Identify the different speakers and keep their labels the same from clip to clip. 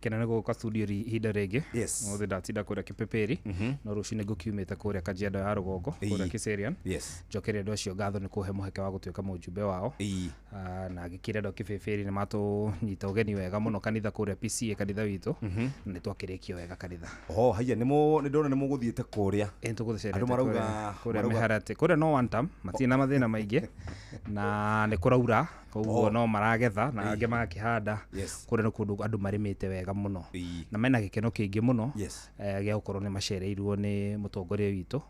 Speaker 1: Kena nĩ gũka studio ihinda rĩngĩ. Mũthĩ ndatinda kũrĩa Kĩpĩpĩri, no rũcinĩ ngũkiumĩte kũrĩa Kajiado ya rũgongo, kũrĩa Kiserian. Njokeria andũ acio ngatho nĩ kũhe mũheke wa gũtuĩka mũjumbe wao. Na ngĩkĩra andũ a Kĩbĩbĩri nĩ matũnyita ũgeni wega mũno kanitha kũrĩa PCA, kanitha witũ, na nĩ twakĩrĩkia wega kanitha.
Speaker 2: Oh, haiya, nĩ ndona nĩ mũgũthiĩte kũrĩa.
Speaker 1: Ĩ, nĩtũgũcerete
Speaker 2: Andũ marauga
Speaker 1: kũrĩa mĩharatĩ kũrĩa, no one term matirĩ na mathĩna maingĩ na nĩ kũraura, koguo no maragetha na angĩ magakĩhanda. Kũrĩa nĩ kũndũ andũ marĩmĩte wega mũno na mena gĩkeno kĩingĩ mũno gĩa gũkorwo nĩ macereirwo nĩ mũtongoria witũ,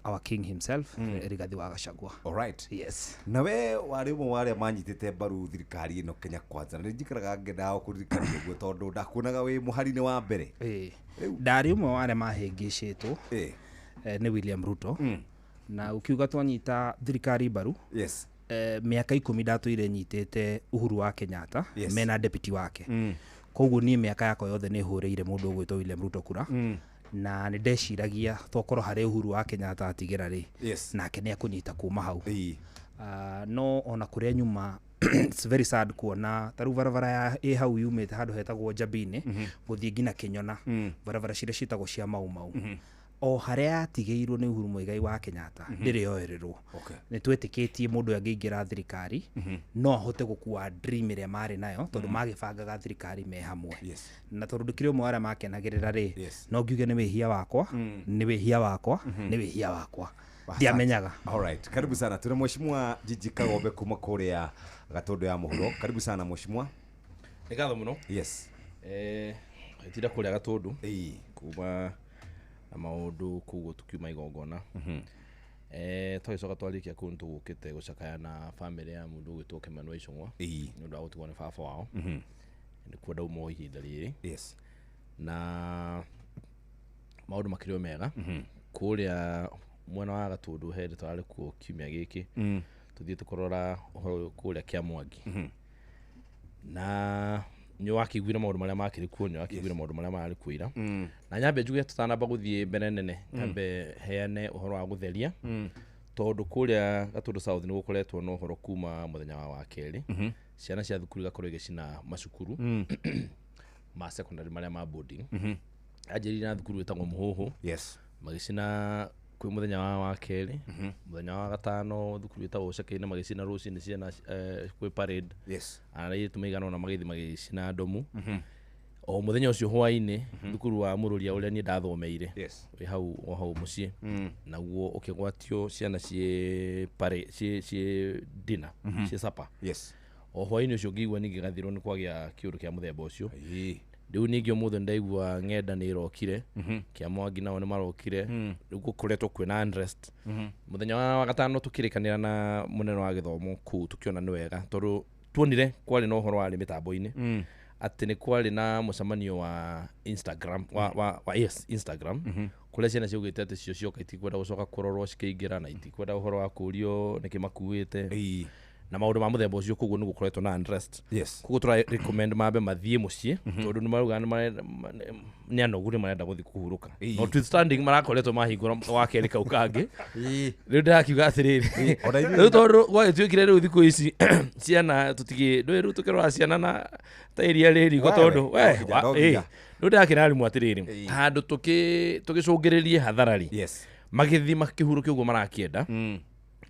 Speaker 1: our king himself, Rigathi wa Gachagua. Yes.
Speaker 2: Na we warĩ ũmwe wa arĩa manyitĩte mbaru thirikari ĩno Kenya Kwanza, na nĩ njikaraga ngendaga kũririkania ũguo tondũ ndakuonaga wĩ mũhari-inĩ wa mbere.
Speaker 1: Ndarĩ ũmwe wa arĩa mahĩngĩcĩtwo nĩ William Ruto, na ũkiuga twanyita thirikari mbaru, mĩaka 10 ndatũire nyitĩte Uhuru wa Kenyatta mena deputy wake. Koguo niĩ mĩaka yakwa yothe nĩ hũrĩire mũndũ ũgwĩtwo William Ruto kura, na nĩ ndeciragia tokorwo harĩ Uhuru wa Kenyatta atigĩra rĩ, nake nĩ akũnyita kuma hau. No ona kũrĩa nyuma, it's very sad kuona ta rĩu barabara ya ĩ hau yumĩte handũ hetagwo Njabini gũthiĩ nginya Kĩnyona, barabara ciria ciĩtagwo cia Mau Mau, o harĩa yatigĩirwo nĩ Uhuru Muigai wa Kenyatta ndĩrĩ yoererwo. Nĩ twetĩkĩtie mũndũ ũyũ angĩingĩra thirikari no ahote gũkua dream ĩrĩa marĩ nayo, tondũ magĩbangaga thirikari me hamwe. Na tondũ ndĩkĩrĩ ũmwe wa arĩa makenagĩrĩra rĩ, no ngiuge nĩ wĩhia wakwa, nĩ wĩhia wakwa, nĩ wĩhia wakwa, ndiamenyaga.
Speaker 2: Alright, karibu sana. Tuna Mheshimiwa Jiji Kagombe kuma kũrĩa Gatundu ya mũhuro. Karibu sana, Mheshimiwa.
Speaker 3: Nĩ ngatho mũno. Tinda kũrĩa Gatũndũ kuma na maũndũ koguo tukiuma igongona, twagĩcoka twarĩkia kũu nĩtũgũkĩte gũcakaya na bamĩrĩ ya mũndũ ũgwĩtwo Kĩmani wa Icũng'wa nĩ ũndũ wa gũtigwo nĩ baba wao. Nĩkuo ndauma o ihinda rĩrĩ. Na maũndũ makĩrĩ o mega kũrĩa mwena wa Gatũndũ. He twarĩ kuo kiumia gĩkĩ, tũthiĩte kũrora ũhoro ũyũ kũrĩa Kĩamwangi, na nĩ wakĩiguire maũndũ marĩa makĩrĩ kuo, nĩ wakĩiguire maũndũ marĩa mararĩ kuo ira. Na nyambe njuge, tũtanamba gũthiĩ mbere nene, nyambe heane ũhoro wa gũtheria, tondũ kũrĩa Gatũndũ South nĩ gũkoretwo na ũhoro kuma mũthenya wa wakerĩ, ciana cia thukuru igakorwo igĩcina macukuru ma secondary marĩa ma boarding. Anjĩrĩire na thukuru ĩtagwo Mũhũhũ, magĩcina kwĩ mũthenya wa wakerĩ. Mũthenya wa gatano, thukuru ĩtagwo Ũceke-inĩ magĩcina rũcinĩ ciana, kwĩ parade. Airĩtu maigana ũna magĩthiĩ magĩcina ndomu. O mũthenya ũcio hwaĩ-inĩ, thukuru wa Mũrũria ũrĩa niĩ ndathomeire, wĩ hau o hau mũciĩ, naguo ũkĩgwatio ciana ciĩ ciĩ dinner, ciĩ supper. O hwaĩ-inĩ ũcio ngĩigua ningĩ gathirwo nĩ kwagĩa kĩũndũ kĩa mũthemba ũcio. Rĩu ningĩ ũmũthĩ ndaigua ng'enda nĩ ĩrokire, Kĩamwangi nao nĩ marokire. Rĩu gũkoretwo kwĩna unrest. Mũthenya wa gatano tũkĩrĩkanĩra na mũnene wa gĩthomo kũu, tũkĩona nĩ wega, tondũ tuonire kwarĩ na ũhoro warĩ mĩtambo-inĩ atĩ nĩ kwarĩ na mũcemanio wa Instagram wa yes, Instagram, kũrĩa ciana ciaugĩte atĩ cio cioka itikwenda gũcoka kũrorwo cikĩingĩra, na itikwenda ũhoro wa kũrio nĩkĩ makuĩte na maũndũ ma mũthemba ũcio. Koguo nĩ gũkoretwo na unrest. Koguo tũra recommend mambe mathiĩ mũciĩ, tondũ nĩ marauga nĩ anogu, nĩ marenda gũthiĩ kũhurũka. Notwithstanding marakoretwo mahingũra wa kerĩ kau kangĩ. Rĩu ndĩrakiuga atĩrĩrĩ,
Speaker 2: Ona ithuĩ
Speaker 3: rĩu tondũ gwagĩtuĩkire rĩu thikũ ici ciana tũtigĩ ndũĩ, rĩu tũkĩrora ciana na ta iria rĩ riko.
Speaker 2: Wewe,
Speaker 3: Tondũ we
Speaker 2: no nginya, no nginya.
Speaker 3: Rĩu ndĩrakĩra arimũ atĩrĩrĩ, handũ tũgĩcũngĩrĩrie hathara rĩ, magĩthiĩ makĩhurũke ũguo marakĩenda.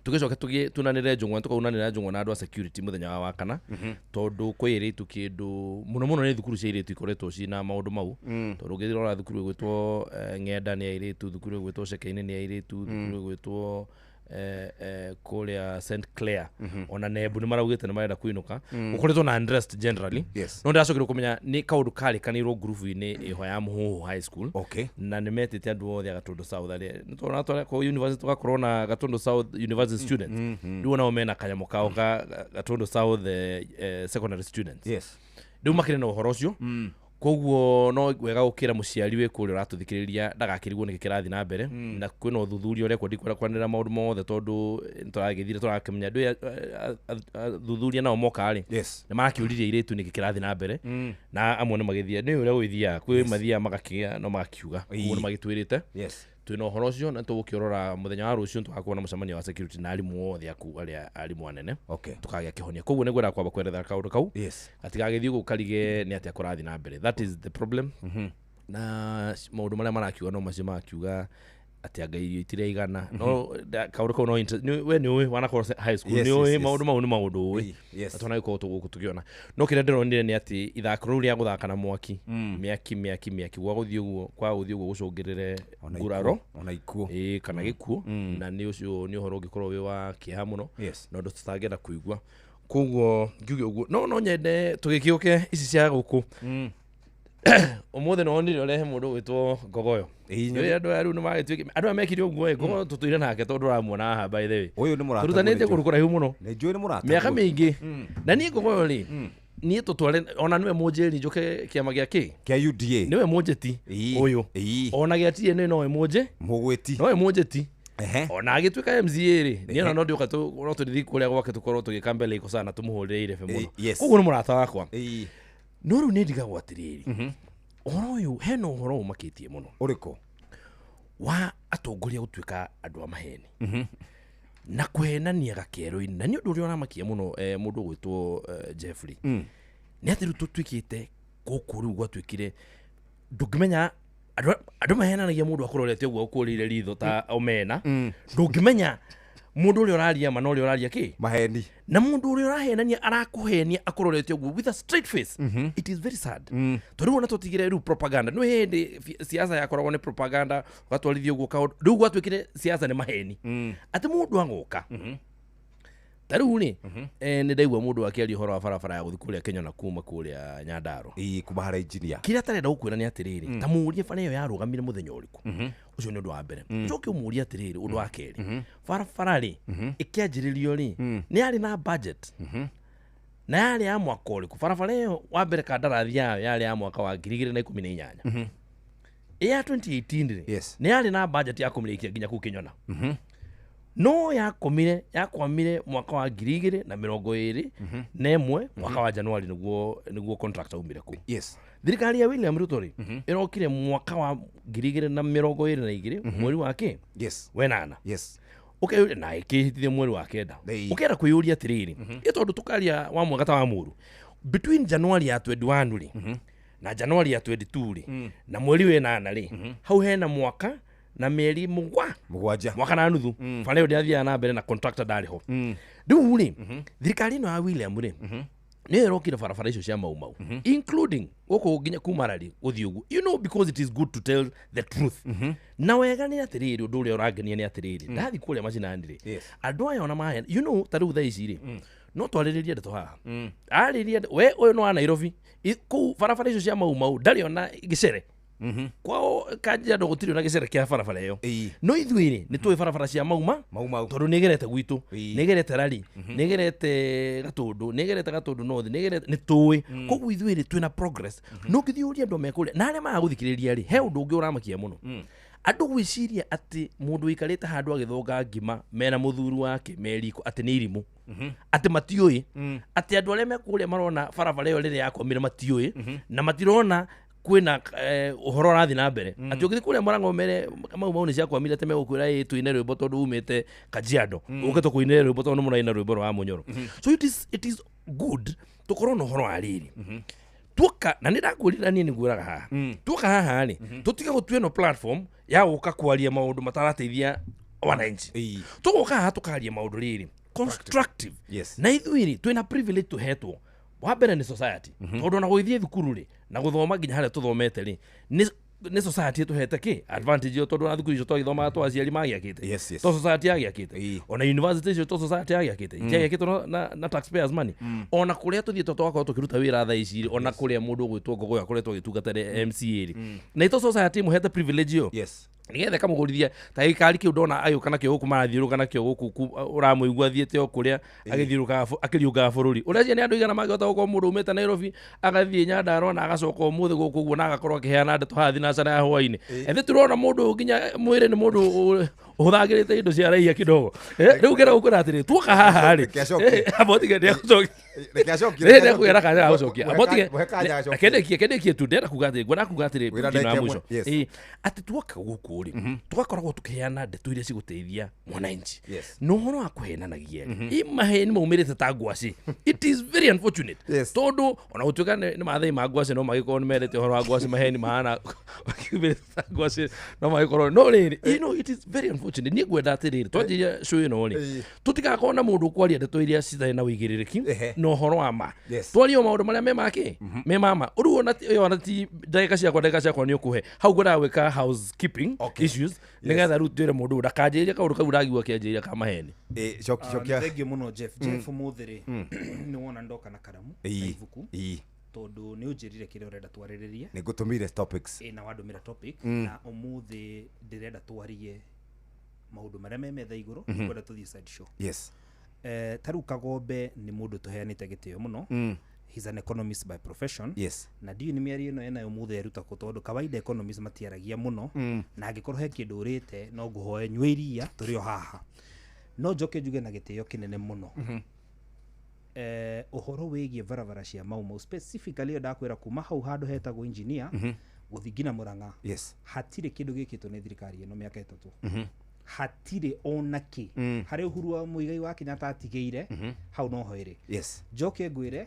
Speaker 3: Tũgĩcoke tunanĩre njũng'wa, tũkaunanĩra njũng'wa na andũ a security mũthenya wa wakana, tondũ kwĩ airĩtu kĩndũ mũno mũno nĩ thukuru cia airĩtu ikoretwo ciĩna maũndũ mau, tondũ ũngĩrora thukuru ĩgwĩtwo Ng'enda nĩ airĩtu, thukuru ĩgwĩtwo Ceke-inĩ nĩ airĩtu, thukuru ĩgwĩtwo kũrĩa St Clair, ona Nembu nĩ maraugĩte nĩ marenda kũinũka. Gũkoretwo na unrest generally. No ndĩracokire kũmenya nĩ kaũndũ karĩkanĩirwo ngurubu-inĩ ĩho ya Mũhũhũ High School, na nĩ metĩte andũ othe a Gatundu South arĩa nĩtũrona kũ university, tũgakorwo na Gatundu South University students. Rĩu onao mena kanyamũ kao ka Gatundu South secondary students. Rĩu makĩrĩ na ũhoro ũcio. Koguo no wega gũkĩra mũciari wĩ kũrĩa ũratũthikĩrĩria ndagakĩrigwo nĩkĩ kĩrathiĩ na mbere, na kwĩna ũthuthuria ũrekwo. Ndikwenda kwanĩrĩra maũndũ mothe tondũ nĩtũragĩthire tũrakĩmenya ndũ athuthuria nao moka rĩ, nĩ marakĩũririe airĩtu nĩkĩ kĩrathiĩ na mbere, na amwe nĩ magĩthiĩ nĩ ũrĩa gũgĩthiaga kwĩ mathiaga magakĩgĩa no magakiuga. Koguo nĩ magĩtwĩrĩte. Twina ũhoro ũcio na tũgũkĩrora mũthenya wa rũciũ tũgakorwo na mũcemanio wa security na arimũ othe aku arĩa arimũ anene. Tukagĩa kĩhonia. Koguo nĩ ngwenda kwamba kwerethera kaũndũ kau gatigagĩthiĩ ũguo karige nĩ atĩa kũrathiĩ na mbere. That is the problem. Na maũndũ marĩa marakiuga no macio marakiuga atĩ anga irio itiraigana, no kaũndũ kau no we nĩ ũĩ wanakorwo high school, nĩ ũĩ maũndũ mau nĩ maũndũ ũĩ. Na twanagĩkorwo tũgũkũ tũkĩona, no kĩrĩa ndĩronire nĩ atĩ ithako rĩu rĩa gũthaka na mwaki, mĩaki mĩaki mĩaki, gwa gũthiĩ ũguo, kwa gũthiĩ ũguo gũcũngĩrĩre nguraro
Speaker 2: ona ikuũ.
Speaker 3: Ĩĩ, kana gĩkuũ, na nĩ ũcio nĩ ũhoro ũngĩkorwo wĩ wa kĩeha mũno na ũndũ tũtangĩenda kũigua. Koguo ngiuge ũguo, no nyende tũgĩkĩũke ici cia gũkũ ũmũthĩ. Nĩ wonire ũrehe mũndũ ũgwĩtwo Ngogoyo. Nĩ andũ aya rĩu nĩ magĩtuĩke andũ aya mekire ũguo ĩ. Ngogoyo tũtũire nake tondũ ũramuona haha, by the way.
Speaker 2: Ũyũ nĩ mũrata.
Speaker 3: Tũrutanĩte kũndũ kũraihu mũno.
Speaker 2: Nĩ njũĩ nĩ mũrata.
Speaker 3: Mĩaka mĩingĩ. Na niĩ Ngogoyo rĩ, niĩ tũtware ona nĩwe mũnjĩri njũke kĩama gĩa kĩ
Speaker 2: kĩa UDA.
Speaker 3: Nĩwe mũnjĩti ũyũ. Ona gĩa TNA nowe mũnjĩ.
Speaker 2: Mũgwĩti.
Speaker 3: Nowe mũnjĩti. Ona agĩtuĩka MCA rĩ, niĩ ona no ndĩũka no tũthiĩ kũrĩa gwake tũkorwo tũgĩka mbele iko sana tũmũhũrĩre irebe mũno. Koguo nĩ mũrata wakwa. No rĩu nĩ ndigagwo atĩrĩrĩ, ũhoro ũyũ hena ũhoro ũmakĩtie mũno.
Speaker 2: Ũrĩkũ?
Speaker 3: Wa atongoria gũtuĩka andũ a maheni na kũhenania gakero-inĩ, na nĩ ũndũ ũrĩa ũramakia mũno, mũndũ ũgwĩtwo Jeffrey, nĩ atĩ rĩu tũtuĩkĩte gũkũ rĩu gwatuĩkire ndũngĩmenya andũ mahenanagia mũndũ akũrorete ũguo ũkũrĩire ritho ta omena. Ndũngĩmenya mũndũ ũrĩa ũraria ma na ũrĩa ũraria kĩ
Speaker 2: maheni.
Speaker 3: Na mũndũ ũrĩa ũrahenania arakũhenia akũrorete ũguo with a straight face. It is very sad tondũ rĩu ona tũtigire rĩu propaganda nĩ hĩndĩ siasa yakoragwo nĩ propaganda ũgatwarithia ũguo kaũndũ, rĩu gwatuĩkire siasa nĩ maheni, atĩ mũndũ agoka ta rĩu rĩ, nĩ ndaigua mũndũ akĩaria ũhoro wa barabara ya gũthiĩ kũrĩa Kenya na kuma kũrĩa Nyandarua.
Speaker 2: Ĩĩ, kuma harĩa engineer.
Speaker 3: Kĩrĩa atarenda gũkwĩra nĩ atĩrĩrĩ, ta mũũrie bara ĩyo yarũgamire mũthenya ũrĩkũ. Ũcio nĩ ũndũ wa mbere. Ũcoke ũmũrie atĩrĩrĩ, ũndũ wa kerĩ, barabara rĩ ĩkĩanjĩrĩrio rĩ, nĩ yarĩ na budget na yarĩ ya mwaka ũrĩkũ? Barabara ĩyo wa mbere kandarathi yayo yarĩ ya mwaka wa 2018. Ĩ ya 2018 rĩ, nĩ yarĩ na budget ya kũmĩrĩkia nginya kũu Kĩnyona, no yakomire yakwamire mwaka wa 2021, mwaka wa Januari, nĩguo contract aumire kũu. Thirikari ya William Ruto rĩ, ĩrokire mwaka wa 2022 mweri wa kĩ wenana. Ũkeyũria na ĩkĩhĩtithia mweri wa kenda. Ũkenda kwĩyũria atĩrĩrĩ, ĩ tondũ tũkaria wa mwaka ta wa mũru between January ya 21 rĩ na January ya 22 rĩ na mweri wenana rĩ, hau hena mwaka na mĩeri mũgwa
Speaker 2: 7.
Speaker 3: Mwaka na nuthu. Bara ĩyo ndĩathiaga na mbere na contractor ndarĩ ho. Rĩu rĩ, thirikari ĩno ya William rĩ, nĩyo ĩrokire barabara icio cia Mau Mau, including gũkũ nginya kuma Rari gũthiĩ ũguo, you know, because it is good to tell the truth. Na wega nĩ atĩrĩrĩ, ũndũ ũrĩa ũrangenia nĩ atĩrĩrĩ, ndathiĩ kũrĩa macinani rĩ, andũ aya ona mahe, you know, ta rĩu thaa ici rĩ, no twarĩrĩrie ndeto haha arĩrie we ũyũ nĩ wa Nairobi. Kũu barabara icio cia Mau Mau ndarĩ ona gĩcere kwao Kajiado, gũtirĩ ona gĩcere kĩa barabara ĩyo. No ithuĩ rĩ, nĩ tũĩ barabara cia Mauma
Speaker 2: Mau Mau
Speaker 3: tondũ nĩ ĩgerete gwitũ, nĩ ĩgerete Rari, nĩ ĩgerete Gatũndũ, nĩ ĩgerete Gatũndũ North, nĩ ĩgerete, nĩ tũĩ. Koguo ithuĩ rĩ, twĩna progress. No ũngĩthiĩ ũrie andũ mekũrĩa na arĩa maga gũthikĩrĩria rĩ, he ũndũ ũngĩ ũramakia mũno, andũ gwĩciria atĩ mũndũ ũikarĩte handũ agĩthonga ngima mena mũthuri wake me riko atĩ nĩ irimũ, atĩ matiũĩ atĩ andũ arĩa mekũrĩa marona barabara ĩyo rĩrĩa yakwamire matiũĩ na matirona kwĩna ũhoro ũrathiĩ na mbere, atĩ ũngĩthiĩ kũrĩa Mũrang'o mere Mau Mau nĩ ciakwamire, atĩ megũkwĩra ĩ tũine rwĩmbo tondũ umĩte Kajiado, ũke tũkũinĩre rwĩmbo tondũ nĩ mũraina rwĩmbo rwa Mũnyoro. So it is good tũkorwo na ũhoro wa rĩrĩ tuoka, na nĩ ndakwĩrire niĩ nĩngwĩraga haha, tuoka haha rĩ, tũtige gũtua ĩno platform ya gũka kwaria maũndũ matarateithia wananchi. Tũgoka haha tũkaria maũndũ rĩrĩ constructive. Na ithuĩ rĩ, twĩna privilege tũhetwo wa mbere nĩ society, tondũ ona gũgĩthiĩ thukuru rĩ na gũthoma nginya harĩa tũthomete rĩ, nĩ society ĩtũhete kĩ advantage ĩyo, tondũ ona thukuru icio twagĩthomaga to aciari magĩakĩte, to society yagĩakĩte. Ona university icio to society yagĩakĩte, itiagĩakĩtwo na taxpayers money. Ona kũrĩa tũthiĩte tũgakorwo tũkĩruta wĩra thaa ici rĩ, ona kũrĩa mũndũ ũgwĩtwo Ngogoyo akoretwo agĩtungata rĩ, MCA rĩ, na ito society ĩmũhete privilege ĩyo nĩgetha ĩkamũgũrithia ta gĩkari kĩu ndona agĩũka nakĩo gũkũ, marathiũrũka nakĩo gũkũ ũramũigua athiĩte o kũrĩa agĩthiũrũkaga akĩriũngaga bũrũri. Ũreciria nĩ andũ igana mangĩhota gũkorwo mũndũ umĩte Nairobi agathiĩ Nyandarua na agacoka ũmũthĩ gũkũ ũguo na agakorwo akĩheana ndeto haha thinacara ya hwainĩ? Ethĩ tũrona mũndũ ũyũ nginya mwĩrĩ nĩ mũndũ ũhũthagĩrĩte indo cia raia kidogo. Rĩu ngĩra gũkwĩra atĩrĩ, tuoka haha rĩ,
Speaker 2: Reke acokie.
Speaker 3: Amba ũtige ndĩagũcokia.
Speaker 2: Reke acokie.
Speaker 3: Rĩ ndekũgera kanya ga gũcokia.
Speaker 2: Mũhe
Speaker 3: Amba ũtige
Speaker 2: mũhe kanya acokie.
Speaker 3: Kendekie kendekie tu, ndĩrenda kuga atĩrĩ, ngwenda kuga atĩrĩ
Speaker 2: Wĩra
Speaker 3: point ĩno ya
Speaker 2: ndagĩka
Speaker 3: mũico.
Speaker 2: ĩmwe, yes.
Speaker 3: Ĩĩ, atĩ tuoka gũkũ
Speaker 4: gũkũ rĩ tũgakoragwo tũkĩheana ndeto iria cigũteithia mwananchi.
Speaker 2: Yes.
Speaker 4: Na ũhoro wa kũhenanagia rĩ, ĩ maheni maumĩrĩte ta ngwacĩ. It is very unfortunate.
Speaker 2: Yes.
Speaker 4: Tondũ ona gũtuĩka nĩ mathai ma ngwacĩ no magĩkorwo nĩ mendete ũhoro wa ngwacĩ, maheni mahana makiumĩrĩte ta ngwacĩ no magĩkorwo no rĩrĩ, you know, it is very unfortunate. Niĩ ngwenda atĩrĩrĩ, twanjĩria show ĩno rĩ, tũtigakorwo na mũndũ ũkwaria ndeto iria citarĩ na ũigĩrĩrĩki
Speaker 2: Ehe.
Speaker 4: na ũhoro wa ma.
Speaker 2: Yes.
Speaker 4: Twarie o maũndũ marĩa me make me mama. Rĩu ona ĩyo ona ti ndagĩka ciakwa nĩ ũkũhe hau ngwendaga gwĩka housekeeping
Speaker 2: Okay.
Speaker 4: issues nĩgetha rĩu twĩre mũndũ ũyũ ndakanjĩrĩrie kaũndũ kau ndagigua akĩanjĩrĩria ka maheni.
Speaker 2: Coki cokia.
Speaker 1: Thank you mũno Jeff. Jeff, ũmũthĩ rĩ nĩ wona ndoka na karamu na ibuku tondũ nĩ ũnjĩrire kĩrĩa ũrenda twarĩrĩrie.
Speaker 2: Nĩ ngũtũmĩire topics.
Speaker 1: Ĩ na wandũmĩra topic, na ũmũthĩ ndĩrenda twarie maũndũ marĩa me metha igũrũ, ngwenda tũthiĩ side show.
Speaker 2: Yes.
Speaker 1: Ta rĩu Kagombe nĩ mũndũ tũheanĩte gĩtĩo mũno. He's an economist by profession.
Speaker 2: Yes.
Speaker 1: Na ndiũĩ nĩ mĩario ĩno enayo mũthĩ eruta kũ, tondũ kawaida economist matiaragia mũno, na angĩkorwo he kĩndũ ũrĩte no ngũhoe nyue iria tũrĩ o haha. No njoke njuge na gĩtĩo kĩnene mũno, ũhoro wĩgiĩ barabara cia Mau Mau specifically, ĩyo ndakwĩra kuma hau handũ hetagwo engineer gũthiĩ nginya Mũrang'a,
Speaker 2: Yes.
Speaker 1: hatirĩ kĩndũ gĩkĩtwo nĩ thirikari ĩno mĩaka 3. Hatirĩ ona kĩ. Harĩ Uhuru wa Muigai wa Kenyatta atigĩire hau noho ĩrĩ.
Speaker 2: Yes.
Speaker 1: Njoke ngwĩre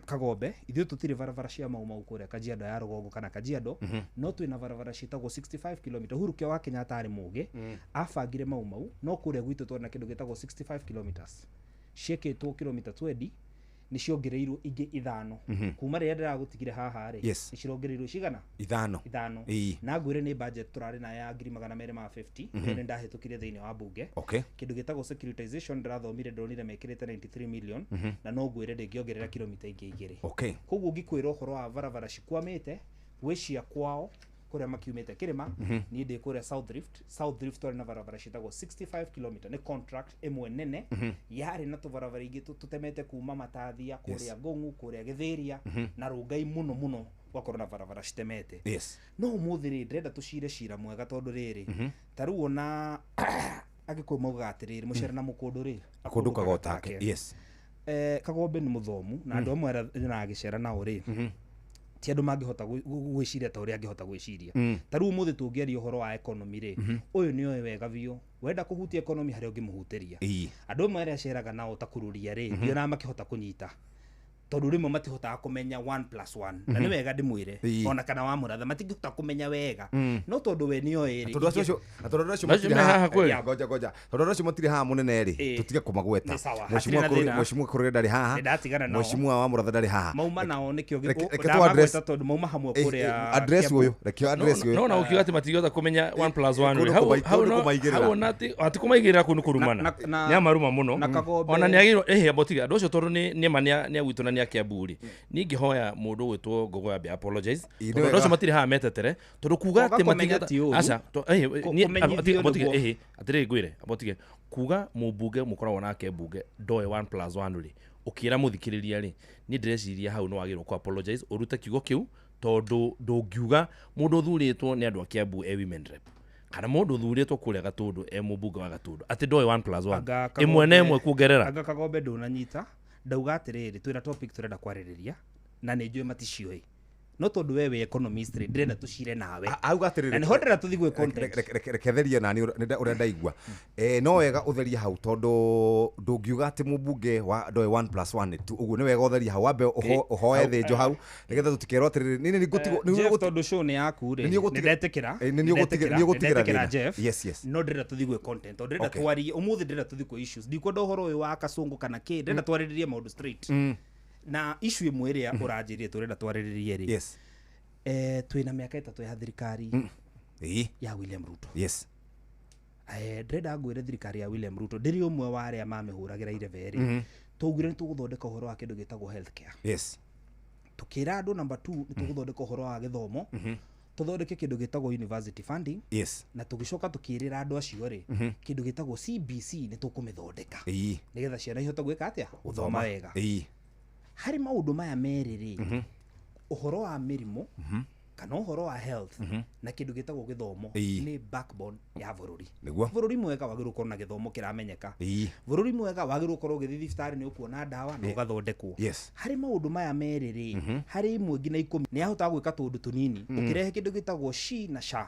Speaker 1: Kagombe, ithuĩ tũtirĩ barabara cia Mau Mau kũrĩa Kajiado ya rũgongo kana Kajiado, no twĩna barabara ciĩtagwo 65 km. Uhuru Kĩa wa Kenyatta arĩ mũgĩ, abangire Mau Mau, no kũrĩa gwitũ twarĩ na kĩndũ gĩtagwo 65 kilometers ciĩkĩtwo kilomita 20, nĩ ciongereirwo ingĩ 5 kuma rĩrĩa ndĩragũtigire haha rĩ.
Speaker 2: Yes.
Speaker 1: Nĩ cirongereirwo cigana?
Speaker 2: 5.
Speaker 1: 5.
Speaker 2: Ĩĩ.
Speaker 1: Na ngwĩre nĩ budget tũrarĩ nayo ya 250,000,000, ĩyo nĩ ndahĩtũkire thĩinĩ wa bunge.
Speaker 2: Okay.
Speaker 1: Kĩndũ gĩtagwo securitization ndĩrathomire, ndonire mekĩrĩte 93 million, na no ngwĩre ndĩngĩongerera kilomita ingĩ 2.
Speaker 2: Okay.
Speaker 1: Koguo ngĩkwĩra ũhoro wa barabara cikwamĩte gwĩ cia kwao kũrĩa makiumĩte kĩrĩma, niĩ ndĩ kũrĩa South Rift. South Rift twarĩ na barabara ciĩtagwo 65 km, nĩ contract ĩmwe nene yarĩ na tũbarabara ingĩ tũtemete kuma Matathia kũrĩa Ngong'u, kũrĩa Gĩthĩria na Rũngai mũno mũno, gwakorwo na barabara citemete.
Speaker 2: Yes.
Speaker 1: No ũmũthĩ rĩ ndĩrenda tũcire cira mwega, tondũ rĩrĩ ta rĩu ona Agĩkũyũ maugaga atĩrĩrĩ, mũcere na mũkũndũ rĩ
Speaker 2: Akũndũkaga o take. Yes.
Speaker 1: Kagombe nĩ mũthomu, na andũ amwe arĩa nagĩcera nao rĩ ti andũ mangĩhota gwĩciria ta ũrĩa angĩhota gwĩciria. Ta rĩu ũmũthĩ tũngĩaria ũhoro wa economy rĩ, ũyũ nĩ oĩ wega biũ wenda kũhutia economy harĩa ũngĩmũhutĩria. Andũ amwe arĩa aceraga nao ta kũrũria rĩ, ndionaga makĩhota kũnyita, tondũ rĩmwe matihotaga kũmenya 1 plus 1, na nĩ wega ndĩmwĩre ona kana wa mũratha matingĩhota kũmenya wega, no tondũ we nĩ oĩ rĩ,
Speaker 2: Tondũ acio tondũ andũ acio
Speaker 4: Macio
Speaker 2: matirĩ
Speaker 4: me
Speaker 2: haha
Speaker 4: haha kweli.
Speaker 2: Ngoja ngoja, tondũ andũ acio matirĩ haha mũnene rĩ, tũtige kũmagweta.
Speaker 1: Nĩ sawa,
Speaker 2: Mheshimiwa
Speaker 1: hatirĩ na thĩna.
Speaker 2: Mheshimiwa Kũrũria ndarĩ haha.
Speaker 1: Nĩndatigana nao.
Speaker 2: Mheshimiwa wa Mũratha ndarĩ haha.
Speaker 1: Mauma nao nĩkĩo
Speaker 2: Reke tu
Speaker 1: ndamagweta tondũ mauma hamwe kũrĩa
Speaker 2: address
Speaker 1: Kiambu.
Speaker 2: ũyũ, reke address ũyũ.
Speaker 4: No na ukiuga atĩ matingĩhota kũmenya 1 plus 1
Speaker 2: Kũndũ
Speaker 4: rĩ, hau
Speaker 2: kũndũ kũmaigĩrĩra.
Speaker 4: hau ona ati kũmaigĩrĩra kũu nĩ kũrumana. Nĩ amaruma mũno.
Speaker 1: Na Kagombe-
Speaker 4: Ona nĩ agĩrĩirwo ĩhĩ ambotiga andũ acio tondũ nĩ ma nĩ agwitũ na nĩ a Kiambu rĩ, niĩ ingĩhoya mũndũ ũgwĩtwo Ngogo ambe apologize,
Speaker 2: Ĩ, nĩ
Speaker 4: tondũ andũ
Speaker 2: wega.
Speaker 4: acio matirĩ haha metetere, tondũ kuga
Speaker 1: Kwaga
Speaker 4: atĩ
Speaker 1: kũmenya
Speaker 4: matingĩhota
Speaker 1: ti ũru.
Speaker 4: aca
Speaker 1: Kũmenyithio
Speaker 4: ambotige
Speaker 1: nĩguo.
Speaker 4: ĩhĩ atĩrĩrĩ ngwĩre ambotige kuga mũmbunge mũkoragwo nake mbunge ndoĩ 1 plus 1 rĩ, ũkĩra mũthikĩrĩria rĩ, niĩ ndĩreciria hau nĩ wagĩrĩirwo kũ apologize ũrute kiugo kĩu, tondũ ndũngiuga mũndũ ũthurĩtwo nĩ andũ a Kiambu e women rep kana mũndũ ũthurĩtwo kũrĩa Gatũndũ e mũmbunge wa Gatũndũ atĩ ndoĩ 1 plus 1
Speaker 1: Anga
Speaker 4: ĩmwe na
Speaker 1: Kagombe-
Speaker 4: ĩmwe kuongerera.
Speaker 1: Anga Kagombe ndũnanyita, ndauga atĩrĩrĩ, twĩna topic tũrenda kwarĩrĩria na nĩ njũĩ maticiũĩ, no tondũ we wĩ economist rĩ, ndĩrenda tũcire nawe.
Speaker 2: Auga atĩrĩrĩ,
Speaker 1: Na nĩho ndĩrenda tũthiĩ gwĩ content.
Speaker 2: Reke therie nani ũrĩa ndaigua. No wega ũtherie hau, tondũ ndũngiuga atĩ mũmbunge wa ndoĩ 1 plus 1 tu ũguo. Nĩ wega ũtherie hau, wambe ũhoe thĩnjo hau nĩgetha tũtikerwo atĩrĩrĩ nĩ ngũtigwo nĩ
Speaker 1: Jeff, tondũ show nĩ yaku rĩ,
Speaker 2: Nĩ niĩ ũgũtiga-
Speaker 1: nĩ ndetĩkĩra,
Speaker 2: Nĩ niĩ ũgũtiga- nĩ ũgũtigĩra
Speaker 1: nĩndetĩkĩra
Speaker 2: thĩna.
Speaker 1: Jeff.
Speaker 2: Yes.
Speaker 1: No ndĩrenda tũthiĩ gwĩ content, tondũ ndĩrenda twarie ũmũthĩ, ndĩrenda tũthiĩ kwĩ issues, ndikwenda ũhoro ũyũ wa kasũngũ kana kĩ, ndĩrenda twarĩrĩrie maũndũ straight. Na issue ĩmwe ĩrĩa ũranjĩrire tũrenda twarĩrĩrie rĩ,
Speaker 2: Yes.
Speaker 1: twĩna mĩaka 3 ya thirikari ya William Ruto.
Speaker 2: Yes.
Speaker 1: Ndĩrenda ngwĩre thirikari ya William Ruto, ndĩrĩ ũmwe wa arĩa mamĩhũragĩra irebe rĩ, twaugire nĩ tũgũthondeka ũhoro wa kĩndũ gĩtagwo healthcare.
Speaker 2: Yes.
Speaker 1: Tukĩra andũ number 2 nĩ tũgũthondeka ũhoro wa gĩthomo, tũthondeke kĩndũ gĩtagwo university funding,
Speaker 2: Yes.
Speaker 1: na tũgĩcoka tũkĩrĩra andũ acio rĩ, kĩndũ gĩtagwo CBC nĩ tũkũmĩthondeka nĩgetha ciana ihote gwĩka atĩa? Gũthoma wega. Harĩ maũndũ maya merĩ rĩ, ũhoro wa mĩrimũ kana ũhoro wa health na kĩndũ gĩtagwo gĩthomo nĩ backbone ya bũrũri.
Speaker 2: Nĩguo.
Speaker 1: Bũrũri mwega wagĩrĩirwo gũkorwo na gĩthomo kĩramenyeka. Bũrũri mwega wagĩrĩirwo gũkorwo ũgĩthiĩ thibitarĩ nĩ ũkuona ndawa na ũgathondekwo.
Speaker 2: Yes.
Speaker 1: Harĩ maũndũ maya merĩ rĩ, harĩ imwe nginya 10 nĩ yahotaga gwĩka tũũndũ tũnini, ũkĩrehe kĩndũ gĩtagwo SHI na SHA.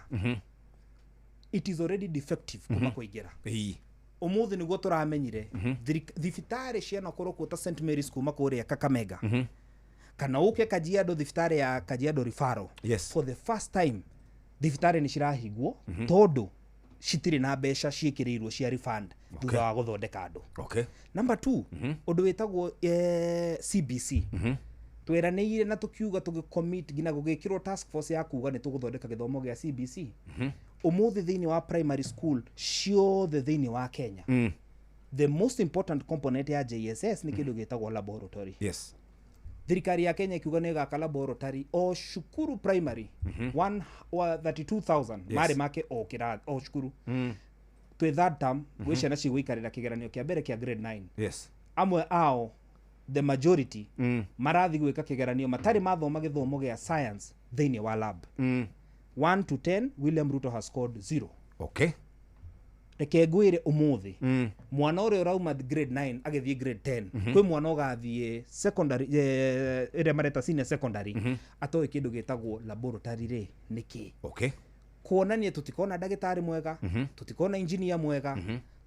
Speaker 1: It is already defective kuma kũingĩra. Ũmũthĩ nĩguo tũramenyire thibitarĩ cianakorwo kuo ta St Mary's kuma kũrĩa Kakamega kana ũke Kajiado, thibitarĩ ya Kajiado Referral.
Speaker 2: Yes.
Speaker 1: For the first time thibitarĩ nĩ cirahingwo tondũ citirĩ na mbeca ciĩkĩrĩirwo cia refund thutha wa gũthondeka andũ.
Speaker 2: Okay.
Speaker 1: Number 2, ũndũ wĩtagwo CBC. Tweranĩire na tũkiuga tũgĩcommit nginya gũgĩkĩrwo task force ya kuga nĩ tũgũthondeka gĩthomo gĩa CBC. Ũmũthĩ thĩinĩ wa primary school ciothe thĩinĩ wa Kenya, the most important component ya JSS nĩ kĩndũ gĩtagwo laboratory.
Speaker 2: Yes.
Speaker 1: Thirikari ya Kenya ikiuga nĩ ĩgaka laboratory o cukuru primary 32,000 marĩ make o kĩrathi o cukuru. Twĩ third term gwĩ ciana cigũikarĩra kĩgeranio kĩa mbere kĩa grade 9.
Speaker 2: Yes.
Speaker 1: Amwe ao, the majority, marathi gwĩka kĩgeranio matarĩ mathoma gĩthomo gĩa science thĩinĩ wa lab. 1 to 10, William Ruto has scored 0.
Speaker 2: Okay.
Speaker 1: Reke ngwĩre ũmũthĩ mwana ũrĩa ũrauma grade 9 agĩthiĩ grade 10, kwĩ mwana ũgathiĩ secondary, ĩrĩa mareta senior secondary, atoĩ kĩndũ gĩtagwo laboratory rĩ nĩ kĩ.
Speaker 2: Okay.
Speaker 1: Kuonania tũtikona ndagĩtarĩ mwega, tũtikona engineer mwega,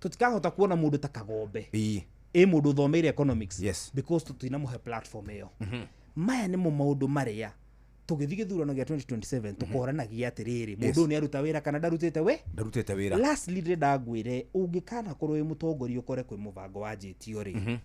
Speaker 1: tũtikahota kuona mũndũ ta Kagombe ĩ mũndũ ũthomeire economics.
Speaker 2: Yes.
Speaker 1: Because tũtinamũhe platform ĩyo. Maya nĩmo maũndũ marĩa tũgĩthiĩ gĩthurano gĩa 2027 tũkoranagia atĩrĩrĩ, mũndũ ũyũ nĩ aruta wĩra kana ndarutĩte we
Speaker 2: Ndarutĩte wĩra.
Speaker 1: Lastly, ndĩrenda ngwĩre ũngĩkana korwo wĩ mũtongoria ũkore kwĩ mũbango wanjĩtio rĩ,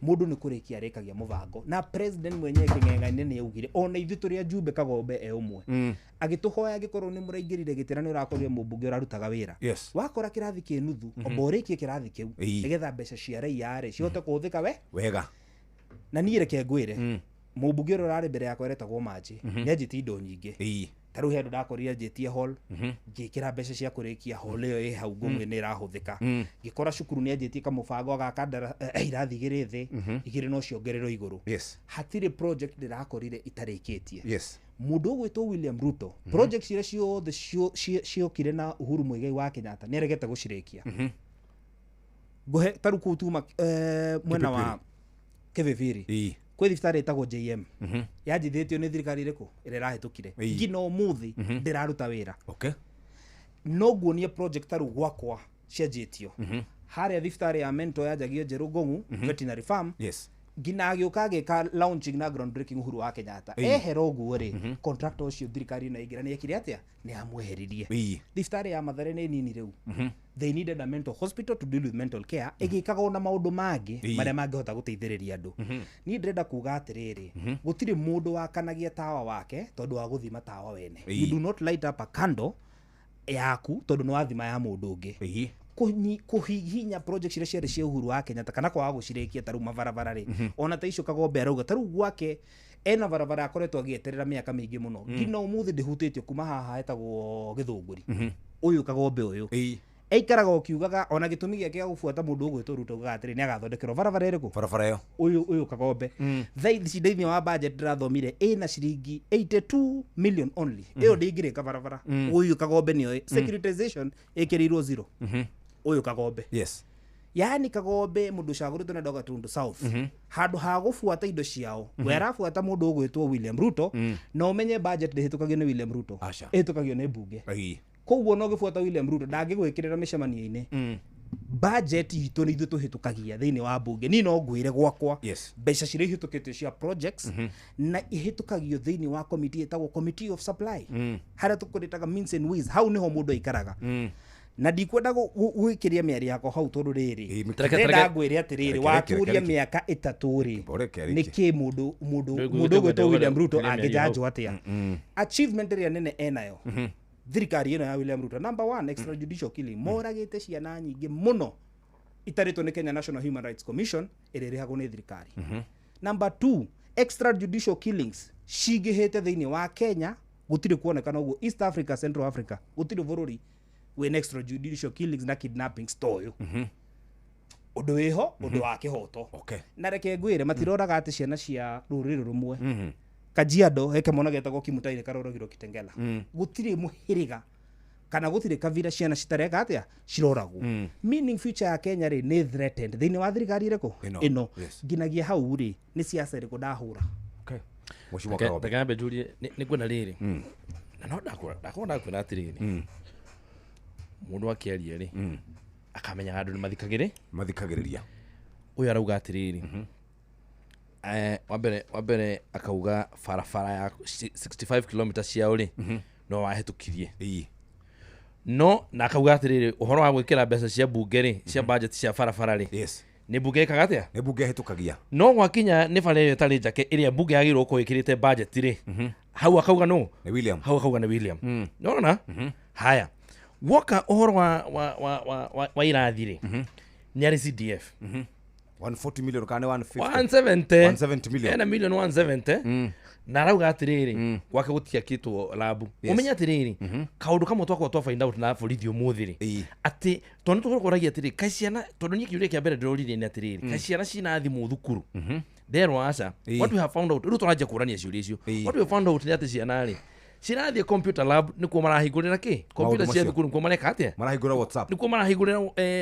Speaker 1: mũndũ nĩ kũrĩkia arĩkagia mũbango, na president mwenyewe kĩng'eng'ainĩ nĩ augire ona ithuĩ tũrĩ ajumbe Kagombe e ũmwe agĩtũhoya angĩkorwo nĩ mũraingĩrire gĩtĩ na nĩ ũrakorire mũmbunge ũrarutaga wĩra.
Speaker 2: Yes.
Speaker 1: Wakora kĩrathi kĩ nuthu, omba ũrĩkie kĩrathi kĩu nĩgetha mbeca cia raia rĩ cihote kũhũthĩka we
Speaker 2: Wega.
Speaker 1: Na niĩ reke ngwĩre mũmbunge ũrĩa ũrarĩ mbere yakwa eretagwo Manji nĩ anjĩtie indo nyingĩ. Ta rĩu he handũ ndakorire anjĩtie hall, ngĩkĩra mbeca cia kũrĩkia hall ĩyo ĩ hau Ngũng'we nĩ ĩrahũthĩka. Ngĩkora cukuru nĩ anjĩtie kamũbango agaka irathi igĩrĩ thĩ, igĩrĩ no ciongererwo igũrũ.
Speaker 2: Yes.
Speaker 1: Hatirĩ project ndĩrakorire itarĩkĩtie.
Speaker 2: Yes.
Speaker 1: Mũndũ ũgwĩtwo William Ruto, project iria ciothe ciokire na Uhuru Muigai wa Kenyatta nĩ aregete gũcirĩkia. Ngũhe ta rĩu kũu tuma mwena wa Kĩbĩbĩrĩ kwĩ thibitarĩ ĩtagwo JM yanjithĩtio nĩ thirikari ĩrĩkũ ĩrĩa ĩrahĩtũkire nginya ũmũthĩ ndĩraruta wĩra.
Speaker 2: Okay.
Speaker 1: No nguonie project ta rĩu gwakwa cianjĩtio harĩa thibitarĩ ya mental yanjagio njerũ Ngong'u veterinary farm.
Speaker 2: Yes.
Speaker 1: Nginya agĩũka agĩka launching na ground breaking Uhuru wa Kenyatta ehera ũguo rĩ, contractor ũcio thirikari ĩno yaingĩra nĩ ekire atĩa, nĩ amweheririe. Thibitarĩ ya Mathare nĩ nini rĩu. They needed a mental hospital to deal with mental care ĩgĩkaga ona maũndũ mangĩ marĩa mangĩhota gũteithĩrĩria andũ. Niĩ ndĩrenda kuga atĩrĩrĩ, gũtirĩ mũndũ wakanagia tawa wake tondũ wa gũthima tawa wene. You do not light up a candle yaku tondũ nĩ wathima ya mũndũ ũngĩ. Kũhihinya project iria ciarĩ cia Uhuru wa Kenyatta kana kwaga gũcirĩkia ta rĩu mabarabara rĩ, ona ta icio Kagombe arauga ta rĩu gwake ena barabara akoretwo agĩeterera mĩaka mĩingĩ mũno nginya ũmũthĩ ndĩhutĩtio kuma haha hetagwo Gĩthũngũri. Ũyũ Kagombe ũyũ aikaraga ũkiugaga ona gĩtũmi gĩake gĩa gũbuata mũndũ ũgwĩtwo Ruto augaga atĩrĩ nĩ agathondekerwo barabara ĩrĩkũ,
Speaker 2: barabara ĩyo.
Speaker 1: Ũyũ Kagombe thaa ici thĩinĩ wa budget ndĩrathomire ĩna ciringi 82 million only, ĩyo ndĩngĩrĩka barabara. Ũyũ Kagombe nĩoĩ securitization ĩkĩrĩirwo 0. Ũyũ Kagombe.
Speaker 2: Yes.
Speaker 1: Yaani Kagombe mũndũ ũcagũrĩtwo na Gatundu South handũ ha gũbuata indo ciao we arabuata mũndũ ũgwĩtwo William Ruto, na ũmenye budget ndĩhĩtũkagio nĩ William Ruto, ĩhĩtũkagio nĩ mbunge. Koguo no gĩbuata William Ruto ndangĩgwĩkĩrĩra mĩcemanio-inĩ. Budget itũ nĩ ithuĩ tũhĩtũkagia thĩinĩ wa mbunge. Niĩ no ngwĩre gwakwa mbeca ciria ihĩtũkĩtio cia projects na ihĩtũkagio thĩinĩ wa committee ĩtagwo Committee of Supply, harĩa tũkũrĩtaga means and ways, hau nĩho mũndũ aikaraga. Na ndikwenda gwĩkĩria mĩario yakwa hau tondũ rĩrĩ ndĩrenda ngwĩre atĩrĩrĩ, watũria mĩaka ĩtatũ rĩ, nĩkĩ mũndũ ũgwĩtwo William Ruto angĩjanjwo atĩa? Achievement ĩrĩa nene enayo thirikari ĩno ya William Ruto, number 1, extrajudicial killing, moragĩte ciana nyingĩ mũno itarĩtwo nĩ Kenya National Human Rights Commission ĩrĩa ĩrĩhagwo nĩ thirikari. Number 2, extrajudicial killings cingĩhĩte thĩinĩ wa Kenya, gũtirĩ kuonekana ũguo East Africa, Central Africa, gũtirĩ bũrũri wĩna extrajudicial killings na kidnappings ta ũyũ. Ũndũ wĩho, ũndũ wa kĩhoto. Na reke ngwĩre matiroraga atĩ ciana cia rũrĩrĩ rũmwe. Kajiado he kamwana getagwo Kimutaire karoragirwo Kitengela. Gũtirĩ mũhĩrĩga kana gũtirĩ kabira ciana citareka atĩa ciroragwo. Meaning future ya Kenya rĩ nĩ threatened thĩinĩ wa thirikari ĩrĩkũ ĩno. Nginagia hau rĩ nĩ siasa ĩrĩkũ ndahũra.
Speaker 2: Mheshimiwa Kagombe,
Speaker 4: reke nyambe njurie nĩ ngwenda rĩrĩ na no ndakorwo ndakwĩra atĩrĩrĩ, Mũndũ akĩaria rĩ akamenyaga andũ nĩ mathikagĩrĩria. Ũyũ arauga atĩrĩrĩ, wa mbere akauga barabara ya 65 km ciao rĩ no wahĩtũkirie. No na akauga atĩrĩrĩ, ũhoro wa gwĩkĩra mbeca cia bunge rĩ, cia budget cia barabara rĩ,
Speaker 2: yes,
Speaker 4: nĩ bunge ĩkaga atĩa?
Speaker 2: Nĩ bunge ĩhĩtũkagia.
Speaker 4: No gwakinya nĩ bara ĩyo ĩtarĩ njake ĩrĩa bunge yagĩrĩirwo gũkorwo ĩkĩrĩte budget rĩ, hau akauga no
Speaker 2: nĩ William.
Speaker 4: Hau akauga nĩ William. Nĩwona? Haya, woka ũhoro wa irathi rĩ, nĩ arĩ CDF
Speaker 2: 140 million kana 150
Speaker 4: 170
Speaker 2: 170 million.
Speaker 4: Ena million 170 na arauga atĩrĩrĩ, gwake gũtiakĩtwo labu. Ũmenye atĩrĩrĩ, kaũndũ kamwe twakorwo twa find out na borithi ũmũthĩ rĩ, atĩ tondũ nĩtũgũkoragia atĩrĩrĩ, kaĩ ciana, tondũ niĩ kĩũria kĩa mbere ndĩroririe nĩ atĩrĩrĩ, kaĩ ciana cina thimũ thukuru? Nderwo aca. What we have found out, rĩu tũranjia kũrania ciũria icio. What we have found out nĩ atĩ ciana rĩ cirathiĩ computer lab nĩkuo marahingũrĩra kĩ? Computer cia thukuru nĩkuo mareka atĩa?
Speaker 2: Marahingũra WhatsApp.
Speaker 4: Nĩkuo marahingũrĩra,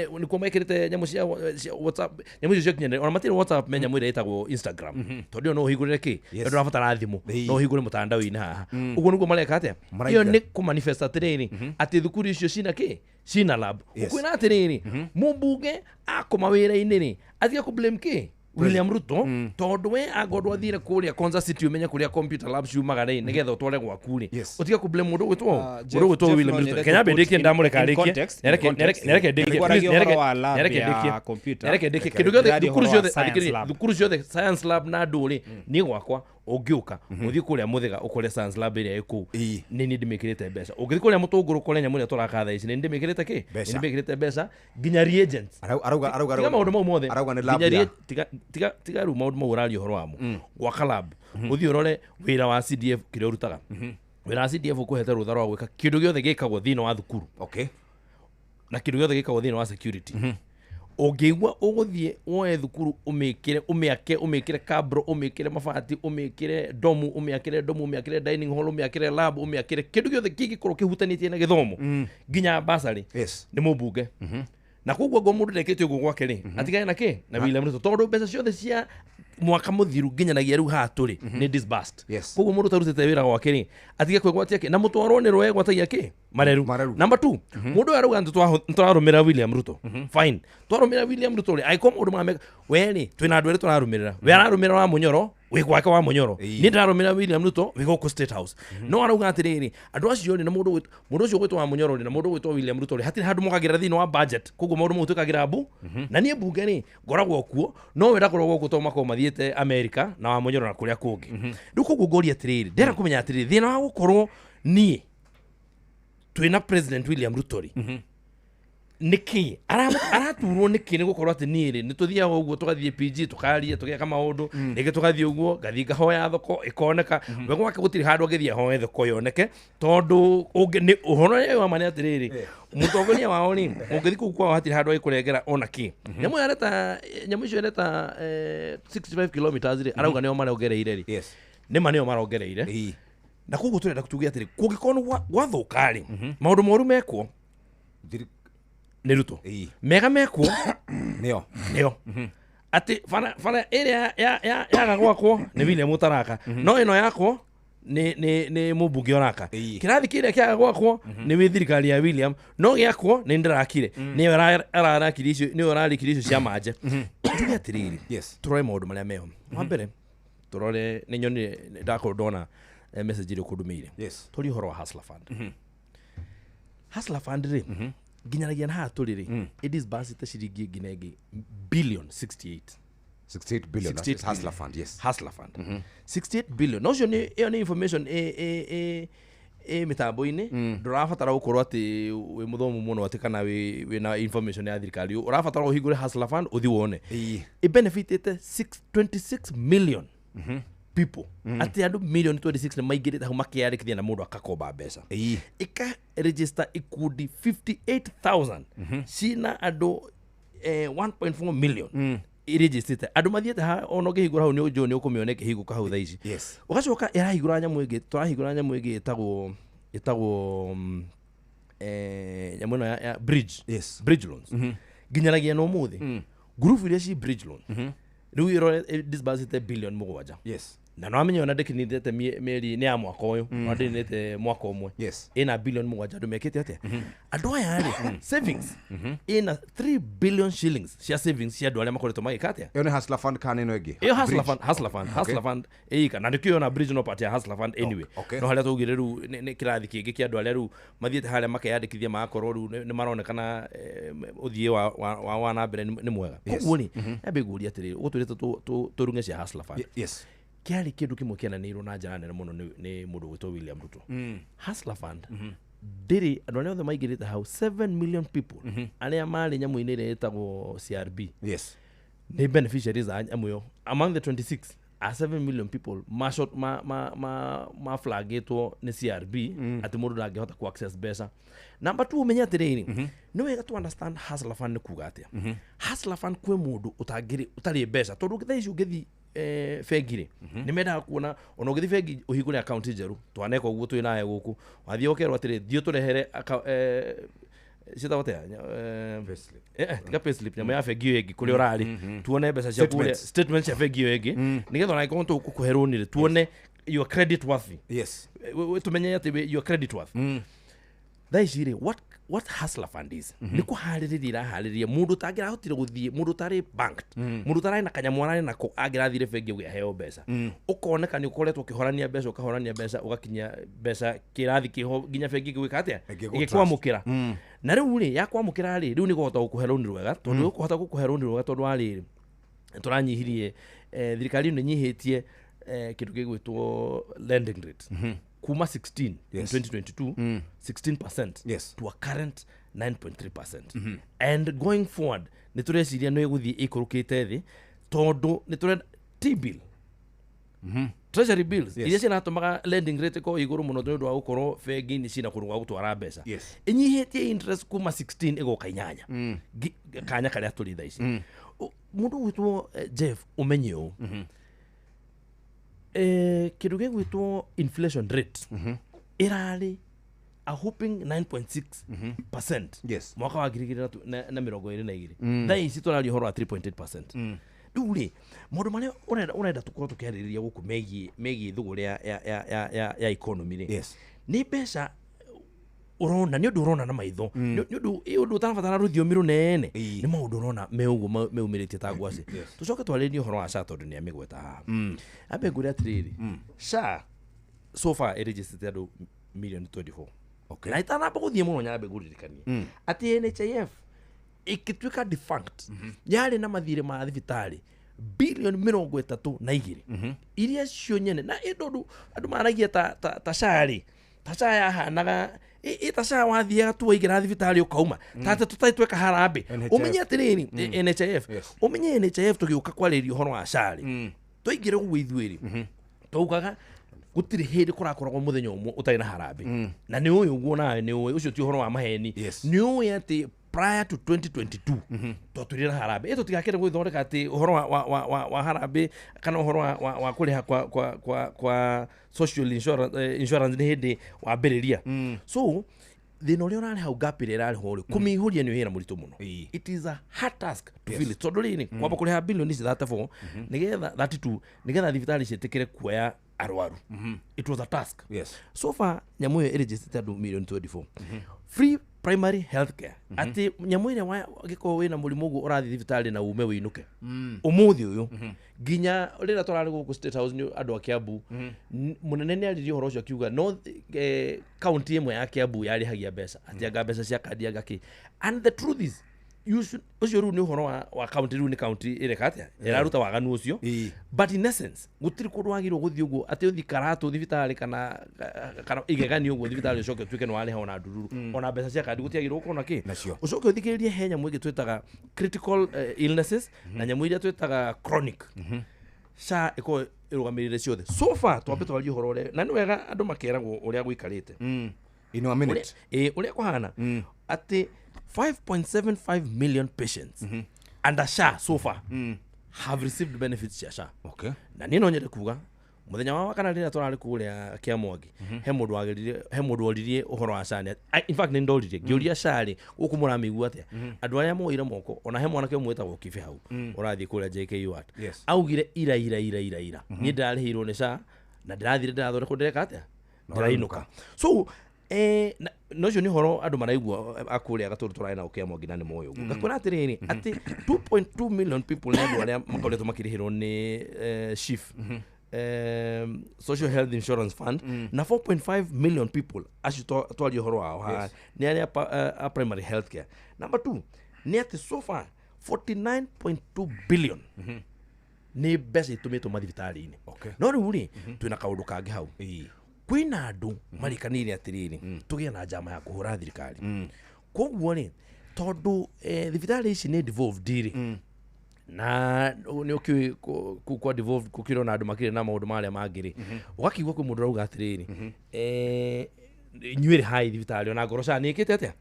Speaker 4: nĩkuo mekĩrĩte nyamũ cia WhatsApp, nyamũ icio cia kinyanĩra. Ona matirĩ WhatsApp, me nyamũ ĩrĩa ĩtagwo Instagram. Tondũ ĩyo no ũhingũrĩre kĩ?
Speaker 2: Yes.
Speaker 4: Ndũrabatara thimũ, no ũhingũre mũtandao-inĩ haha. Ũguo nĩguo mareka atĩa? Ĩyo nĩ kũmanifest atĩrĩrĩ, atĩ thukuru icio cina kĩ? Cina lab. Ũkwĩra atĩrĩrĩ, mũmbunge akoma wĩra-inĩ rĩ, atige kũ blame kĩ? William Ruto, tondũ we angorwo athire kũrĩa Konza City ũmenye kũrĩa computer lab ciumaga rĩ, nĩgetha ũtware gwaku rĩ, ũtige kũ blame mũndũ ũgwĩtwo mũndũ ũgwĩtwo William Ruto. Kenya mbĩndĩkie ndamũreka arĩkie. Nereke ndĩkie, nereke ndĩkie kĩndũ gĩothe. Thukuru ciothe, thukuru ciothe science lab na andũ rĩ, niĩ gwakwa ũngĩũka ũthiĩ kũrĩa Mũthĩga ũkore science lab ĩrĩa ĩ kũu, nĩ niĩ ndĩmĩkĩrĩte mbeca. Ũngĩthiĩ kũrĩa Mũtũngũrũ ũkore nyamũ ĩrĩa tũraka thaa ici, nĩ ndĩmĩkĩrĩte kĩ? Nĩ ndĩmĩkĩrĩte mbeca nginya reagents.
Speaker 2: Arauga
Speaker 4: tiga maũndũ mau mothe,
Speaker 2: arauga nĩ lab ya
Speaker 4: tiga rĩu maũndũ mau ũraria ũhoro wamo. Gwaka lab, ũthiĩ ũrore wĩra wa CDF kĩrĩa ũrutaga. Wĩra wa CDF ũkũhete rũtha rwa gwĩka kĩndũ gĩothe gĩkagwo thĩinĩ wa thukuru.
Speaker 2: Okay.
Speaker 4: Na kĩndũ gĩothe gĩkagwo thĩinĩ wa security. Ũngĩigua ũgũthiĩ woe thukuru ũmĩkĩre, ũmĩake, ũmĩkĩre kabro, ũmĩkĩre mabati, ũmĩkĩre domu, ũmĩakĩre domu, ũmĩakĩre dining hall, ũmĩakĩre lab, ũmĩakĩre kĩndũ gĩothe kĩngĩkorwo kĩhutanĩtie na gĩthomo nginya basarĩ,
Speaker 2: Yes.
Speaker 4: nĩ mũmbunge. Na koguo ngo mũndũ ndekĩte ũguo gwake rĩ, atigane na kĩ? Na William Ruto, tondũ mbeca ciothe cia mwaka mũthiru nginyanagia rĩu haha tũrĩ nĩ disbursed.
Speaker 2: Yes.
Speaker 4: Koguo mũndũ ũtarutĩte wĩra gwake rĩ, atige kwĩgwatia kĩ? Na mũtwarwo nĩ rwegwatagia kĩ? Mareru. Number 2, mũndũ ũyũ arauga nĩtũrarũmĩrĩra William Ruto. Fine. Twarũmĩrĩra William Ruto rĩ, angĩkorwo maũndũ maya we rĩ, twĩna andũ erĩ tũrarũmĩrĩra. We ararũmĩrĩra wa Mũnyoro, wĩ gwake wa Mũnyoro. Niĩ ndĩrarũmĩrĩra William Ruto, wĩ gũkũ State House. No arauga atĩrĩrĩ, andũ acio rĩ, na mũndũ ũcio ũgwĩtwo wa Mũnyoro rĩ, na mũndũ ũgwĩtwo William Ruto rĩ, hatirĩ handũ mokagĩra thĩinĩ wa budget. Koguo maũndũ mau twĩkagĩra mbu. Na niĩ mbunge rĩ, ngoragwo kuo, no we ndakoragwo kuo tondũ makoragwo mathiĩte America na wa Mũnyoro na kũrĩa kũngĩ. Rĩu koguo ngoria atĩrĩrĩ, ndĩrenda kũmenya atĩrĩrĩ, thĩna wa gũkorwo niĩ twĩna President William Ruto rĩ, nĩkĩ araturwo nĩkĩ nĩ gũkorwo atĩ niĩ rĩ, nĩ tũthiaga ũguo tũgathiĩ PG tũkaria tũgeka maũndũ, rĩngĩ tũgathiĩ ũguo ngathiĩ ngahoya thoko ĩkoneka. We gwake gũtirĩ handũ angĩthiĩ ahoe thoko yoneke, tondũ ũhoro ũrĩa wa ma nĩ atĩrĩrĩ, mũtongoria wao rĩ, ũngĩthiĩ kũu kwao hatirĩ handũ angĩkũrengera ona kĩ. Nyamũ ĩyo areta, nyamũ icio areta 65 kilometers rĩ, arauga nĩo marongereire rĩ.
Speaker 2: Yes.
Speaker 4: Nĩ ma nĩo marongereire. Na koguo tũrenda tuge atĩrĩ, kũngĩkorwo gwathũka rĩ, maũndũ moru mekwo nĩ Ruto. Mega mekwo
Speaker 2: nĩo.
Speaker 4: Nĩo. Atĩ bara ĩrĩa yaga gwakwo nĩ William ũtaraka, no ĩno yakwo nĩ mũmbunge ũraka. Kĩrathi kĩrĩa kĩaga gwakwo nĩ wĩ thirikari ya William, no gĩakwo nĩ ndĩrakire. Nĩyo ararakire icio, nĩyo ararĩkirie icio cia manje. Tuge atĩrĩrĩ, tũrore maũndũ marĩa meho. Wa mbere, tũrore nĩ nyonire ndakorwo ndona message ĩrĩa ũkũndũmĩire.
Speaker 2: Yes.
Speaker 4: Tũrie ũhoro wa Hustler Fund. Hustler Fund rĩ, nginyanagia na haha tũrĩ rĩ, ĩdisbursĩte ciringi ĩngĩ na ĩngĩ billion 68.
Speaker 2: 68 billion.
Speaker 4: 68
Speaker 2: Hustler Fund, yes.
Speaker 4: Hustler Fund. 68 billion. No ũcio nĩ ĩyo nĩ information ĩ mĩtambo-inĩ, ndũrabatara gũkorwo atĩ wĩ mũthomu mũno atĩ kana wĩna information ya thirikari. Ũrabatara ũhingũre Hustler Fund ũthiĩ wone. Ĩbenefitĩte 26 million people. Atĩ andũ million 26 nĩ maingĩrĩte hau makĩyandĩkithia na mũndũ akakomba mbeca. Ĩka register ikundi 58,000 cina andũ 1.4 million irejistĩte. Andũ mathiĩte ha ona ũngĩhingũra hau nĩ ũnjũĩ nĩ ũkũmĩona ĩkĩhingũka hau thaa ici.
Speaker 2: Yes.
Speaker 4: Ũgacoka ĩrahingũra nyamũ ĩngĩ, tũrahingũra nyamũ ĩngĩ ĩtagwo nyamũ ĩno ya bridge.
Speaker 2: Yes.
Speaker 4: Bridge loans. Nginyanagia na ũmũthĩ. Ngurubu iria ci bridge loan. Rĩu ĩro disbursĩte billion 7.
Speaker 2: Yes.
Speaker 4: Na no amenye ona ndĩkinyithĩte mĩeri nĩ ya mwaka ũyũ, no ndĩninĩte mwaka ũmwe. Ĩna bilioni 7 andũ mekĩte atĩa? Andũ aya rĩ, savings ĩna 3 billion shillings cia savings cia andũ arĩa makoretwo magĩka atĩa?
Speaker 2: Ĩyo nĩ Hustler Fund kana ĩno ĩngĩ?
Speaker 4: Ĩyo Hustler Fund, Hustler Fund, Hustler Fund ĩika na nĩkĩo yona bridge no part ya Hustler Fund anyway. No harĩa twaugire rĩu nĩ kĩrathi kĩngĩ kĩa andũ arĩa rĩu mathiĩte harĩa makeyandĩkithia magakorwo rĩu nĩ maronekana ũthiĩ wa na mbere nĩ mwega. Koguo rĩ, nyambe ngũrie atĩrĩrĩ, ũgũtwĩrĩte tũrung'e cia Hustler Fund. Kĩarĩ kĩndũ kĩmwe kĩananĩirwo na njĩra nene mũno nĩ mũndũ ũgwĩtwo William Ruto. Hustler Fund ndĩrĩ andũ arĩa othe maingĩrĩte hau 7 million people arĩa marĩ nyamũ-inĩ ĩrĩa ĩtagwo CRB. Nĩ beneficiaries a nyamũ ĩyo. Among the 26 a 7 million people ma short, ma ma ma ma flagĩtwo nĩ CRB atĩ mũndũ ndangĩhota ku access mbeca. Number 2, ũmenye atĩrĩrĩ, nĩ wega to understand Hustler Fund nĩ kuga atĩa. Hustler Fund kwĩ mũndũ ũtangĩrĩ ũtarĩ mbeca, tondũ thaa ici ũngĩthiĩ bengi rĩ, nĩ mendaga kuona ona ũngĩthiĩ bengi ũhingũre account njerũ, twaneka ũguo twĩ nawe gũkũ, wathiĩ ũkerwo atĩrĩ, thiĩ ũtũrehere ciĩtagwo atĩa? Tiga payslip, nyamũ ya bengi ĩyo ĩngĩ kũrĩa ũrarĩ, tuone mbeca ciaku ũrĩa, statement cia bengi ĩyo ĩngĩ, nĩgetha ona angĩkorwo tũgũkũhe rũni rĩ, tuone your credit worthy. Tumenye atĩ your credit worth. Thaa ici rĩ, what Hustler Fund is, nĩ kũharĩrĩria iraharĩrĩria mũndũ ũtangĩrahotire gũthiĩ, mũndũ ũtarĩ banked, mũndũ ũtararĩ na kanyamũ ararĩ nako angĩrathire bengi ũgĩaheo mbeca, ũkoneka nĩ ũkoretwo ũkĩhorania mbeca, ũkahorania mbeca, ũgakinyia mbeca kĩrathi kĩho nginya bengi ĩgĩgwĩka atĩa? Ĩgĩkwamũkĩra. Na rĩu rĩ, yakwamũkĩra rĩ, rĩu nĩ kũhota gũkũhe rũni rwega, tondũ ũkũhota gũkũhe rũni rwega tondũ wa rĩrĩ, tũranyihirie, thirikari nĩ nyihĩtie kĩndũ gĩgwĩtwo lending rate. Kuma 16 in 2022, 16% to a current 9.3%. And going forward, nĩ tũreciria nĩ ĩgũthiĩ ĩikũrũkĩte thĩ, tondũ nĩ tũrenda T-bill. Treasury bills, iria ciratũmaga lending rate ĩkorwo igũrũ mũno nĩ ũndũ wa gũkorwo bengi nĩ cina kũndũ gwa gũtwara mbeca. Ĩnyihĩtie interest kuma 16 ĩgoka 8. Kanya karĩa tũrĩ thaa ici. Mũndũ ũgwĩtwo Jeff, ũmenye ũũ. Kĩndũ gĩgwĩtwo inflation rate ĩrarĩ a whopping 9.6% mwaka wa ngiri igĩrĩ na mĩrongo ĩrĩ na igĩrĩ. Thaa ici tũraria ũhoro wa 3.8%. Rĩu rĩ, maũndũ marĩa ũrenda tũkorwo tũkĩarĩrĩria gũkũ megiĩ thũgũrĩ ya economy rĩ, nĩ mbeca ũrona, nĩ ũndũ ũrona na maitho, nĩ ũndũ ũtarabatara rũthiomi rũnene, nĩ maũndũ ũrona me ũguo meumĩrĩtie ta ngwacĩ. Tũcoke twarĩrie ũhoro wa SHA tondũ nĩ amĩgweta haha. Ambe ngũre atĩrĩrĩ, SHA so far ĩrĩgĩcĩte andũ milioni 24. Na itanamba gũthiĩ mũno nyambe ngũririkanie atĩ NHIF ĩgĩtuĩka defunct, yarĩ na mathirĩ ma thibitarĩ bilioni 32 iria cio nyene, na ĩndũ andũ maragia ta SHA rĩ, ta SHA yahanaga ĩ ta SHA wathiaga tu waingĩra thibitarĩ ũkauma, ta atĩ tũtarĩ tweka harambĩ. Ũmenye atĩrĩrĩ, NHIF, ũmenye NHIF tũgĩũka kwarĩrĩria ũhoro wa SHA rĩ, twaingĩre ũguo ithuĩ rĩ, twaugaga gũtirĩ hĩndĩ kũrakoragwo mũthenya ũmwe ũtarĩ na harambĩ. Na nĩ ũĩ ũguo nawe nĩ ũĩ, ũcio ti ũhoro wa maheni. Nĩ ũĩ atĩ prior to 2022 twatwĩrire harambĩ. Ĩ tũtigakĩre gwĩthondeka atĩ ũhoro wa harambĩ kana ũhoro wa kũrĩha kwa social insurance nĩ hĩndĩ wambĩrĩria. So thĩna ũrĩa ũrarĩ hau, gap ĩrĩa ĩrarĩ ho rĩ, kũmĩihũria nĩ wĩra mũritũ mũno. It is a hard task to fill it. Tondũ rĩrĩ, kwamba kũrĩha bilioni ici 34 nĩgetha 32 nĩgetha thibitarĩ ciĩtĩkĩre kuoya arwaru. It was a task. So far nyamũ ĩyo ĩrĩgĩcĩte andũ milioni 24. Free primary health care. Atĩ nyamũ ĩrĩa angĩkorwo wĩna mũrimũ ũguo ũrathiĩ thibitarĩ na ume wĩinũke. Ũmũthĩ ũyũ nginya rĩrĩa tũrarĩ gũkũ State House nĩ andũ a Kiambu, mũnene nĩ aririe ũhoro ũcio akiuga no kaunti ĩmwe ya Kiambu yarĩhagia mbeca, atĩ anga mbeca cia kandi anga kĩ. And the truth is, ũcio rĩu nĩ ũhoro wa kaunti, rĩu nĩ kaunti ĩreka atĩa, ĩraruta waganu ũcio. But in essence gũtirĩ kũndũ wagĩrĩirwo gũthiĩ ũguo atĩ ũthiĩ Karatũ thibitarĩ kana igeganio ũguo thibitarĩ ũcoke ũtuĩke nĩ warĩha ona ndururu, ona mbeca cia kandi gũtiagĩrĩirwo gũkorwo na kĩ. Ũcoke ũthikĩrĩrie he nyamũ ĩngĩ twĩtaga critical illnesses na nyamũ iria twĩtaga chronic. SHA ĩkorwo ĩrũgamĩrĩire ciothe. So far twambe twarie ũhoro ũrĩa, na nĩ wega andũ makeragwo ũrĩa gũikarĩte.
Speaker 2: In a minute.
Speaker 4: Ũrĩa kũhana atĩ 5.75 million patients under SHA so far have received benefits cia SHA. Na niĩ no nyende kuga Muthenya wa kana rĩrĩa tũrarĩ kũrĩa Kĩamwangi he mũndũ wageririe he mũndũ oririe ũhoro wa SHA. In fact nĩ ndoririe ngĩũria SHA rĩ gũkũ mũramĩigua atĩa andũ arĩa moire moko ona he mwanake ũmwe wĩtagwo Kibe hau ũrathiĩ kũrĩa JKUAT augire ira ira ira ira ira niĩ ndĩrarĩhĩirwo nĩ SHA na ndĩrathire ndĩrathondekwo ndĩreka atĩa ndĩrainũka. So no cio nĩ ũhoro andũ maraigua akũrĩa Gatũndũ tũrarĩ nao Kĩamwangi na nĩ moĩ ũguo. Ngakwĩra atĩrĩrĩ atĩ 2.2 million people nĩ andũ arĩa makoretwo makĩrĩhĩrwo nĩ SHIF, Social Health Insurance Fund, na 4.5 million people acio twaria ũhoro wao haha nĩ arĩa a primary health care. Number 2 nĩ atĩ so far 49.2 billion nĩ mbeca itũmĩtwo mathibitarĩ-inĩ. No rĩu rĩ twĩna kaũndũ kangĩ hau. Kwĩna andũ marĩkanĩire atĩrĩrĩ tũgĩe na njama ya kũhũra thirikari. Koguo rĩ tondũ thibitarĩ ici nĩ devolved rĩ na nĩ ũkĩũĩ kũu kwa devolved gũkĩrĩ na andũ makĩrĩ na maũndũ marĩa mangĩ rĩ ũgakĩigua kwĩ mũndũ ũrauga atĩrĩrĩ inyuĩ rĩ hai thibitarĩ ona ngoro SHA nĩ ĩkĩte atĩa.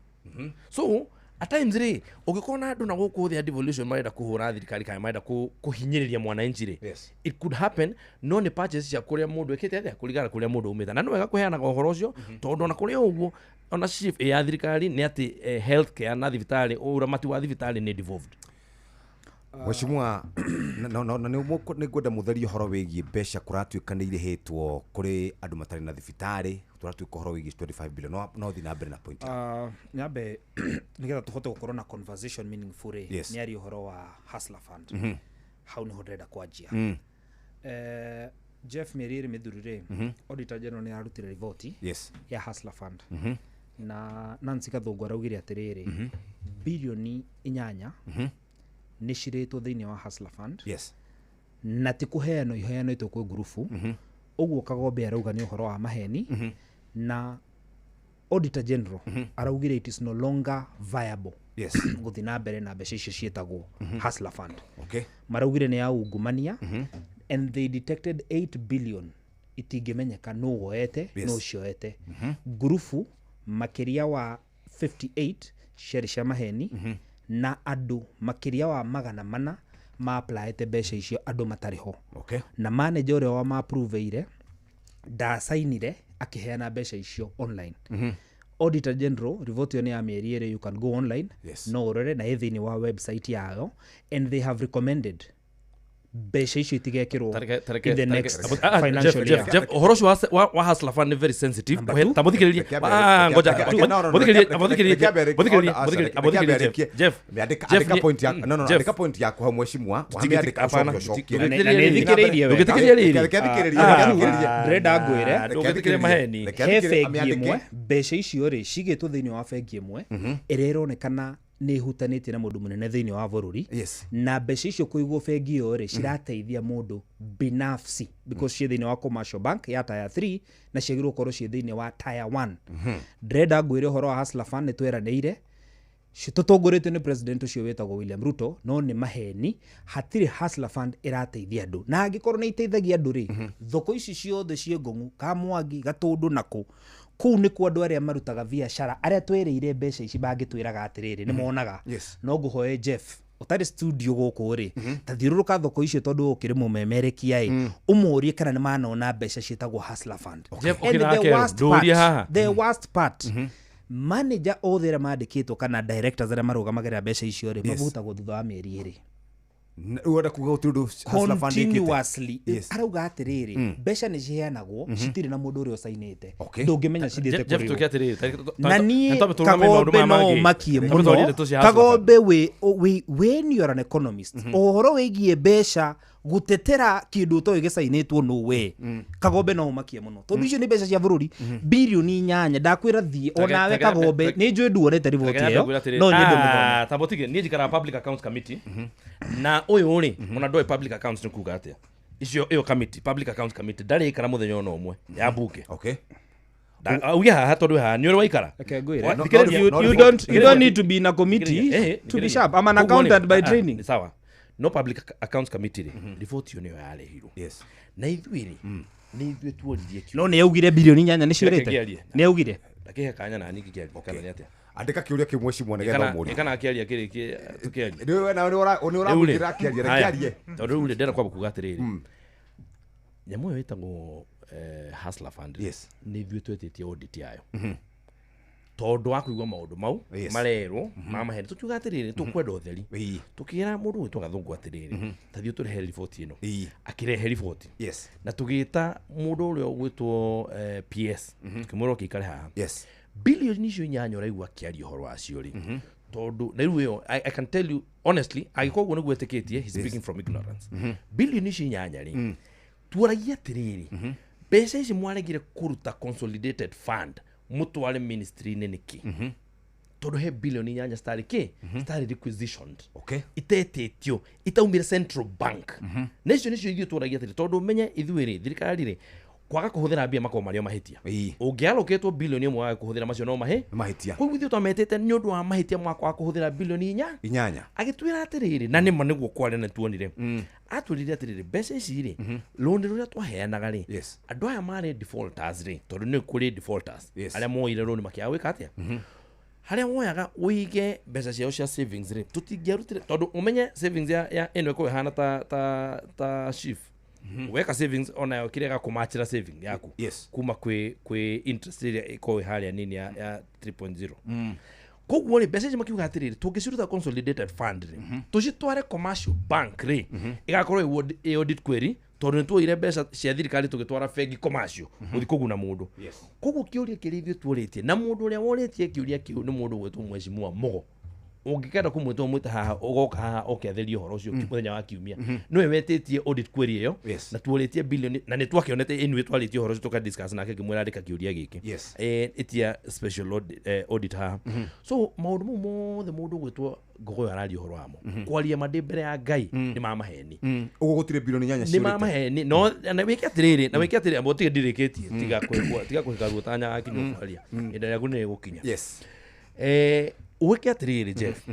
Speaker 4: So at times rĩ ũngĩkorwo na andũ na gũkũ thĩ ya devolution marenda kũhũra thirikari kana marenda kũhinyĩrĩria mwananchi rĩ it could happen no nĩ patches cia kũrĩa mũndũ ĩkĩte atĩa kũringana kũrĩa mũndũ umĩte. Na nĩ wega kũheanaga ũhoro ũcio tondũ ona kũrĩ ũguo ona SHIF ya thirikari nĩ atĩ health care na thibitarĩ ũramati wa thibitarĩ nĩ devolved.
Speaker 2: Mheshimiwa no nĩ ngwenda mũtherie ũhoro wĩgiĩ mbeca kũratuĩka nĩ irĩhĩtwo kũrĩ andũ matarĩ na thibitarĩ tũratuĩka ũhoro wĩgiĩ 25 billion no thiĩ na mbere na point.
Speaker 1: Nyambe nĩgetha tũhote gũkorwo na conversation meaningful rĩ nĩ arie ũhoro wa Hustler Fund. Hau nĩho ndĩrenda kwanjia. Jeff mĩeri ĩrĩ mĩthiru rĩ Auditor General nĩ ararutire riboti ya Hustler Fund na Nancy Gathũngũ araugire atĩrĩrĩ bilioni 8 nĩ cirĩtwo thĩinĩ wa Hustler Fund. Na ti kũheanwo iheanĩtwo kwĩ ngurubu. Ũguo Kagombe arauga nĩ ũhoro wa maheni. Na Auditor General araugire it is no longer viable gũthiĩ na mbere na mbeca icio ciĩtagwo Hustler Fund. Maraugire nĩ ya ungumania and they detected 8 billion itingĩmenyeka nũ woete nũ cioete. Ngurubu makĩria wa 58 ciarĩ cia maheni na andũ makĩria wa 400 ma-applyĩte mbeca icio andũ matarĩ ho. Na manager ũrĩa wa ma-approve-ire ndacainire akĩheana mbeca icio online. Auditor General riboti ĩyo nĩ ya mĩeri ĩrĩ, you can go online no ũrore na ĩ thĩinĩ wa website yayo and they have recommended mbeca icio itigekĩrwo in the next financial year.
Speaker 4: Jeff, ũhoro ũcio wa Hustler Fund nĩ very sensitive. Ta mũthikĩrĩrie ngoja mũthikĩrĩrie Jeff
Speaker 2: andĩka point yaku. No andĩka point yaku hau mheshimiwa wamĩandĩka ũcoke.
Speaker 1: Na nĩ thikĩrĩirie wega.
Speaker 4: Ndũgĩtĩkĩrie
Speaker 1: ndĩrenda ngwĩre
Speaker 4: ndũgĩtĩkĩrie maheni.
Speaker 1: He bengi ĩmwe mbeca icio rĩ cigĩtwo thĩinĩ wa bengi ĩmwe ĩrĩa ĩronekana nĩ ĩhutanĩtie na mũndũ mũnene thĩinĩ wa bũrũri na mbeca icio kũigwo bengi ĩyo rĩ cirateithia mũndũ binafsi because ciĩ thĩinĩ wa commercial bank ya tier 3 na ciagĩrĩirwo gũkorwo ciĩ thĩinĩ wa tier 1. Ndĩrenda ngwĩre ũhoro wa Hustler Fund nĩ tweranĩire tũtongoretio nĩ president ũcio wĩtagwo William Ruto no nĩ maheni hatirĩ Hustler Fund ĩrateithia andũ na angĩkorwo nĩ iteithagia andũ rĩ thoko ici ciothe ciĩ Ngong'u Kamwangi Gatũndũ nako kũu nĩkuo andũ arĩa marutaga biacara arĩa twĩrĩire mbeca ici mangĩtwĩraga atĩrĩrĩ nĩ monaga. No ngũhoe Jeff ũtarĩ studio gũkũ rĩ ta thiũrũrũka thoko icio tondũ ũkĩrĩ mũmemerekia ĩ ũmũrie kana nĩ manona mbeca ciĩtagwo Hustler Fund. And the worst part manager othe arĩa mandĩkĩtwo kana directors arĩa marũgamagĩrĩra mbeca icio rĩ mabutagwo thutha wa mĩeri ĩrĩ.
Speaker 2: Ũrenda kuga gũtirĩ ũndũ Hustler Fund ĩkĩte
Speaker 1: continuously. Arauga atĩrĩrĩ mbeca nĩ ciheanagwo citirĩ na mũndũ ũrĩa ũcainĩte ndũngĩmenya cithiĩte kũrĩ na niĩ Kagombe no ũmakie mũno. Kagombe when you are an economist ũhoro wĩgiĩ mbeca gutetera kindu to gicainitwo no we Kagombe no umakie muno tondu icio ni mbeca cia bururi bilioni 8 ndakwira thie onawe Kagombe ni njui nduonete riboti iyo no nyende muthome
Speaker 4: tabotige ni njikara public accounts committee na uyu ri mona ndoe public accounts ni kuga atia icio iyo committee public accounts committee ndari ikara muthenya ona umwe ya bunge okay uge haha tondu haha ni uri waikara.
Speaker 1: You don't need to be in a committee to be sharp. I'm an accountant by training.
Speaker 4: Sawa. No public accounts committee ri report yo niyo yarehirwo.
Speaker 2: Yes.
Speaker 4: Na ithuĩ ri ni ithuĩ tuoririe
Speaker 1: kĩũria. No nĩ augire bilioni 8 nĩ ciũrĩte. Nĩ augire.
Speaker 4: Ndakihe kanya na ningĩ kĩaria kana nĩ atĩa.
Speaker 2: Andĩka kĩũria kĩu mwecimu nĩgetha ũmũrie.
Speaker 4: Kana akĩaria kĩrĩkie tũkĩarie.
Speaker 2: Nĩ we na nĩ ũramũkĩra akĩaria reke arie.
Speaker 4: Tondũ rĩu ndĩrenda kwamba kuga atĩrĩrĩ. Nyamũ ĩyo ĩtagwo Hustler Fund.
Speaker 2: Yes.
Speaker 4: Nĩ ithuĩ twetĩtie audit yayo. Tondũ wa kũigua maũndũ mau
Speaker 2: Yes.
Speaker 4: marerwo ma maheni tũkiuga atĩrĩrĩ tũkwenda ũtheri.
Speaker 2: Ĩĩ.
Speaker 4: Tũkĩra mũndũ gwĩtwo Gathũngũ atĩrĩrĩ tathiĩ ũtũrehe riboti ĩno.
Speaker 2: Ĩĩ.
Speaker 4: Akĩrehe riboti.
Speaker 2: Yes.
Speaker 4: Na tũgĩta mũndũ ũrĩa ũgwĩtwo PS tũkĩmwĩra oke aikare haha.
Speaker 2: Yes.
Speaker 4: Bilioni icio inyanya ũraigua akĩaria ũhoro wacio rĩ tondũ na rĩu ĩyo I can tell you honestly angĩkorwo ũguo nĩguo etĩkĩtie he's speaking from ignorance. Bilioni icio inyanya rĩ tuoragia atĩrĩrĩ mbeca ici mwaregire kũruta consolidated fund mũtware ministry-inĩ nĩkĩ? Tondũ he bilioni inyanya citarĩ kĩ citarĩ requisitioned.
Speaker 2: Okay.
Speaker 4: Itetĩtio itaumire central bank. Na icio nĩcio ithuĩ tũragia atĩrĩ tondũ ũmenye ithuĩ rĩ thirikari rĩ kwaga kũhũthĩra mbia makoragwo marĩ o mahĩtia.
Speaker 2: Ĩĩ.
Speaker 4: Ũngĩalokĩtwo bilioni ĩmwe wage kũhũthĩra macio no mahĩ
Speaker 2: Nĩ mahĩtia.
Speaker 4: Koguo ithuĩ twametĩte nĩ ũndũ wa mahĩtia ma kwaga kũhũthĩra bilioni inya
Speaker 2: Inyanya.
Speaker 4: agĩtwĩra atĩrĩrĩ na nĩma nĩguo kwarĩ na tuonire atwĩrire atĩrĩrĩ mbeca ici rĩ rũni rũrĩa twaheanaga rĩ
Speaker 2: Yes.
Speaker 4: andũ aya marĩ defaulters rĩ tondũ nĩ kũrĩ defaulters
Speaker 2: Yes.
Speaker 4: arĩa moire rũni makĩaga gwĩka atĩa harĩa woyaga ũige mbeca ciao cia savings rĩ tũtingĩarutire tondũ ũmenye savings ya ĩno ĩkoragwo ĩhana ta SHIF weka savings onayo kĩrĩa gakũmachĩra saving yaku.
Speaker 2: Yes.
Speaker 4: Kuma kwĩ interest ĩrĩa ĩkoragwo ĩ harĩa nini ya 3.0. Koguo rĩ mbeca ici makiuga atĩrĩrĩ tũngĩciruta consolidated fund rĩ tũcitware commercial bank rĩ ĩgakorwo ĩ audit query tondũ nĩ tuoire mbeca cia thirikari tũgĩtwara bengi commercial gũthiĩ kũguna mũndũ.
Speaker 2: Yes.
Speaker 4: Koguo kĩũria kĩrĩa ithuĩ tuorĩtie na mũndũ ũrĩa worĩtie kĩũria kĩu nĩ mũndũ ũgwĩtwo Mheshimiwa Mugo. Ũngĩkenda kũmwĩta ũmwĩte haha ũgoka haha oke atherie ũhoro ũcio mũthenya wa kiumia. Nĩwe wetĩtie audit query ĩyo.
Speaker 2: Yes.
Speaker 4: Na tuorĩtie bilioni na nĩ twakĩonete anyway twarĩtie ũhoro ũcio tũka discuss nake ngĩmwĩra andĩka kĩũria gĩkĩ.
Speaker 2: Yes.
Speaker 4: Ĩtia special audit haha. So maũndũ mau mothe mũndũ ũgwĩtwo Ngogoyo araria ũhoro wamo kwaria ma ndĩ mbere ya Ngai nĩ ma maheni.
Speaker 2: Ũguo gũtirĩ bilioni inyanya
Speaker 4: Nĩ ma
Speaker 2: ciũrĩte.
Speaker 4: maheni no na wĩke atĩrĩrĩ na wĩke atĩrĩrĩ amba ũtige ndirĩkĩtie tiga kũhĩka ruo ta nyagakinya kwaria ihinda rĩaku nĩ rĩgũkinya.
Speaker 2: Yes.
Speaker 4: Wĩke atĩrĩrĩ Jeff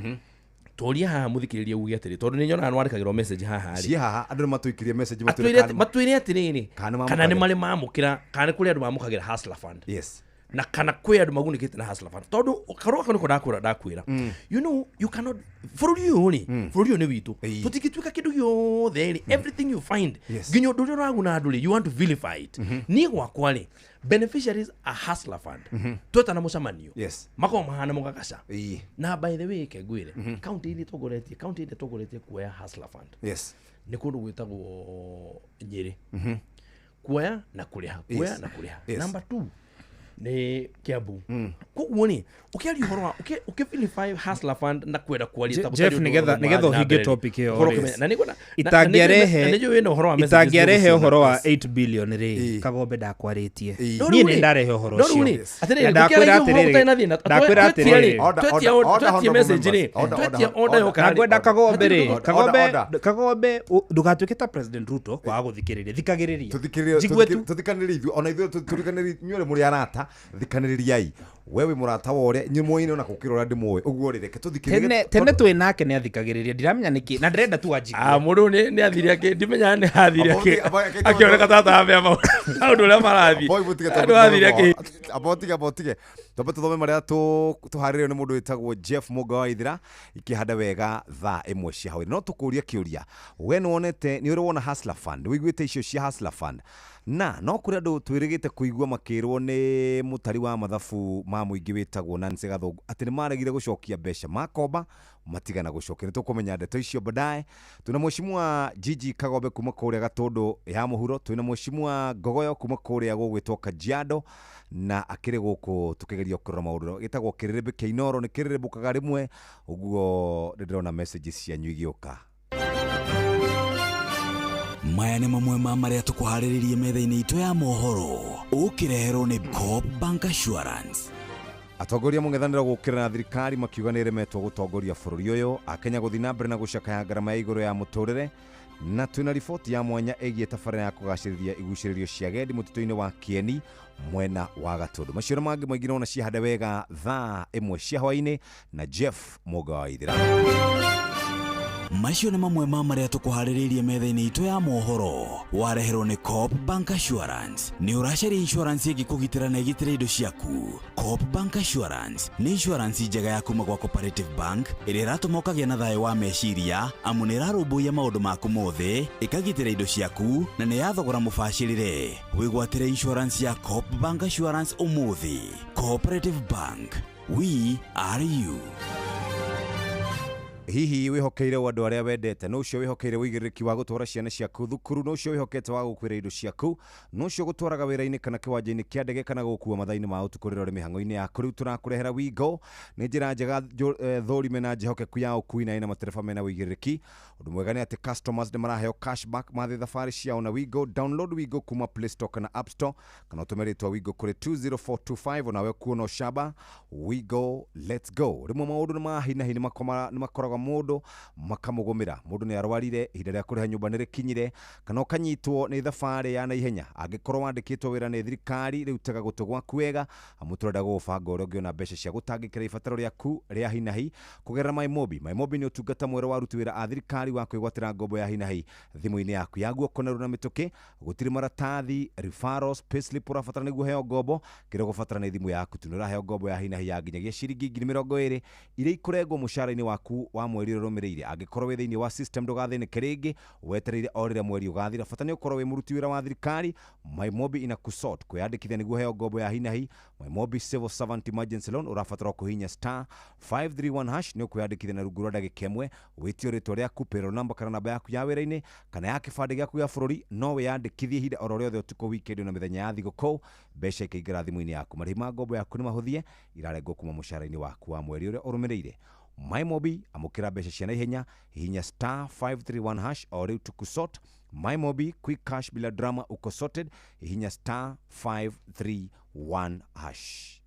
Speaker 4: tũria haha mũthikĩrĩrie uge atĩrĩ tondũ nĩ nyonaga nĩwandĩkagĩrwo message haha rĩ
Speaker 2: Ciĩ haha andũ nĩ matũikirie message matwĩre
Speaker 4: matwĩre atĩrĩrĩ
Speaker 2: Kana
Speaker 4: kana nĩ marĩ mamũkĩra kana nĩ kũrĩ andũ mamũkagĩra Hustler Fund.
Speaker 2: Yes.
Speaker 4: Na kana kwĩ andũ magunĩkĩte na Hustler Fund tondũ karũa kau nĩko ndakwĩra you know you cannot bũrũri ũyũ rĩ bũrũri ũyũ nĩ witũ tũtingĩtuĩka kĩndũ gĩothe rĩ everything you find
Speaker 2: Yes.
Speaker 4: nginya ũndũ ũrĩa ũraguna andũ rĩ you want to vilify it. Niĩ gwakwa rĩ beneficiaries a Hustler Fund twetana mũcemanio
Speaker 2: Yes.
Speaker 4: makoragwo mahana mũgagaca.
Speaker 2: Ĩĩ.
Speaker 4: Na by the way ke ngwĩre kaunti iria itongoretie kuoya Hustler Fund
Speaker 2: Yes.
Speaker 4: nĩ kũndũ gwĩtagwo Nyĩrĩ kuoya na kũrĩha kuoya
Speaker 2: Yes.
Speaker 4: na kũrĩha.
Speaker 2: Yes.
Speaker 4: Number 2 nĩ Kiambu. Koguo rĩ ũkĩaria ũhoro wa ũkĩ Hustler Fund na kwenda kwaria ta
Speaker 1: Jeff,
Speaker 4: gũtarĩ ũndũ
Speaker 1: nĩgetha
Speaker 4: ũrathiĩ
Speaker 1: nĩgetha
Speaker 4: na
Speaker 1: ũhinge
Speaker 4: mbere.
Speaker 1: topic ĩyo
Speaker 4: Ũhoro
Speaker 1: rĩ.
Speaker 4: ũkĩmenya- na nĩngwenda-
Speaker 1: Itangĩarehe
Speaker 4: na nĩnjũĩ wĩna ũhoro wa messages
Speaker 1: itangĩarehe
Speaker 4: nĩgũciona.
Speaker 1: ũhoro wa 8 billion rĩ
Speaker 2: Ĩĩ.
Speaker 1: Kagombe ndakwarĩtie.
Speaker 2: Ĩĩ.
Speaker 4: No
Speaker 1: Niĩ
Speaker 4: rĩu
Speaker 1: nĩ
Speaker 4: rĩ,
Speaker 1: ndarehe ũhoro
Speaker 4: no rĩu
Speaker 1: ũcio.
Speaker 4: rĩ, atĩrĩrĩ,
Speaker 1: Na ndakwĩra
Speaker 4: gũkĩaragia ũhoro
Speaker 1: atĩrĩrĩ
Speaker 4: ũtarĩ na thĩna,
Speaker 1: ndakwĩra
Speaker 4: twetia rĩ,
Speaker 1: atĩrĩrĩ
Speaker 2: Order,
Speaker 4: twetia
Speaker 2: order, order,
Speaker 4: twetia
Speaker 2: honorable
Speaker 4: message rĩ,
Speaker 2: members. Order,
Speaker 4: twetia
Speaker 2: order,
Speaker 4: order yoka
Speaker 1: na
Speaker 4: rĩ.
Speaker 1: ngwenda Kagombe rĩ
Speaker 2: Order,
Speaker 1: Kagombe
Speaker 2: order.
Speaker 1: Kagombe ndũgatuĩke ta President Ruto kwaga gũthikĩrĩria thikagĩrĩria
Speaker 2: Tũthikĩrĩrie
Speaker 1: Njigue tu.
Speaker 2: tũthikanĩrĩrie ithuĩ ona ithuĩ tũrikanĩrĩrie inyuĩ mũrĩ arata thikanĩrĩriai we wĩ mũrata wa ũrĩa inyuĩ mũĩ ona gũkĩra ũrĩa ndĩmũĩ ũguo rĩ reke tũthikĩrĩrie
Speaker 1: tene tene twĩ nake nĩ athikagĩrĩria ndiramenya nĩkĩ na ndĩrenda tu anjigue.
Speaker 4: Ah, mũndũ nĩ athire akĩ ndimenyaga nĩ athire
Speaker 2: Abo- abo-
Speaker 4: akĩoneka tata ambea maũndũ ũrĩa marathiĩ
Speaker 2: Boy, mũtige
Speaker 4: Andũ athire akĩ
Speaker 2: abo tige twambe tũthome marĩa tũharĩrĩirio nĩ mũndũ wĩtagwo Jeff Mũnga wa Ithira ikĩhanda wega thaa ĩmwe cia hwaĩ no tũkũria kĩũria we nĩwonete nĩ ũrĩ wona Hustler Fund wĩiguĩte icio cia Hustler Fund na no kũrĩ andũ twĩrĩgĩte kũigua makĩrwo nĩ mũtari wa mathabu ma mũingĩ wĩtagwo Nancy Gathũngũ atĩ nĩ maregire gũcokia mbeca makomba matigana gũcokia nĩ tũkũmenya ndeto icio baadaye twĩna mheshimiwa Gigi Kagombe kuma kũrĩa Gatũndũ ya mũhuro twĩna mheshimiwa Ngogoyo kuma kũrĩa gũgwĩtwo Kajiado na akĩrĩ gũkũ tũkĩgeria kũrora maũndũ gĩtagwo kĩrĩrĩmbĩ kĩa Inooro nĩ kĩrĩrĩmbũkaga rĩmwe ũguo nĩ ndĩrona messages cianyu igĩũka.
Speaker 5: Maya nĩ mamwe ma marĩa tũkũharĩrĩrie metha-inĩ itũ ya mohoro ũkĩreherwo nĩ Coop Bank Assurance.
Speaker 2: Atongoria mũng'ethanĩro gũkĩra na thirikari makiuga nĩ ĩremetwo gũtongoria bũrũri ũyũ akenya gũthiĩ na mbere na gũcakaya ngarama ya igũrũ ya mũtũrĩre na twĩna riboti ya mwanya ĩgiĩ tabarĩra ya kũgacĩrithia igucĩrĩrio cia agendi mũtitũ-inĩ wa Kieni mwena wa Gatũndũ macio na mangĩ maingĩ nona ciahande wega thaa ĩmwe cia hwaĩ-inĩ na Jeff Mũnga wa Ithira.
Speaker 5: Macio nĩ mamwe ma marĩa tũkũharĩrĩirie metha-inĩ itũ ya mohoro. Wareherwo nĩ Coop Bank Assurance. Nĩ ũracaria insurance ĩngĩkũgitĩra na ĩgitĩre indo ciaku. Coop Bank Assurance nĩ insurance njega ya kuma gwa Cooperative Bank ĩrĩa ĩratũma ũkagĩa na thayũ wa meciria, amu nĩ ĩrarũmbũiya maũndũ maku mothe, ĩkagitĩra indo ciaku na nĩ ya thogora mũbacĩrĩre. Wĩgwatĩre insurance ya Coop Bank Assurance ũmũthĩ. Cooperative Bank, we are you.
Speaker 2: Hihi wĩhokeire andũ arĩa wendete, no ũcio wĩhokeire ũigĩrĩrĩki wa gũtwara ciana ciaku thukuru, no ũcio wĩhokete wa gũkuĩra indo ciaku, no ũcio gũtwaraga wĩra-inĩ kana kĩwanja-inĩ kĩa ndege kana gũkua mathaa-inĩ ma ũtukũ rĩrĩa ũrĩ mĩhang'o-inĩ yaku. Rĩu tũrakũrehera Wigo, nĩ njĩra njega thũrime na njĩhokeku ya ũkui na ĩna matereba mena ũigĩrĩrĩki. Ũndũ mwega nĩ atĩ customers nĩ maraheo cashback mathiĩ thabarĩ ciao na Wigo. Download Wigo kuma Play Store kana App Store, kana ũtũme rĩtwa Wigo kũrĩ 20425 onawe kuona ũcamba. Wigo, let's go. Rĩmwe maũndũ nĩ ma hi na hi nĩ makoraga mũndũ makamũgũmĩra. Mũndũ nĩ arwarire, ihinda rĩa kũrĩha nyũmba nĩ rĩkinyire, kana ũkanyitwo nĩ thabarĩ ya naihenya. Angĩkorwo wandĩkĩtwo wĩra nĩ thirikari, rĩu tega gũtũ gwaku wega, amu tũrenda gũgũbanga ũrĩa ũngĩona mbeca cia gũtangĩkĩra ibataro rĩaku rĩa hi na hi kũgerera MyMobi. MyMobi nĩ ũtungata mwerũ wa aruti wĩra a thirikari wa kwĩgwatĩra ngombo ya hi na hi thimũ-inĩ yaku ya guoko narua na mĩtũkĩ. Gũtirĩ maratathi, referrals, payslip ũrabatara nĩguo ũheo ngombo. Kĩrĩa ũgũbatara nĩ thimũ yaku tu. Nĩ ũraheo ngombo ya hi na hi ya nginyagia ciringi 20,000 iria ikũrengwo mũcara-inĩ waku wa mweri ũrĩa ũrũmĩrĩire. Angĩkorwo wĩ thĩinĩ wa system ndũgathĩnĩke rĩngĩ, wetereire o rĩrĩa mweri ũgathira. Bata nĩ ũkorwo wĩ mũruti wĩra wa thirikari. MyMobi ina kusort kwĩyandĩkithia nĩguo ũheo ngombo ya hi na hi. MyMobi Civil Servant Emergency Loan ũrabatara kũhihinya star 531 hash nĩ ũkwĩyandĩkithia na rungu rwa ndagĩka ĩmwe. Wĩtio rĩtwa rĩaku, payroll number kana namba yaku ya wĩra-inĩ kana ya kĩbandĩ gĩaku gĩa bũrũri. No wĩyandĩkithie ihinda oro rĩothe ũtukũ, weekend na mĩthenya ya thigũkũ, mbeca ikaingĩra thimũ-inĩ yaku. Marĩhi ma ngombo yaku nĩ mahũthie, irarengwo kuma mũcara-inĩ waku wa mweri ũrĩa ũrũmĩrĩire. MyMobi, amũkĩra mbeca cia naihenya, hihinya star 531 hash o rĩu tukusort. MyMobi, quick cash bila drama, uko sorted. Hihinya star 531 hash.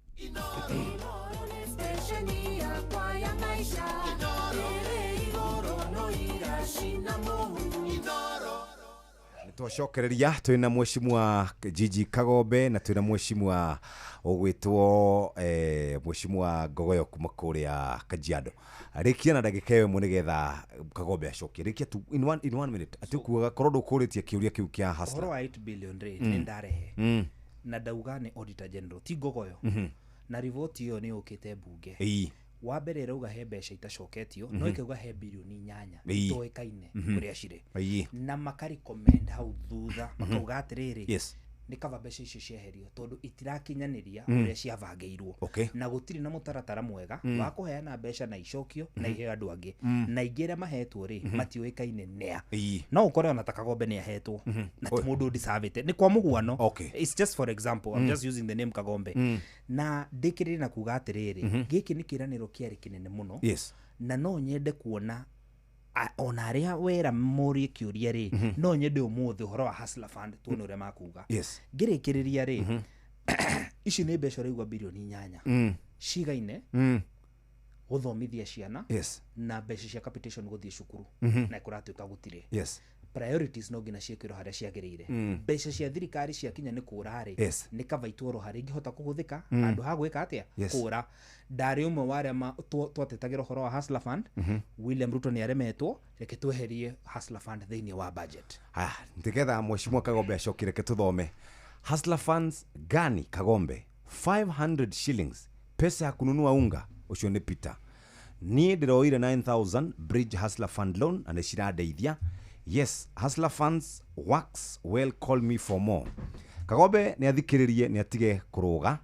Speaker 2: Twacokereria twina mheshimiwa Gigi Kagombe na twina mheshimiwa ũgwĩtwo mheshimiwa Ngogoyo kuma kũrĩa Kajiado. Rĩkia na ndagĩka ĩmwe nĩgetha Kagombe acokie. Rĩkia tu in one minute. Atĩ kuaga korwo ndũkũrĩtie kĩũria kĩu kĩa Hustler.
Speaker 1: Ũhoro wa 8 billion rĩ nĩ ndarehe na ndauga nĩ Auditor General ti Ngogoyo, na riboti ĩyo nĩ yũkĩte mbunge. Wa mbere ĩrauga he mbeca itacoketio, no ĩkauga he bilioni 8 itoĩkaine kũrĩa cirĩ, na makarecommend hau thutha makauga atĩrĩrĩ, nĩ kaba mbeca icio cieherio tondũ itirakinyanĩria ũrĩa ciabangĩirwo, na gũtirĩ na mũtaratara mwega wa kũheana mbeca na icokio na iheo andũ angĩ, na ingĩ arĩa mahetwo rĩ matiũĩkaine nĩa. No ũkore ona ta Kagombe nĩ ahetwo na ti mũndũ ũdecavĩte, nĩ kwa mũhuano, it's just for example, I'm just using the name Kagombe. Na ndĩkĩrĩrie na kuga atĩrĩrĩ, gĩkĩ nĩ kĩĩranĩro kĩarĩ kĩnene mũno, na no nyende kuona ona arĩa wera morie kĩũria rĩ, no nyende ũmũthĩ ũhoro wa Hustler Fund tuone ũrĩa makuga. Ngĩrĩkĩrĩria rĩ, ici nĩ mbeca ũraigua bilioni 8 cigaine gũthomithia ciana na mbeca cia capitation gũthiĩ cukuru, na kũratuĩka gũtirĩ. Priorities no nginya ciĩkĩrwo harĩa ciagĩrĩire. Mbeca cia thirikari ciakinya nĩ kũra rĩ, nĩ kaba itwarwo harĩa ingĩhota kũhũthĩka handũ ha gwĩka atĩa kũra. Ndarĩ ũmwe wa arĩa twatetagĩra ũhoro wa Hustler Fund. William Ruto nĩ aremetwo, reke tweherie Hustler Fund thĩinĩ wa budget.
Speaker 2: Nĩgetha mheshimiwa Kagombe acokie, reke tũthome. Hustler Funds gani Kagombe? 500 shillings pesa ya kununua unga. Ũcio nĩ Peter. Niĩ ndĩroire 9000 Bridge Hustler Fund loan na nĩ cirandeithia. Yes, Hustler Funds works well, call me for more. Kagombe nĩ athikĩrĩrie, nĩ atige kũrũga.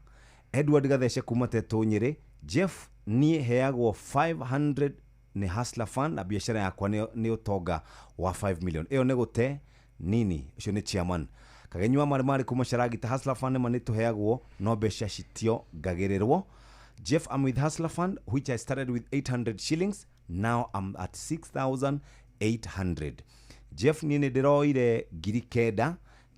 Speaker 2: Edward Gathece kuma Tetũ Nyĩrĩ. Jeff, niĩ heagwo 500 nĩ Hustler Fund na biacara yakwa nĩ ũtonga wa 5 million. Ĩyo nĩ gũte nini. Ũcio nĩ chairman. Kagenyua marĩ kuma Caragita. Hustler Fund nĩ tũheagwo no mbeca citiongagĩrĩrwo. Jeff, I'm with Hustler Fund, which I started with 800 shillings. Now I'm at 6,800. Jeff, niĩ nĩ ndĩroire 9,000.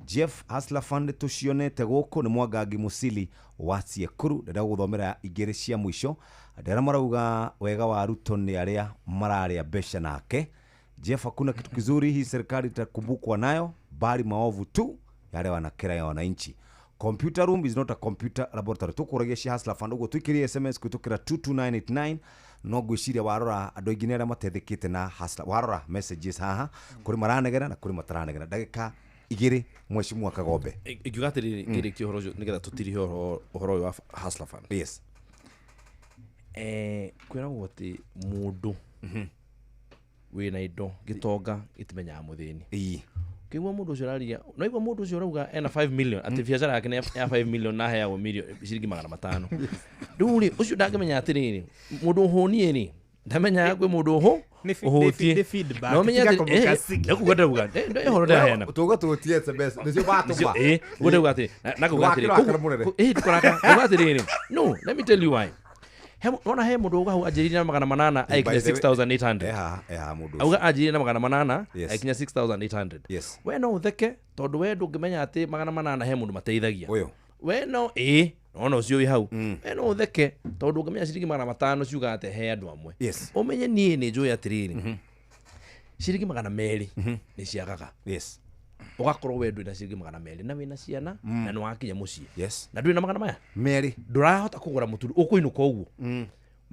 Speaker 2: Jeff, Hustler Fund tũcionete gũkũ nĩ Mwangangi Musili wa Ciekuru. Ndĩrenda gũthomera igĩrĩ cia mũico. Andũ arĩa marauga wega wa Ruto nĩ arĩa mararĩa mbeca nake. Jeff, hakuna kitu kizuri hii serikali itakumbukwa nayo bali maovu tu yale wanakera ya wananchi. Computer room is not a computer laboratory. Tukuragia cia Hustler Fund uguo tuikirie SMS kwitukira 22989 no ngwiciria warora andu aingi ni aria matethekete na Hustler. Warora messages haha kuri maranegera na kuri mataranegera. Ndagika igiri mheshimiwa Kagombe.
Speaker 4: Ingiuga atiriri ngirikia uhoro ucio nigetha tutirihe uhoro uyu wa Hustler Fund.
Speaker 2: Yes.
Speaker 4: Kwiragwo ati mundu wina indo gitonga gitimenyaga muthini. Kigwa mundu ucio araria no igwa mundu ucio arauga ena 5 million ati biacara yake ya 5 million na heagwo million ciringi 500. Riu ri ucio ndangimenya atiriri mundu uhunie ri ndamenyaga kwi mundu uhu uhutie no menya ati ndakuga ndauga ndo ndaheana
Speaker 2: tuga tutie SMS nicio batuma
Speaker 4: ndauga ati nakuga atiri tukoraka ndauga atiriri no let me tell you why. Nona he mundu uga hau anjiririe na 800 aikinya 6800.
Speaker 2: Mundu
Speaker 4: auga anjiririe na 800 aikinya 6800.
Speaker 2: Yes.
Speaker 4: We no utheke tondu we ndungimenya ati 800 he mundu mateithagia. We no nona ucio wi hau. We no utheke tondu ungimenya ciringi 500 ciuga ati he andu amwe.
Speaker 2: Yes.
Speaker 4: Umenye nie ni njui atiriri ciringi 200 ni ciagaga.
Speaker 2: Yes.
Speaker 4: Ugakorwo we ndwina ciringi 200 na wina ciana na ni wakinya mucii.
Speaker 2: Yes.
Speaker 4: Na ndwina magana maya
Speaker 2: meri
Speaker 4: ndurahota kugura mutu ukuinuka uguo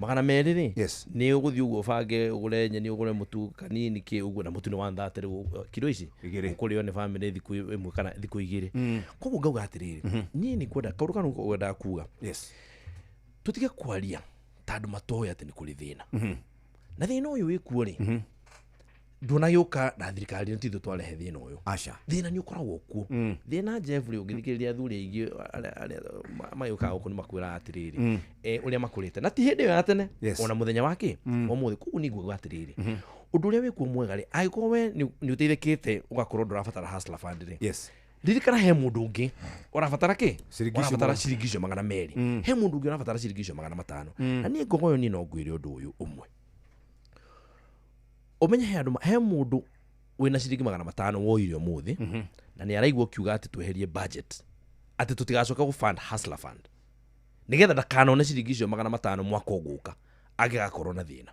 Speaker 4: 200 ri ni uguthii uguo ubange ugure nyeni ugure mutu kanini ki uguo na mutu ni 130 riu kilo ici ukurio ni family thiku imwe kana thiku igiri. Koguo ngauga atiriri nie ni kwenda kaundu kanu ngwendaga kuga.
Speaker 2: Yes.
Speaker 4: Tutige kwaria ta andu matoĩ ati ni kuri thina. Na thina uyu wikuo ri ndunagiuka na thirikari nĩ tithu twarehe thina uyu.
Speaker 2: Aca.
Speaker 4: Thina ni ukoragwo kuo. Thina Jeffrey ũngĩthikĩrĩria athuri aingĩ arĩa magĩũkaga gũkũ nĩ makwĩraga atĩrĩrĩ ũrĩa makũrĩte na ti hĩndĩ ĩyo ya tene ona mũthenya wa kĩ ũmũthĩ. Koguo nĩ nguga atĩrĩrĩ ũndũ ũrĩa wĩkuo mwega rĩ angĩkorwo we nĩ ũteithĩkĩte ũgakorwo ndũrabatara Hustler Fund rĩ.
Speaker 2: Yes.
Speaker 4: Ririkana he mũndũ ũngĩ ũrabatara kĩ ũrabatara ciringi icio 200. He mũndũ ũngĩ ũrabatara ciringi icio 500. Na niĩ ngogoyo niĩ no ngwĩre ũndũ ũyũ ũmwe. Umenye he andu he mundu wina ciringi 500 woire umuthi na ni araigua kiuga ati tweherie budget ati tutigacoka gu fund Hustler Fund nigetha ndakanone ciringi icio 500 mwaka uguka angigakorwo na thina.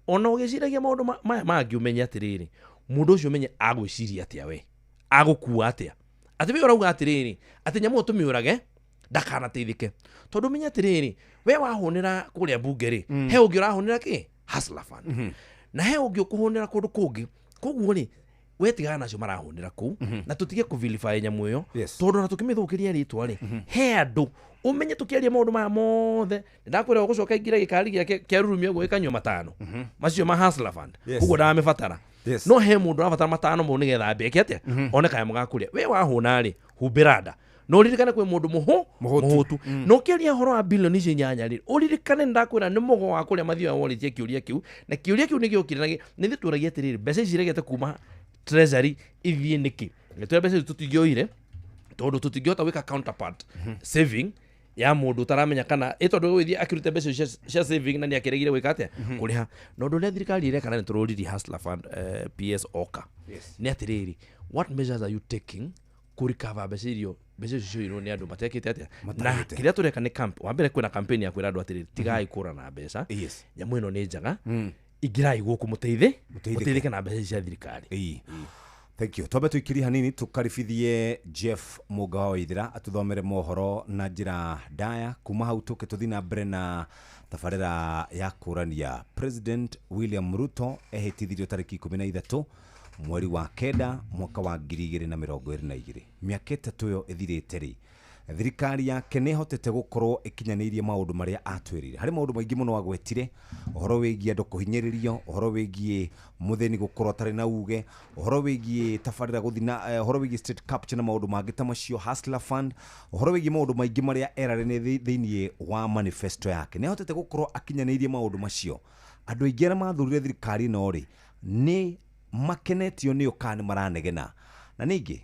Speaker 4: Ona ugiciragia maundu maya mangi umenye atiriri mundu ucio umenye agwiciria atia we agukua atia ati we urauga atiriri ati nyamu tumiurage ndakanateithike tondu umenye atiriri we wahunira kuria bunge ri he ungi urahunira ki Hustler Fund. Na he ungi ukuhunira kundu kungi koguo ri we tigana nacio marahunira kuu na tutige kuvilify nyamu iyo tondu na tukimithukiria ritwa ri he andu umenye tukiaria maundu maya mothe ndakwira ugucoka ingira gikari giake kia rurumia uguo gikanyua 5 macio ma Hustler Fund uguo ndamibatara. No he mundu arabatara 5 mau nigetha ambeke atia one kaya mugakuria we wahuna ri humbira nda no uririkane kwi mundu muhutu no kiaria horo wa bilioni ici 8 ri uririkane ndakwira ni mugo wa kuria mathio woritie kiuria kiu na kiuria kiu ni giokire na ni thituragia atiriri mbeca ici iregete kuma treasury ithie niki nitwe mbeca ici tutingioire tondu tutingihota gwika counterpart saving ya mundu utaramenya kana tondu gwithie akirute mbeca cia saving na ni akiregire gwika atia kuriha no ndu ria thirikari ireka na ni tururirie Hustler Fund PS Oka. Ni atiriri what measures are you taking ku recover mbeca irio mbeca icio cioirwo ni andu matekite atia na kiria tureka ni camp wa mbere kwina campaign ya kwira andu atiriri tigai kura na mbeca nyamu ino ni njega ingirai guku muteithike na mbeca cia thirikari.
Speaker 2: Thank you. Twambe tuikirie hanini tukaribithie Jeff Mũnga wa Waithira atuthomere mohoro na njira ndaya kuma hau tuke tuthi na mbere na tabarĩra ya kũrania. President William Ruto ehĩtithirio tarĩki 13 mweri wa 9 mwaka wa 2022. Mĩaka 3 ĩyo ĩthirĩte rĩ thirikari yake nĩ ĩhotete gũkorwo ĩkinyanĩirie maũndũ marĩa atwĩrĩire. Harĩ maũndũ maingĩ mũno agwetire, ũhoro wĩgiĩ andũ kũhinyĩrĩrio, ũhoro wĩgiĩ mũthĩni gũkorwo atarĩ na uge, ũhoro wĩgiĩ tabarĩra gũthiĩ na ũhoro wĩgiĩ state capture na maũndũ mangĩ ta macio, Hustler Fund, ũhoro wĩgiĩ maũndũ maingĩ marĩa erarĩ thĩinĩ wa manifesto yake. Nĩ ahotete gũkorwo akinyanĩirie maũndũ macio. Andũ aingĩ arĩa mathurire thirikari ĩno rĩ nĩ makenetio nĩyo kana nĩ maranegena. Na ningĩ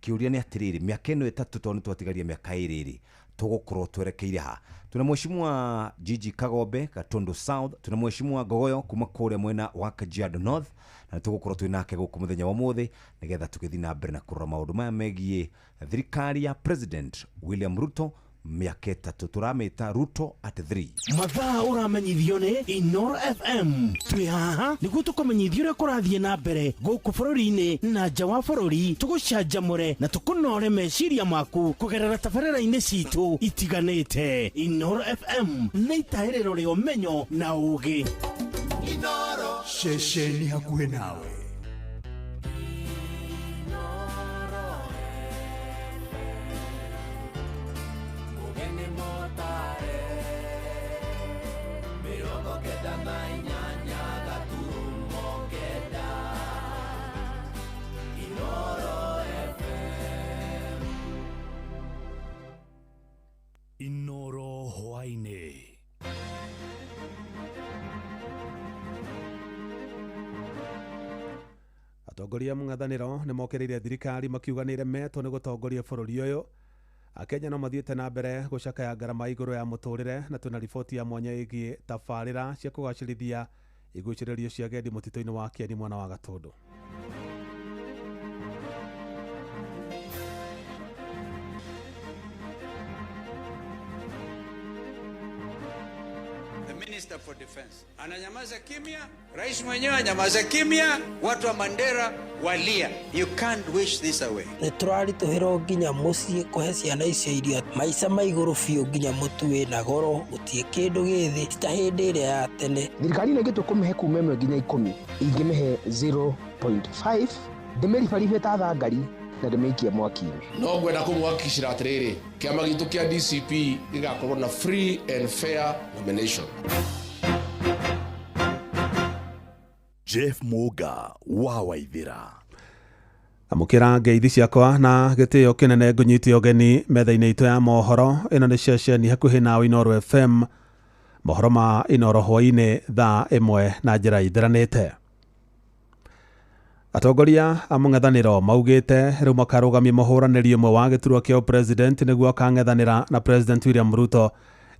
Speaker 2: kiuria ni atiriri miaka ino 3 tondu twatigaria miaka 2 ri tugukorwo twerekeire ha. Tuna mheshimiwa Gigi Kagombe Gatundu South, tuna mheshimiwa Ngogoyo kuma kuria mwena wa Kajiado North, na tugukorwo twi nake guku muthenya wa muthi nigetha tugithi na mbere na kurora maundu maya megie thirikari ya President William Ruto Mĩaka 3 tũramĩta Ruto at 3.
Speaker 6: Mathaa ũramenyithio nĩ Inoro FM. Twĩ haha nĩguo tũkũmenyithia ũrĩa kũrathiĩ na mbere gũkũ bũrũri-inĩ na nja wa bũrũri, tũgũcanjamũre na tũkũnore meciria maku kũgerera tabarĩra-inĩ citũ itiganĩte. Inoro FM nĩ itahĩrĩro rĩa ũmenyo na ũũgĩ.
Speaker 7: Inoro ceceni hakuhĩ nawe.
Speaker 6: Inoro hwaĩ-inĩ.
Speaker 8: Atongoria a mũng'ethanĩro nĩ mokĩrĩire thirikari makiuga nĩ ĩremetwo nĩ gũtongoria bũrũri ũyũ. Akenya no mathiĩte na mbere gũcakaya ngarama igũrũ ya mũtũrĩre, na twĩna riboti ya mwanya ĩgiĩ tabarĩra cia kũgacĩrithia igucĩrĩrio cia agendi mũtitũ-inĩ wa Kieni mwena wa Gatũndũ.
Speaker 9: Minister for Defense ananyamaza kimya, rais mwenyewe anyamaza kimya, watu wa Mandera walia. You can't wish this away.
Speaker 10: Nĩ tũraritũhĩrwo nginya mũciĩ kũhe ciana icio irio, maica ma igũrũ biũ nginya mũtu wĩna goro, gũtirĩ kĩndũ gĩ thĩ ti ta hĩndĩ ĩrĩa ya tene.
Speaker 11: Thirikari ĩno ĩngĩtua kũmĩhe kuma 1 nginya 10, ingĩmĩhe 0.5, ndĩmĩribaribe ta thangari na ndĩmĩikie mwaki-inĩ.
Speaker 12: No ngwenda kũmũhakikicĩra atĩrĩrĩ, kĩama gitũ kĩa DCP gĩgakorwo na free and fair nomination.
Speaker 7: Jeff Muga wa Waithira.
Speaker 8: Amũkĩra ngeithi ciakwa na gĩtĩo kĩnene ngũnyite ũgeni metha-inĩ itũ ya mohoro. Ĩno nĩ ceceni hakuhĩ nawe Inoro FM. Mohoro ma Inoro hwaĩ-inĩ thaa 1 na njĩra ithiranĩte. Atongoria a mũng'ethanĩro maugĩte rĩu makarũgamia mũhũranĩri ũmwe wa gĩturwa kĩa president nĩguo akang'ethanĩra na President William Ruto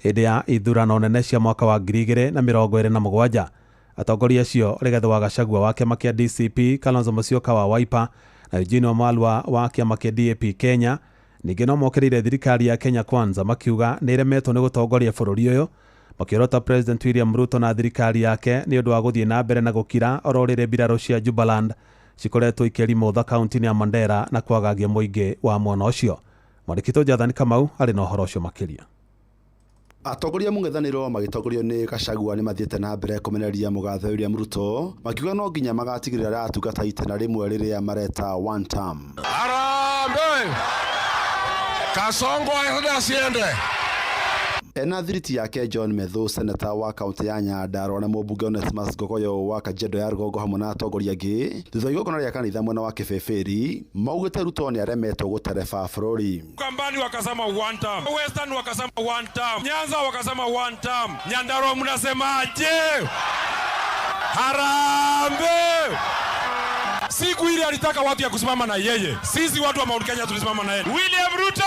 Speaker 8: hĩndĩ ya ithurano nene cia mwaka wa 2027. Atongoria acio Rigathĩ wa Gachagua wa kĩama kĩa DCP, Kalonzo Musyoka wa Wiper na Eugene Wamalwa wa kĩama kĩa DAP Kenya ningĩ no mokĩrĩire thirikari ya Kenya Kwanza makiuga nĩ ĩremetwo nĩ gũtongoria bũrũri ũyũ, makĩorota President William Ruto na thirikari yake nĩ ũndũ wa gũthiĩ na mbere na gũkira oro rĩrĩ mbirarũ cia Jubaland cikoretwo ikĩrimũtha kaunti-inĩ ya Mandera na kwagagia mũingĩ wa mwena ũcio. Mwandĩki Jathani Kamau arĩ na ũhoro ũcio makĩria.
Speaker 13: Atongoria mũng'ethanĩro magĩtongorio nĩ Gachagua nĩ mathiĩte na mbere kũmenereria mũgathe William Ruto makiuga no nginya magatigĩrĩra aratungata itena rĩmwe rĩrĩa mareta one term.
Speaker 12: Harambee! Kasongo aende asiende?
Speaker 13: Ena thiriti yake John Methu, seneta wa kaunti ya Nyandarua na mũmbunge Onesmus Ngogoyo wa Kajiado ya rũgongo hamwe na atongoria angĩ thutha wa igongona rĩa kanitha mwena wa Kĩbĩbĩri maugĩte Ruto nĩ aremetwo gũtereba bũrũri.
Speaker 14: Kambani wakasema one term, Western wakasema one term, Nyanza wakasema one term, Nyandarua mnasemaje? Harambee! Siku ile alitaka watu ya kusimama na yeye, sisi watu wa Mount Kenya tulisimama na yeye.
Speaker 15: William Ruto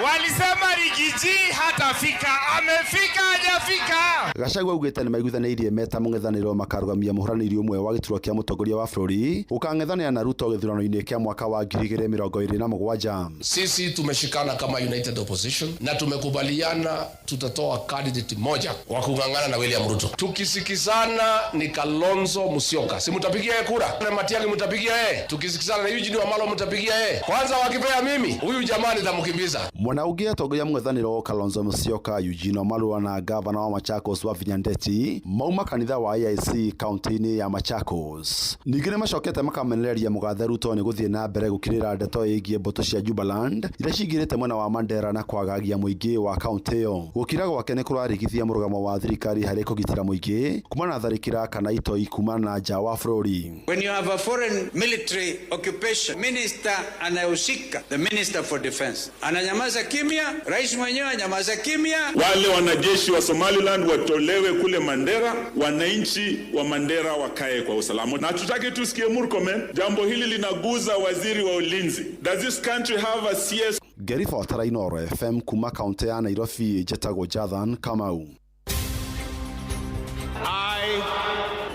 Speaker 15: walisema Rigiji hatafika, amefika hajafika.
Speaker 13: Gachagua augĩte nĩ maiguithanĩirie meta mũng'ethanĩro makarũgamia mũhũranĩri ũmwe wa gĩturwa kĩa mũtongoria wa bũrũri ũkang'ethanĩra na Ruto gĩthurano-inĩ kĩa mwaka wa 2027.
Speaker 12: Sisi tumeshikana kama United Opposition na tumekubaliana tutatoa candidate moja wa kung'ang'ana na William Ruto. Tukisikizana ni Kalonzo Musyoka, si mtapigia yeye kura? Na Matiang'i mtapigia yeye? Tukisikizana na Eugene Wamalwa mtapigia yeye? Kwanza wakipea mimi huyu jamaa nitamkimbiza.
Speaker 13: Mwena ũngĩ atongoria mũng'ethanĩro Kalonzo Musyoka, Eugene Wamalwa na gavana wa Machakos Wavinya Ndeti mauma kanitha wa AIC kaunti-inĩ ya Machakos. Ningĩ nĩ macokete makamenereria mũgathe Ruto nĩ gũthiĩ na mbere gũkirĩra ndeto ĩgiĩ mbũtũ cia Jubaland iria cingĩrĩte mwena wa Mandera na kwagagia mũingĩ wa kaunti ĩyo. Gũkira gwake nĩ kũrarigithia mũrũgamo wa thirikari harĩ kũgitĩra mũingĩ kumana na tharĩkĩra kana itoi kumana na nja wa bũrũri.
Speaker 9: When you have a foreign military occupation, minister anayehusika, the minister for defense, ananyamaza kimya, rais mwenyewe anyamaza kimya.
Speaker 16: Wale wanajeshi wa Somaliland watolewe kule Mandera, wananchi wa Mandera wakae kwa usalama. Na tutaki tusikie Murkomen, jambo hili linaguza waziri wa ulinzi. Does this country have a CS?
Speaker 13: Ngĩribotera Inoro FM kuma kaunti ya Nairobi, njĩtagwo Jathan Kamau.
Speaker 15: I,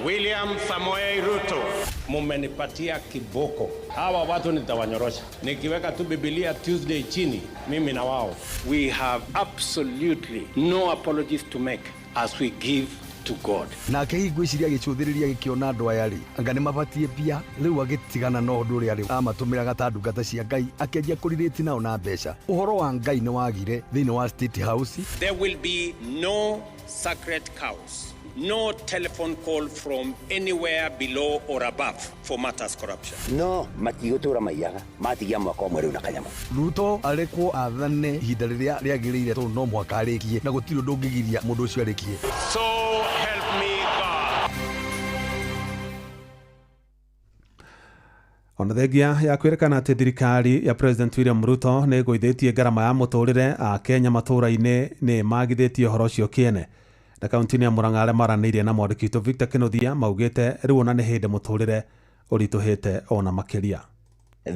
Speaker 15: William Samoei Ruto.
Speaker 17: Mumenipatia kiboko. Hawa watu nitawanyorosha. Nikiweka tu Biblia Tuesday chini, mimi na wao.
Speaker 9: We have absolutely no apologies to make as we give to God.
Speaker 18: Nake hihi ngwĩciria agĩcũthĩrĩria gĩkĩona andũ aya rĩ, anga nĩ mabatie mbia, rĩu agĩtigana na ũndũ ũrĩa rĩu amatũmĩraga ta ndungata cia Ngai, akĩanjia kũrirĩti nao na mbeca. Ũhoro wa Ngai nĩ wagire thĩinĩ wa State House.
Speaker 9: There will be no sacred cows, no telephone call from anywhere below or above for matters corruption.
Speaker 19: No matigũtũra maiyaga matigia mwaka ũmwe rĩu na kanyamũ.
Speaker 18: Ruto arekwo athane ihinda rĩrĩa rĩagĩrĩire tondũ no mũhaka arĩkie na gũtirĩ ũndũ ũngĩgiria mũndũ ũcio arĩkie.
Speaker 9: So help me God.
Speaker 8: Ona thengia ya kwĩrĩkana atĩ thirikari ya President William Ruto nĩ ĩgũithĩtie ngarama ya mũtũrĩre a Kenya matũũra-inĩ nĩ magithĩtie ũhoro ũcio kĩene. Na kaunti-inĩ ya Murang'a arĩa maranĩirie na mwandĩki witũ Victor Kinuthia maugĩte rĩu ona nĩ hĩndĩ mũtũrĩre ũritũhĩte ona makĩria.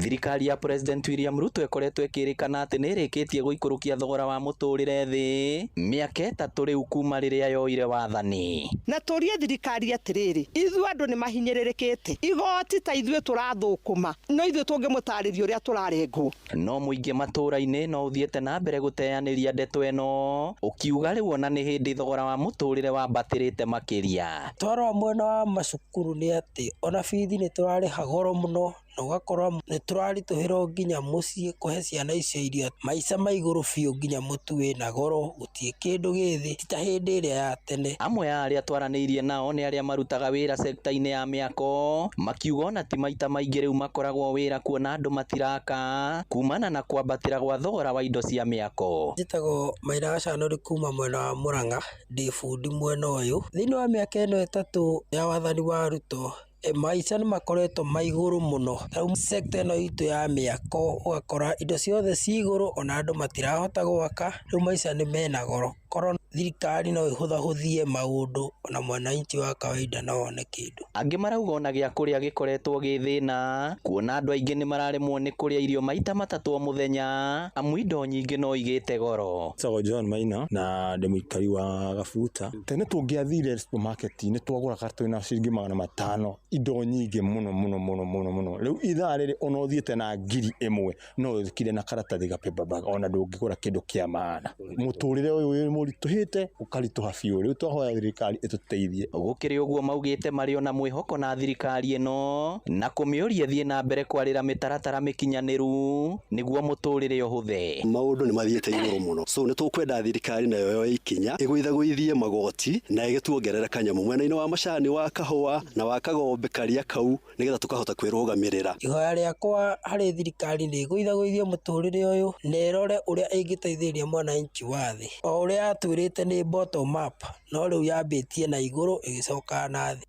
Speaker 20: Thirikari ya President William Ruto ĩkoretwo ĩkĩrĩkana atĩ nĩ ĩrĩkĩtie gũikũrũkia thogora wa mũtũrĩre thĩ mĩaka 3 rĩu kuma rĩrĩa yoire wathani.
Speaker 21: Na tũrie thirikari atĩrĩrĩ, ithuĩ andũ nĩ mahinyĩrĩrĩkĩte, igoti ta ithuĩ tũrathũkũma, no ithuĩ tũngĩmũtarĩria ũrĩa tũrarengwo.
Speaker 20: No mũingĩ matũũra-inĩ no ũthiĩte na mbere gũteanĩria ndeto ĩno ũkiuga rĩu ona nĩ hĩndĩ thogora wa mũtũrĩre wambatĩrĩte makĩria.
Speaker 10: Twarora mwena wa macukuru nĩ atĩ ona bithi nĩ tũrarĩha goro mũno na ũgakora nĩ tũraritũhĩrwo nginya mũciĩ kũhe ciana icio irio. Maica ma igũrũ biũ nginya mũtu wĩna goro, gũtirĩ kĩndũ gĩ thĩ ti ta hĩndĩ ĩrĩa ya tene.
Speaker 20: Amwe a arĩa twaranĩirie nao nĩ arĩa marutaga wĩra sekta-inĩ ya mĩako makiuga ona ti maita maingĩ rĩu makoragwo wĩra kuona andũ matiraka kumana na kwambatĩra gwa thogora wa indo cia mĩako.
Speaker 10: Njĩtagwo Maina Gacanũri kuma mwena wa Murang'a, ndĩ bundi mwena ũyũ. Thĩinĩ wa mĩaka ĩno 3 ya wathani wa Ruto, maica nĩ makoretwo ma igũrũ mũno. Rĩu sector ĩno itũ ya mĩako ũgakora indo ciothe ci igũrũ ona andũ matirahota gwaka, rĩu maica nĩ mena goro. Korwo thirikari no ĩhũthahũthie maũndũ ona mwananchi wa kawaida no one kĩndũ.
Speaker 20: Angĩ marauga ona gĩa kũrĩa gĩkoretwo gĩ thĩna kuona andũ aingĩ nĩ mararemwo nĩ kũrĩa irio maita 3 o mũthenya amu indo nyingĩ no igĩte goro.
Speaker 22: Njĩtagwo John Maina na ndĩ mũikari wa Gabuta. Tene tũngĩathire supermarket-inĩ twagũraga twĩna ciringi 500 indo nyingĩ mũno mũno mũno mũno mũno. Rĩu ithaa rĩrĩ ona ũthiĩte na 1000 no ũkire na karatathi ga paper bag ona ndũngĩgũra kĩndũ kĩa maana. Mũtũrĩre ũyũ wĩ mũritũhĩte ũkaritũha biũ. Rĩu twahoya thirikari ĩtũteithie.
Speaker 20: Gũkĩrĩ ũguo maugĩte marĩ ona mwĩhoko na thirikari ĩno na kũmĩũria ĩthiĩ na mbere kwarĩra mĩtaratara mĩkinyanĩru nĩguo mũtũrĩre ũhũthe.
Speaker 23: Maũndũ nĩ mathiĩte igũrũ mũno, so nĩ tũkwenda thirikari nayo yoe ikinya ĩgũithagũithie magoti na ĩgĩtuongerera kanyamũ mwena-inĩ wa macani, wa kahũa na wa kagombe karia kau nĩgetha tũkahota kwĩrũgamĩrĩra.
Speaker 10: Ihoya rĩakwa harĩ thirikari nĩ ĩgũithagũithie mũtũrĩre ũyũ na ĩrore ũrĩa ĩngĩteithĩrĩria mwananchi wa thĩ. O ũrĩa yatwĩrĩte nĩ bottom up, no rĩu yambĩtie na igũrũ ĩgĩcoka na thĩ.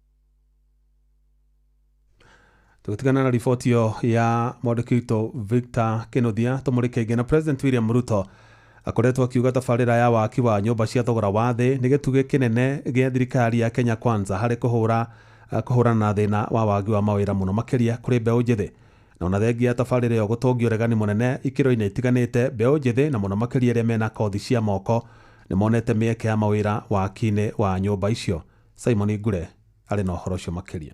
Speaker 8: Tũgĩtigana na riboti ĩyo ya mwandĩki witũ Victor Kinuthia tũmũrĩke ĩngĩ na President William Ruto akoretwo akiuga tabarĩra ya waki wa nyũmba cia thogora wa thĩ nĩ gĩtugĩ kĩnene gĩa thirikari ya Kenya Kwanza harĩ kũhũrana na thĩna wa wagi wa mawĩra mũno makĩria kũrĩ mbeũ njĩthĩ. Na ona thengia tabarĩra ĩyo gũtongia ũregani mũnene ikĩro-inĩ itiganĩte, mbeũ njĩthĩ na mũno makĩria arĩa mena kothi cia moko nĩ monete mĩeke ya mawĩra waki-inĩ wa nyũmba icio. Simon Ngure arĩ na ũhoro ũcio makĩria.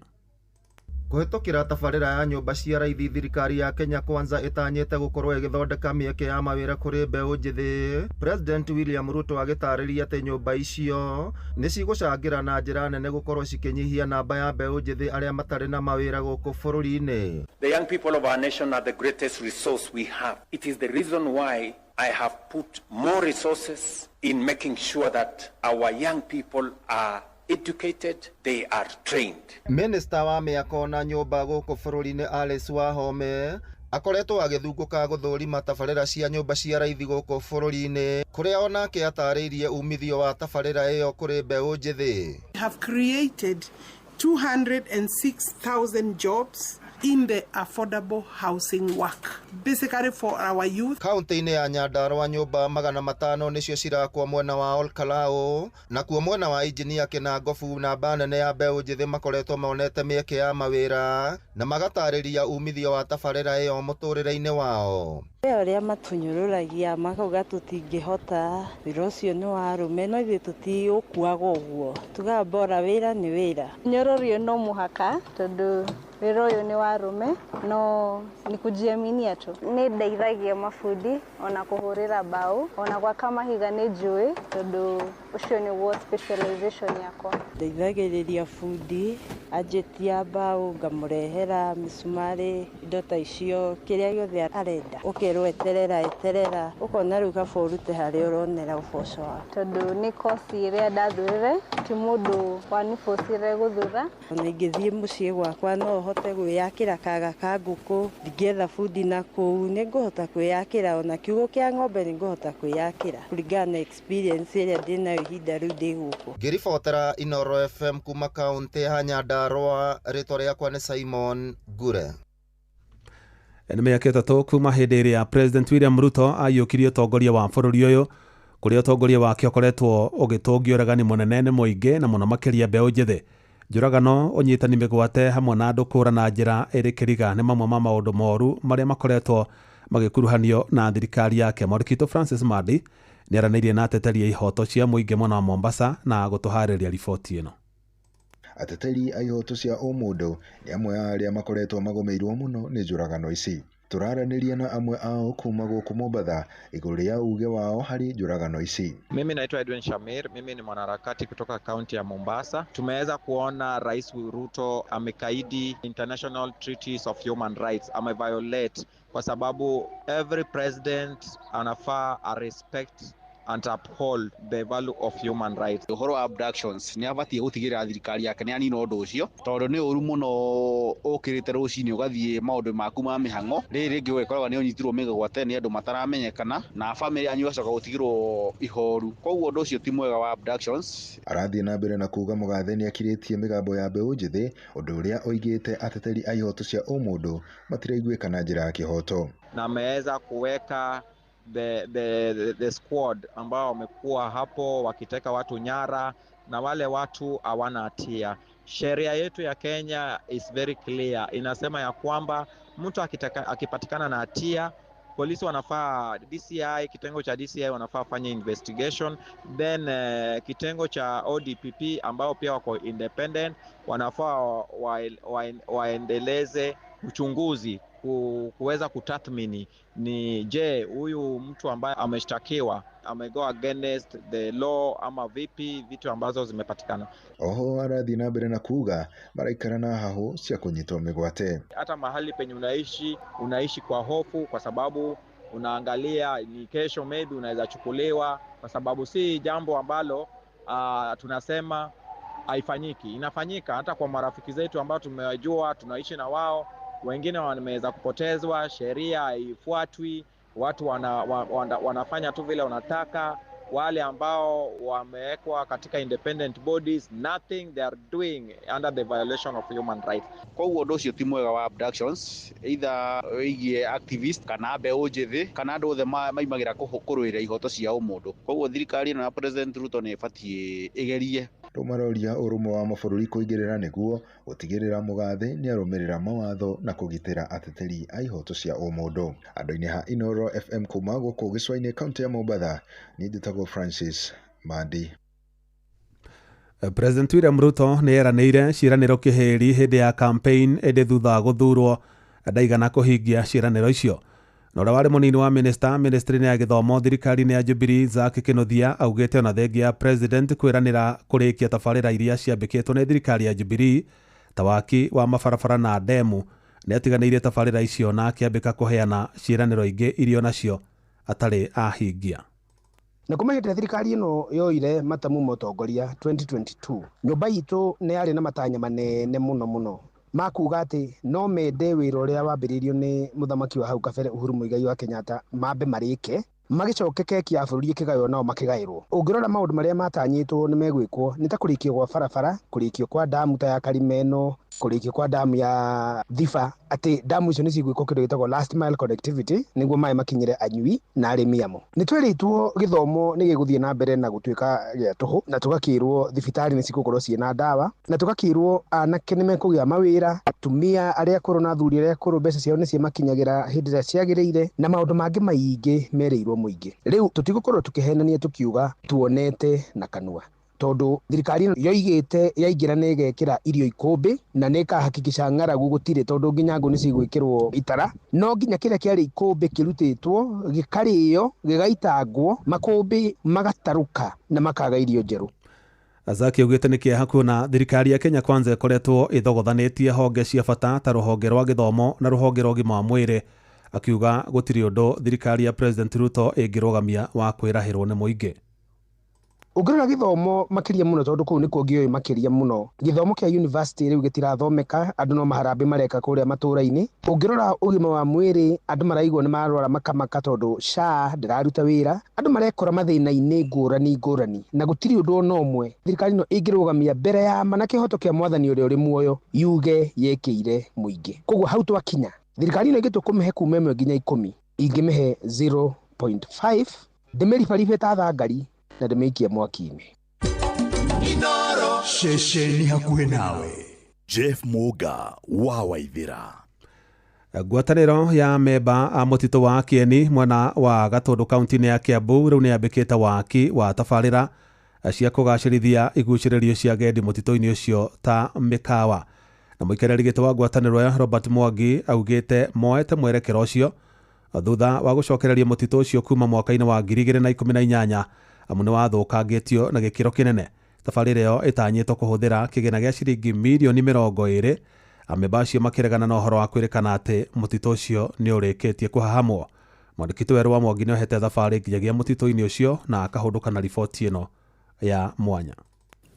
Speaker 24: Kũhĩtũkĩra tabarĩra ya nyũmba cia raithi, thirikari ya Kenya Kwanza ĩtanyĩte gũkorwo ĩgĩthondeka mĩeke ya mawĩra kũrĩ mbeũ njĩthĩ. President William Ruto agĩtarĩria atĩ nyũmba icio nĩ cigũcangĩra na njĩra nene gũkorwo cikĩnyihia namba ya mbeũ njĩthĩ arĩa matarĩ na mawĩra gũkũ bũrũri-inĩ.
Speaker 9: The young people of our nation are the greatest resource we have. It is the reason why I have put more resources in making sure that our young people are educated, they are trained.
Speaker 24: Minister wa mĩako na nyũmba gũkũ bũrũri-inĩ Alice Wahome akoretwo agĩthungũka gũthũrima tabarĩra cia nyũmba cia raithi gũkũ bũrũri-inĩ, kũrĩa onake atarĩirie umithio wa tabarĩra ĩyo kũrĩ mbeũ njĩthĩ.
Speaker 25: We have created 206,000 jobs in the affordable housing work, basically for our youth.
Speaker 24: Kaunti-inĩ ya Nyandarua nyũmba 500 nĩcio cirakwo mwena wa Olkalou, nakuo mwena wa Injinia Kĩnangobu namba nene ya mbeũ njĩthĩ makoretwo monete mĩeke ya mawĩra na magatarĩria umithio wa tabarĩra ĩyo mũtũrĩre-inĩ wao.
Speaker 26: Ũrĩa matunyũrũragia makauga tũtingĩhota, wĩra ũcio nĩ wa arũme, no ithuĩ tũtiũkuaga ũguo, tugaga bora wĩra nĩ wĩra.
Speaker 27: Nyũrũrio no mũhaka tondũ
Speaker 1: Wĩra ũyũ nĩ wa arũme no nĩ kujiaminia tu. Nĩ ndeithagia mabundi ona kũhũrĩra mbaũ ona gwaka mahiga nĩ njũĩ tondũ ũcio nĩguo specialization yakwa.
Speaker 26: Ndeithagĩrĩria bundi anjĩtia mbaũ ngamũrehera mĩcumarĩ indo ta icio kĩrĩa gĩothe arenda ũkerwo eterera eterera ũkona rĩu kaba ũrute harĩa ũronera ũboco waku.
Speaker 1: Tondũ nĩ kosi ĩrĩa ndathurire ti mũndũ wanibũcire gũthura.
Speaker 26: Ona ingĩthiĩ mũciĩ gwakwa no hote gwĩyakĩra kaga ka ngũkũ ndingĩetha bundi na kũu nĩ ngũhota kwĩyakĩra ona kiugũ kĩa ng'ombe nĩ ngũhota kwĩyakĩra kũringana na experience ĩrĩa ndĩnayo ihinda rĩu ndĩ gũkũ.
Speaker 24: Ngĩribotera Inoro FM kuma kaunti ya Nyandarua, rĩtwa rĩakwa nĩ Simon Ngure.
Speaker 8: Nĩ mĩaka 3 kuma hĩndĩ ĩrĩa President William Ruto aiyũkirie ũtongoria wa bũrũri ũyũ kũrĩa ũtongoria wake ũkoretwo ũgĩtũngio ũregani mũnene nĩ mũingĩ na mũno makĩria mbeũ njĩthĩ. Njũragano, ũnyitani mĩgwate hamwe na andũ kũra na njĩra ĩrĩ kĩriga nĩ mamwe ma maũndũ moru marĩa makoretwo magĩkuruhanio na thirikari yake. Mwandĩki witũ Francis Mandi nĩ aranĩirie na ateteri a ihoto cia mũingĩ mwena wa Mombasa na gũtũharĩria riboti ĩno.
Speaker 2: Ateteri a ihoto cia ũmũndũ nĩ amwe a arĩa makoretwo magũmĩirwo mũno nĩ njũragano ici. Tũraranĩria na amwe ao kuma gũkũ Mombatha igũrũ rĩa uge wao harĩ njũragano ici.
Speaker 3: Mimi naitwa Edwin Shamir, mimi ni mwanaharakati kutoka kaunti ya Mombasa. Tumeweza kuona Rais Ruto amekaidi international treaties of human rights, ameviolate kwa sababu every president anafaa a respect and uphold the value of human rights.
Speaker 4: Ũhoro wa abductions nĩ abatiĩ gũtigĩrĩra thirikari yake nĩ anina ũndũ ũcio tondũ nĩ ũru mũno ũkĩrĩte rũcinĩ ũgathiĩ maũndũ maku ma mĩhang'o rĩrĩ rĩngĩ ũgĩkoraga nĩ ũnyitirwo mĩgwate nĩ andũ mataramenyekana na bamĩrĩ yanyu ĩgacoka gũtigĩrwo ihoru, koguo ũndũ ũcio ti mwega wa abductions.
Speaker 2: Arathiĩ na mbere na kuga mũgathe nĩ akirĩtie mĩgambo ya mbeũ njĩthĩ, ũndũ ũrĩa oigĩte ateteri a ihoto cia ũmũndũ matiraiguĩka na njĩra ya kĩhoto.
Speaker 3: Na ameweza kuweka the squad ambao wamekuwa hapo wakiteka watu nyara na wale watu hawana hatia. Sheria yetu ya Kenya is very clear, inasema ya kwamba mtu akipatikana na hatia, polisi wanafaa, DCI, kitengo cha DCI wanafaa fanye investigation, then kitengo cha ODPP ambao pia wako independent wanafaa waendeleze uchunguzi kuweza kutathmini ni je, huyu mtu ambaye ameshtakiwa amego against the law ama vipi, vitu ambazo zimepatikana.
Speaker 2: Oho arathiĩ na mbere na kuga maraikara na hahũ cia kũnyitwo mĩgwate.
Speaker 3: Hata mahali penye unaishi, unaishi kwa hofu kwa sababu unaangalia ni kesho maybe unaweza chukuliwa, kwa sababu si jambo ambalo tunasema haifanyiki. Inafanyika hata kwa marafiki zetu ambao tumewajua, tunaishi na wao, wengine wameweza kupotezwa, sheria haifuatwi, watu wanafanya tu vile wanataka. Wale ambao wamewekwa katika independent bodies, nothing they are doing under the violation of human rights.
Speaker 4: Koguo ũndũ ũcio ti mwega wa abductions, either wĩgiĩ activist kana mbeũ njĩthĩ kana andũ othe maimagĩra kũrũĩrĩra ihoto cia ũmũndũ. Koguo thirikari ĩno ya President Ruto nĩ ĩbatiĩ ĩgerie.
Speaker 2: Rĩu maroria ũrũmwe wa mabũrũri kũingĩrĩra nĩguo gũtigĩrĩra mũgathe nĩarũmĩrĩra mawatho na kũgitĩra ateteri a ihoto cia ũmũndũ. Andũ-inĩ ha Inoro FM kuma gũkũ gĩcũa-inĩ kaunti ya Mombatha, niĩ njĩtagwo Francis Mandi.
Speaker 8: President William Ruto nĩ eranĩire ciĩranĩro kĩhĩri hĩndĩ ya campaign ĩndĩ thutha wa gũthurwo ndaigana kũhingia ciĩranĩro icio. Na ũrĩa warĩ mũnini wa minister ministry-inĩ ya gĩthomo thirikari-inĩ ya Jubilee Zack Kinuthia augĩte ona thengia ya president kwĩranĩra kũrĩkia tabarĩra iria ciambĩkĩtwo nĩ thirikari ya Jubilee ta waki wa mabarabara na ndemu, nĩ atiganĩirie tabarĩra icio na akĩambĩka kũheana ciĩranĩro ingĩ iria onacio atarĩ ahingia.
Speaker 11: Na kuma hĩndĩ ĩrĩa thirikari ĩno yoire matamu ma ũtongoria 2022, nyũmba itũ nĩ yarĩ na matanya manene mũno mũno ma kuga atĩ no mende wĩra ũrĩa wambĩrĩirio nĩ mũthamaki wa hau kabere Uhuru Muigai wa Kenyatta mambe marĩke, magĩcoke keki ya bũrũri ĩkĩgaywo nao makĩgaĩrwo. Ũngĩrora maũndũ marĩa matanyĩtwo nĩ megwĩkwo nĩ ta kũrĩkio gwa barabara, kũrĩkio kwa damu ta ya Karimeno, kũrĩkio kwa damu ya Thiba, atĩ damu icio nĩ cigwĩkwo kĩndũ gĩtagwo last mile connectivity nĩguo maĩ makinyĩre anyui na arĩmi amo. Nĩ twĩrĩtwo gĩthomo nĩ gĩgũthiĩ na mbere na gũtuĩka gĩa tũhũ, na tũgakĩrwo thibitarĩ nĩ cigũkorwo ciĩna ndawa, na tũgakĩrwo anake nĩ mekũgĩa mawĩra, atumia arĩa akũrũ na athuri arĩa akũrũ mbeca ciao nĩ ciamakinyagĩra hĩndĩ ĩrĩa ciagĩrĩire, na maũndũ mangĩ maingĩ merĩirwo mũingĩ. Rĩu tũtigũkorwo tũkĩhenania tũkiuga tuonete na kanua, Tondũ thirikari ĩno yoigĩte yaingĩra nĩ ĩgekĩra irio ikũmbĩ na nĩ ĩkahakikisha ng'aragu gũtirĩ, tondũ nginya ngũ nĩ cigwĩkĩrwo itara. No nginya kĩrĩa kĩarĩ ikũmbĩ kĩrutĩtwo gĩkarĩo, gĩgaitangwo, makũmbĩ magatarũka na makaga irio njerũ.
Speaker 8: Azaki augĩte nĩ kĩeha kuona thirikari ya Kenya Kwanza ĩkoretwo ĩthogothanĩtie honge cia bata ta rũhonge rwa gĩthomo na rũhonge rwa ũgima wa mwĩrĩ, akiuga gũtirĩ ũndũ thirikari ya President Ruto ĩngĩrũgamia wa kwĩrahĩrwo nĩ mũingĩ.
Speaker 11: Ũngĩrora gĩthomo makĩria mũno, tondũ kũu nĩkuo ngĩũĩ makĩria mũno, gĩthomo kĩa university rĩu gĩtirathomeka, andũ no maharambĩ mareka kũrĩa matũũra-inĩ. Ũngĩrora ũgima wa mwĩrĩ, andũ maraigua nĩ marwara makamaka tondũ SHA ndĩraruta wĩra. Andũ marekora mathĩna-inĩ ngũrani ngũrani, na gũtirĩ ũndũ ona ũmwe thirikari ĩno ĩngĩrũgamia mbere ya ma na kĩhoto kĩa mwathani ũrĩa ũrĩ muoyo yuge yekĩire mũingĩ. Koguo hau twakinya, thirikari ĩno ĩngĩtua kũmĩhe kuma 1 nginya 10, ingĩmĩhe 0.5, ndĩmĩribaribe ta thangari na ndĩmĩikie mwaki-inĩ.
Speaker 5: Ceceni hakuhĩ nawe, Jeff Muga wa Waithĩra.
Speaker 8: Ngwatanĩro ya memba a mũtitũ wa Kieni mwena wa Gatũndũ kaunti-inĩ ya Kiambu rĩu nĩ yambĩkĩte waki wa tabarĩra cia kũgacĩrithia igucĩrĩrio cia agendi mũtitũ-inĩ ũcio ta mĩkawa. Na mũikarĩri gĩtĩ wa ngwatanĩro ĩyo Robert Mwangi augĩte moete mwerekero ũcio thutha wa gũcokereria mũtitũ ũcio kuma mwaka-inĩ wa 2018, amu nĩ wathũkangĩtio na gĩkĩro kĩnene. Tabarĩra ĩyo ĩtanyĩtwo kũhũthĩra kĩgĩna gĩa ciringi mirioni 20, amemba acio makĩregana na ũhoro wa kwĩrĩkana atĩ mũtitũ ũcio nĩ ũrĩkĩtie kũhahamwo. Mwandĩki werũ wa Mwangi nĩ ohete thabarĩ nginyagia mũtitũ-inĩ ũcio na akahũndũka na riboti ĩno ya mwanya.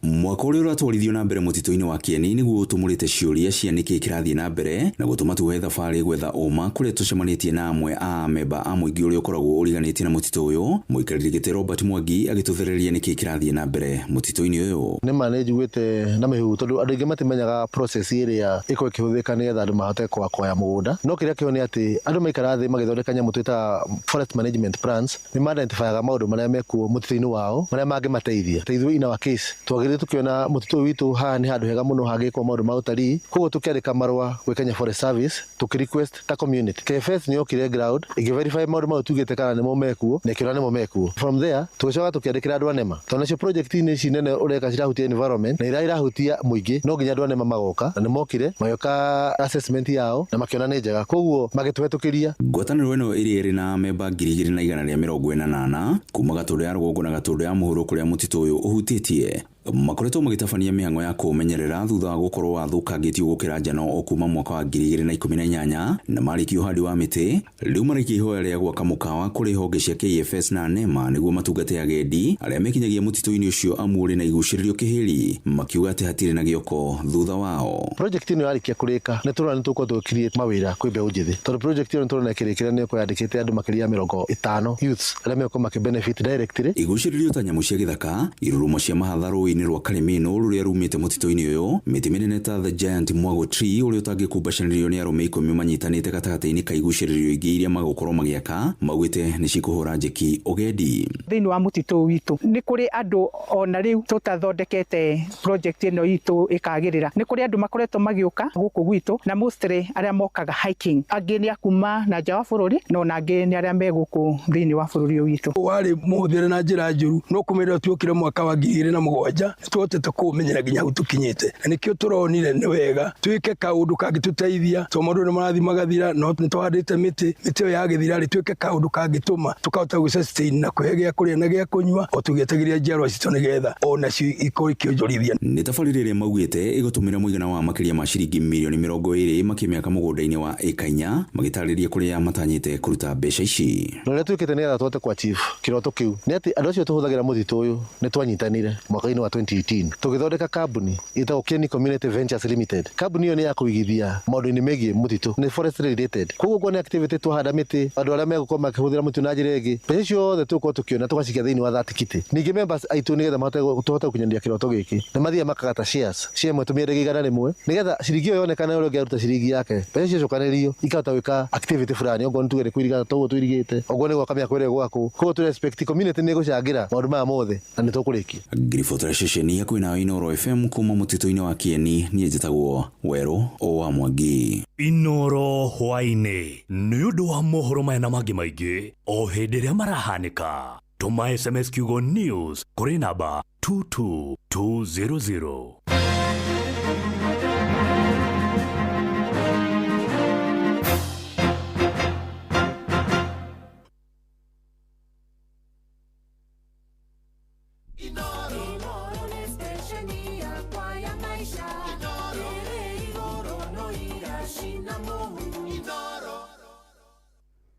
Speaker 6: Mwaka ũrĩa ũratwarithio na mbere mũtitũ-inĩ wa Kieni nĩguo ũtũmũrĩte ciũria cia nĩkĩĩ kĩrathiĩ na mbere na gũtũma tuoe thabarĩ gwetha ũma kũrĩa tũcemanĩtie na amwe a amemba a mũingĩ ũrĩa ũkoragwo ũriganĩtie na mũtitũ ũyũ. Mũikarĩri gĩtĩ Robert Mwangi agĩtũthereria nĩkĩĩ kĩrathiĩ na mbere mũtitũ-inĩ ũyũ.
Speaker 7: Nĩ ma nĩ njiguĩte na mĩhuhu tondũ andũ aingĩ matimenyaga process ĩrĩa ĩkoragwo ĩkĩhũthĩka nĩgetha andũ mahote kwaya mũgũnda. No kĩrĩa kĩo nĩ atĩ andũ maikara thĩ magĩthondeka nyamũ twĩtaga forest management plans, nĩ ma-identifyaga maũndũ marĩa mekuo mũtitũ-inĩ wao marĩa mangĩmateithia. Ta ithuĩ in our case twagĩrĩire tukiona mũtitũ ũyũ witũ haha nĩ handũ hega mũno hangĩkwo maũndũ ma ũtarii, koguo tũkĩandĩka marũa gwĩ Kenya Forest Service tũkĩ request ta community. KFS nĩ yokire ground ĩkĩ verify maũndũ mau tugĩte kana nĩmo mekuo na ĩkĩona nĩmo mekuo. From there tũgĩcoka tũkĩandĩkĩra andũ a NEMA, tondũ nacio project-inĩ ici nene ũreka cirahutia environment na iria irahutia mũingĩ, no nginya andũ a NEMA magoka, na nĩmokire magĩũka assessment yao na makĩona nĩ njega, koguo magĩtũhetũkĩria.
Speaker 6: Ngwatanĩro ĩno ĩrĩa ĩrĩ na memba 2148 kuma Gatũndũ ya rũgongo na Gatũndũ ya mũhuro kũrĩa mũtitũ ũyũ ũhutĩtie makoretwo magĩtabania mĩhang'o ya kũũmenyerera thutha wa gũkorwo wathũkangĩtio gũkĩra njano o kuma mwaka wa 2018, na marĩkia ũhandi wa mĩtĩ rĩu maraikia ihoya rĩa gwaka mũkawa kũrĩ honge cia KFS na NEMA nĩguo matungate agendi arĩa mekinyagia mũtitũ-inĩ ũcio amu ũrĩ na igucĩrĩrio kĩhĩri, makiuga atĩ hatirĩ na gĩoko thutha wao.
Speaker 7: Project ĩno yarĩkia kũrĩka nĩ tũrona nĩ tũgũkorwo tũ create mawĩra kwĩ mbeũ njĩthĩ, tondũ project ĩno nĩ tũrona ĩkĩrĩkĩra nĩ ĩkorwo yandĩkĩte andũ makĩria ya 50 youths arĩa megũkorwo makĩ benefit directly.
Speaker 6: Igucĩrĩrio ta nyamũ cia gĩthaka, irurumo cia mahatha rũĩ-inĩ rwa Karimino rũrĩa rumĩte mũtitũ-inĩ ũyũ, mĩtĩ mĩnene ta the giant mwago tree ũrĩa ũtangĩkumbacanĩrio nĩ arũme 10 manyitanĩte gatagatĩ-inĩ ka igucĩrĩrio ingĩ iria magũkorwo magĩaka, maugĩte nĩ cikũhũra njeki ũgendi.
Speaker 12: Thĩinĩ wa mũtitũ witũ nĩ kũrĩ andũ ona rĩu tũtathondekete project ĩno itũ ĩkagĩrĩra, nĩ kũrĩ andũ makoretwo magĩũka gũkũ gwitũ na mostly arĩa mokaga hiking, angĩ nĩ a kuma na nja wa bũrũri na ona angĩ nĩ arĩa me gũkũ thĩinĩ wa bũrũri ũyũ witũ.
Speaker 14: Warĩ mũhũthĩre na njĩra njũru, no kũmĩrĩra tuokire mwaka wa 2007 nĩtũhotete kũũmenyera nginya hau tũkinyĩte, na nĩkĩo tũronire nĩ wega twĩke kaũndũ kangĩtũteithia, tondũ maũndũ nĩ marathiĩ magathira, no nĩtũhandĩte mĩtĩ, mĩtĩ ĩyo yagĩthira rĩ, twĩke kaũndũ kangĩtũma tũkahota gũ sustain na kũhe gĩa kũrĩa na gĩa kũnyua o tũgĩetagĩrĩra njiarwa citũ nĩgetha onacio ikorwo ikĩonjorithia.
Speaker 6: Nĩ tabarĩra ĩrĩa maugĩte ĩgũtũmĩra mũigana wa makĩria ma ciringi mirioni 20 makĩmĩaka mũgũnda-inĩ wa ĩka 4, magĩtarĩria kũrĩa matanyĩte kũruta mbeca ici.
Speaker 7: Na ũrĩa twĩkĩte nĩgetha tũhote kũ achieve kĩroto kĩu nĩ atĩ andũ acio tũhũthagĩra mũtitũ ũyũ nĩ twanyitanire mwaka-inĩ wa 2018 tũgĩthondeka kambuni ĩtagwo Kieni Community Ventures Limited. Kambuni ĩyo nĩ ya kũigithia maũndũ-inĩ megiĩ mũtitũ, nĩ forest related, koguo kuo nĩ activity twahanda mĩtĩ, andũ arĩa megũkorwo makĩhũthĩra mũtitũ na njĩra ĩngĩ, mbeca ciothe tũgũkorwo tũkĩona tũgacikia thĩinĩ wa that kitty. Ningĩ members aitũ nĩgetha mahote tũhote gũkinyanĩria kĩroto gĩkĩ nĩ mathiaga makagata shares, share ĩmwe tũmĩendagia 100 nĩgetha ciringi ĩyo yonekane ũrĩa ũngĩ aruta ciringi yake, mbeca icio icokanĩrĩrio ikahota gwĩka activity fulani, okorwo nĩ tuge nĩ kũiriga toguo tũirigĩte, okorwo nĩ gwaka mĩako ĩrĩa ĩgwakwo. Koguo tũ respect community nĩ ĩgũcangĩra maũndũ maya mothe na nĩ tũkũrĩkia.
Speaker 6: Ngiribotera ceceni hakuhĩ nawe Inooro FM kuma mũtitũ-inĩ wa Kieni, niĩ njĩtagwo Werũ wa Mwangi.
Speaker 5: Inooro hwaĩ-inĩ nĩ ũndũ wa mohoro maya na mangĩ maingĩ o hĩndĩ ĩrĩa marahanĩka. Tũma SMS kiugo news kũrĩ namba 22200.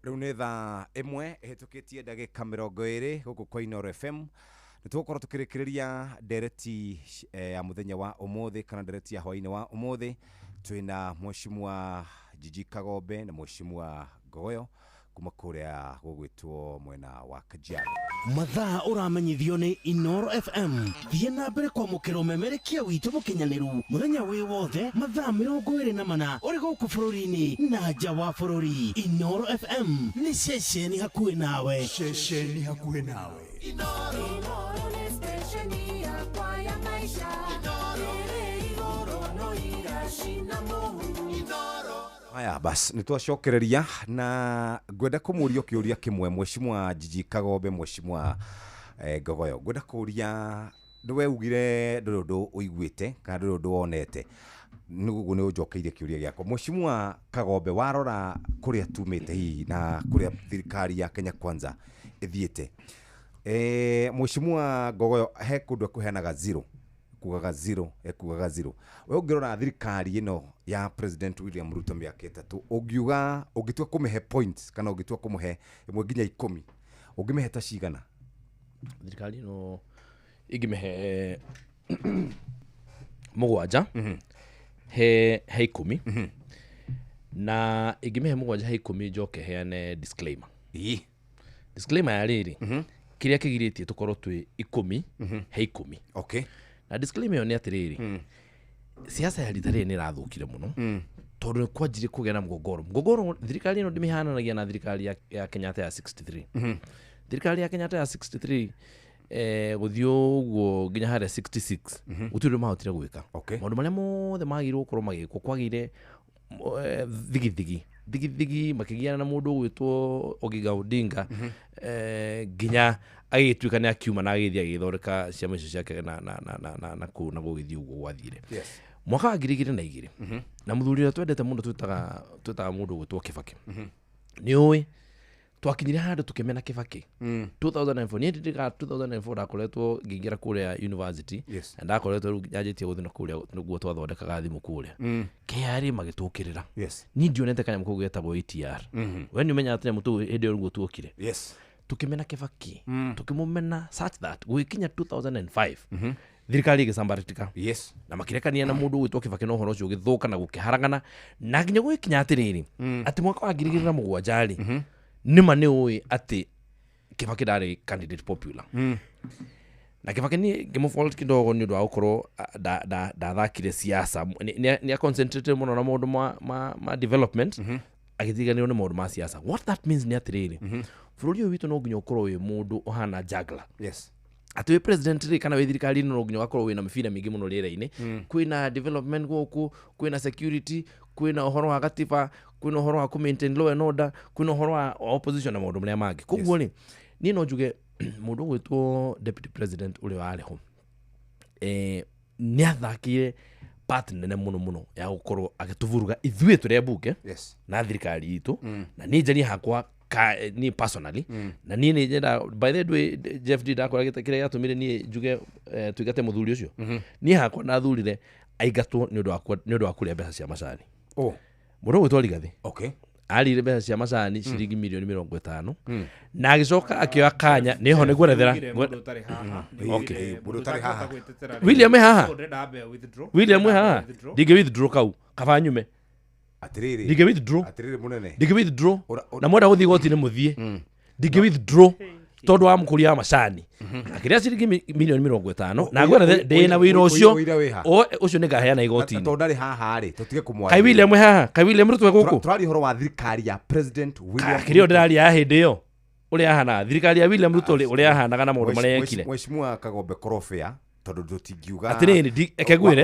Speaker 13: Rĩu nĩ thaa 1 ĩhĩtũkĩtie ndagĩka 20 gũkũ kwa Inooro FM. Nĩ tũgũkorwo tũkĩrĩkĩrĩria ndereti ya mũthenya wa ũmũthĩ kana ndereti ya hwaĩ-inĩ wa ũmũthĩ. Twĩna Mheshimiwa Jiji Kagombe na Mheshimiwa Ngogoyo kuma kũrĩa gũgwĩtwo mwena wa Kajiado.
Speaker 15: Mathaa ũramenyithio nĩ Inooro FM. Thiĩ na mbere kwamũkĩra ũmemerekia witũ mũkinyanĩru mũthenya wĩ wothe mathaa 24 ũrĩ gũkũ bũrũri-inĩ na nja wa bũrũri. Inooro FM nĩ ceceni hakuhĩ nawe.
Speaker 5: Ceceni hakuhĩ nawe.
Speaker 16: Inooro nĩ stesheni yakwa ya maisha. Ĩrĩ igũrũ no iracina mũhu.
Speaker 13: Haya bas, nĩ twacokereria na ngwenda kũmũria kĩũria kĩmwe Mheshimiwa Jiji Kagombe, Mheshimiwa Ngogoyo. Ngwenda kũria ndũwe ugire ndũrĩ ũndũ ũiguĩte kana ndũrĩ ũndũ wonete, nĩguo nĩ ũnjokeirie kĩũria gĩakwa. Mheshimiwa Kagombe, warora kũrĩa tumĩte hihi na kũrĩa thirikari ya Kenya Kwanza ĩthiĩte, Mheshimiwa Ngogoyo he kũndũ ekũheanaga zero, kugaga zero, ekugaga zero. We ũngĩrora thirikari ĩno ya President William Ruto mĩaka 3, ũngiuga ũngĩtua kũmĩhe points kana ũngĩtua kũmũhe 1 nginya 10, ũngĩmĩhe ta cigana?
Speaker 17: Thirikari ĩno ingĩmĩhe 7 he 10, na ingĩmĩhe 7 he 10 njoke heane disclaimer. Disclaimer ya rĩrĩ, kĩrĩa kĩgirĩtie tũkorwo twĩ 10 he 10.
Speaker 13: Okay.
Speaker 17: Na disclaimer ĩyo nĩ atĩrĩrĩ, siasa ya rita rĩrĩ nĩ ĩrathũkire mũno tondũ nĩ kwanjirie kũgĩa na mgogoro. Mgogoro thirikari ĩno ndĩmĩhananagia na thirikari ya Kenyatta ya 63. Thirikari ya Kenyatta ya 63 gũthiĩ ũguo nginya harĩa 66 gũtirĩ ũndũ mahotire gwĩka. Maũndũ marĩa mothe magĩrĩirwo gũkorwo magĩkwo, kwagĩire thigithigi makĩgiana na mũndũ ũgwĩtwo Oginga Odinga, nginya agĩtuĩka nĩ akiuma na agĩthiĩ agĩthondeka ciama icio ciake na na kũu na gũgĩthiĩ ũguo gwathire. Mwaka wa 2002 na mũthuri ũrĩa twendete mũno twĩtaga mũndũ ũgwĩtwo Kibaki. Nĩ ũĩ twakinyire handũ tũkĩmena Kibaki 2004. Niĩ ndirikanaga 2004 ndakoretwo ngĩingĩra kũrĩa university, na ndakoretwo rĩu nyanjĩtie gũthiĩ na kũrĩa nĩguo twathondekaga thimũ kũrĩa. KRA magĩtũkĩrĩra. Niĩ ndionete kanyamũ kau getagwo ATR. We nĩ ũmenyaga tũnyamũ tũu hĩndĩ ĩyo nĩguo tuokire. Tũkĩmena Kibaki, tũkĩmũmena such that gũgĩkinya 2005 thirikari ĩgĩcambaratika. Na makĩrekania na mũndũ ũgwĩtwo Kibaki na ũhoro ũcio ũgĩthũka na gũkĩharagana na nginya gũgĩkinya atĩrĩrĩ, atĩ mwaka wa 2007 rĩ, nĩma nĩ ũĩ atĩ Kibaki ndarĩ candidate popular. Na Kibaki niĩ ngĩmũfault kidogo nĩ ũndũ wa gũkorwo ndathakire siasa, nĩ aconcentrate mũno na maũndũ ma development, agĩtiganĩrwo nĩ maũndũ ma siasa. What that means nĩ atĩrĩrĩ, bũrũri ũyũ witũ no nginya ũkorwo wĩ mũndũ ũhana juggler. Atĩ wĩ president rĩ kana wĩ thirikari no nginya ũgakorwo wĩna mĩbira mĩingĩ mũno rĩera-inĩ. Kwĩna development gũkũ, kwĩna security, kwĩna ũhoro wa gatiba, kwĩna ũhoro wa kũ-maintain law and order, kwĩna ũhoro wa opposition na maũndũ marĩa mangĩ. Koguo rĩ, niĩ no njuge mũndũ ũgwĩtwo deputy president ũrĩa warĩ ho, nĩ athakire part nene mũno mũno ya gũkorwo agĩtũvuruga ithuĩ tũrĩ ambunge na thirikari itũ, na niĩ njarie hakwa niĩ personally, na niĩ nĩ nyenda by the way Jeff D ndakora kĩrĩa gĩatũmire niĩ njuge tũingate mũthuri ũcio. Niĩ hakwa ndathurire aingatwo nĩ ũndũ wa kũrĩa mbeca cia macani. Mũndũ ũgwĩtwo Rigathĩ arire mbeca cia macani ciringi milioni 50 na agĩcoka akĩoya kanya nĩho nĩngwerethera. William haha, William haha, ndingĩ withdraw kau kaba nyume.
Speaker 13: Atiriri,
Speaker 17: ndingĩ withdraw,
Speaker 13: atiriri munene,
Speaker 17: ndingĩ withdraw na mwenda gũthiĩ igoti-inĩ mũthiĩ, ndingĩ withdraw tondũ wa mũkũria wa macani akĩrĩa ciringi milioni 50 na ngwerethe ndĩna wĩra ũcio ũcio nĩngaheana igoti-inĩ.
Speaker 13: Tondũ ndarĩ haha rĩ, tũtige kũmwaria.
Speaker 17: Kai William haha, kai William Ruto gũkũ
Speaker 13: tũraria ũhoro wa thirikari ya President William.
Speaker 17: Kĩrĩa ndĩraria ya hĩndĩ ĩyo ũrĩa ahanaga thirikari ya William Ruto ũrĩa ahanaga na maũndũ marĩa ekire.
Speaker 13: Mheshimiwa Kagombe Korobea, tondũ tũtingiuga
Speaker 17: atĩrĩrĩ, reke ngwĩre,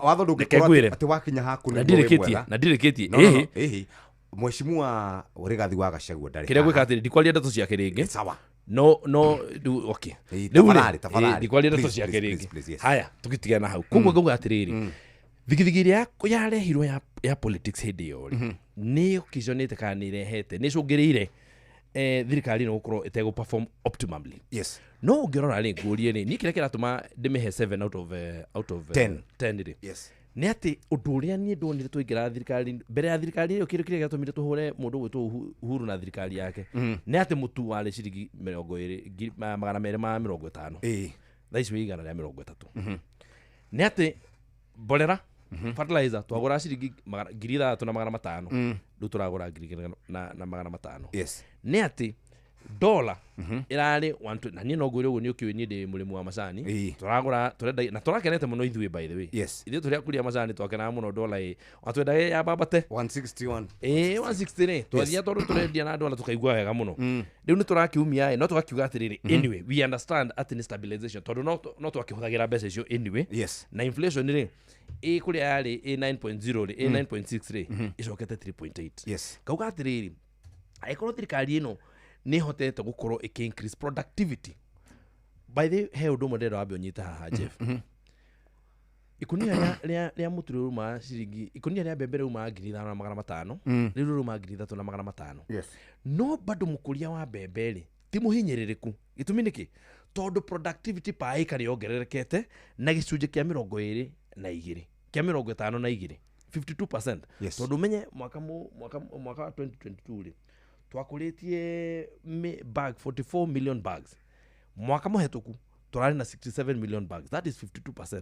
Speaker 13: watho ndũngĩkorwo atĩ wakinya haku
Speaker 17: nĩ mwega. Na ndirĩkĩtie ĩhĩ
Speaker 13: Mheshimiwa Rigathi wa Gachagua ndarĩ
Speaker 17: kĩrĩa gwĩka atĩrĩ, ndikwaria ndeto ciake rĩngĩ.
Speaker 13: Sawa.
Speaker 17: No no rĩu, okay.
Speaker 13: Ĩĩ,
Speaker 17: Rĩu rĩ,
Speaker 13: tafadhali, tafadhali.
Speaker 17: ĩĩ, ndikwaria ndeto
Speaker 13: Please,
Speaker 17: ciake
Speaker 13: please,
Speaker 17: rĩngĩ.
Speaker 13: please, please, yes.
Speaker 17: Haya, tũgĩtigana hau. Koguo ngauga atĩrĩrĩ, thigithigi ĩrĩa yarehirwo ya politics hĩndĩ ĩyo rĩ, nĩ occasionĩte kana nĩ ĩrehete, nĩ ĩcũngĩrĩire thirikari ĩno gũkorwo ĩtegũ perform optimally.
Speaker 13: Yes.
Speaker 17: No ũngĩrora rĩ, ngũrie rĩ, niĩ kĩrĩa kĩratũma ndĩmĩhe 7 out of
Speaker 13: 10.
Speaker 17: 10 rĩ,
Speaker 13: Yes.
Speaker 17: nĩ atĩ ũndũ ũrĩa niĩ ndonire twaingĩra thirikari, mbere ya thirikari ĩyo, kĩndũ kĩrĩa gĩatũmire tũhũre mũndũ ũgwĩtwo Uhuru na thirikari yake nĩ atĩ mũtu warĩ ciringi 20 250.
Speaker 13: Ĩĩ.
Speaker 17: Thaa ici wĩ 130. Nĩ atĩ mborera, fertilizer, twagũra ciringi 6,500, rĩu tũragũra 2,500.
Speaker 13: Yes.
Speaker 17: Nĩ atĩ dola ĩrarĩ 120, na niĩ no ngwĩre ũguo, nĩ ũkĩũĩ niĩ ndĩ mũrĩmi wa macani. Tũragũra, tũrenda na tũrakenete mũno ithuĩ, by the way.
Speaker 13: Yes.
Speaker 17: Ithuĩ tũrĩa kuria macani twakenaga mũno dola ĩ watwendaga yambambate
Speaker 13: 161.
Speaker 17: Ĩĩ, 160 rĩ, twathia tondũ tũrendia na dola tũkaigua wega mũno. Rĩu nĩ tũrakiumia ĩ, no tũgakiuga atĩrĩrĩ, anyway, we understand atĩ nĩ stabilization, tondũ no twakĩhũthagĩra mbeca icio anyway.
Speaker 13: Yes.
Speaker 17: Na inflation rĩ, ĩ kũrĩa yarĩ ĩ 9.0 rĩ, ĩ 9.6 rĩ, ĩcokete 3.8.
Speaker 13: Yes.
Speaker 17: Kauga atĩrĩrĩ, angĩkorwo thirikari ĩno nĩ ĩhotete gũkorwo ĩkĩ increase productivity, by the way, he ũndũ ũmwe ndĩrenda wambe ũnyite haha, Jeff. Ikunia rĩa mũtu rĩuma ciringi, ikunia rĩa mbembe rĩuma 5,500, rĩu rĩuma 3,500.
Speaker 13: Yes.
Speaker 17: No bado mũkũria wa mbembe rĩ ti mũhinyĩrĩrĩku. Gĩtũmi nĩkĩ? Tondũ productivity per acre yongererekete na gĩcunjĩ kĩa 22, kĩa 52, 52%.
Speaker 13: Yes.
Speaker 17: Tondũ ũmenye mwaka wa 2022 rĩ, twakũrĩtie bag 44 million bags. Mwaka mũhetũku tũrarĩ na 67 million bags, that is 52%.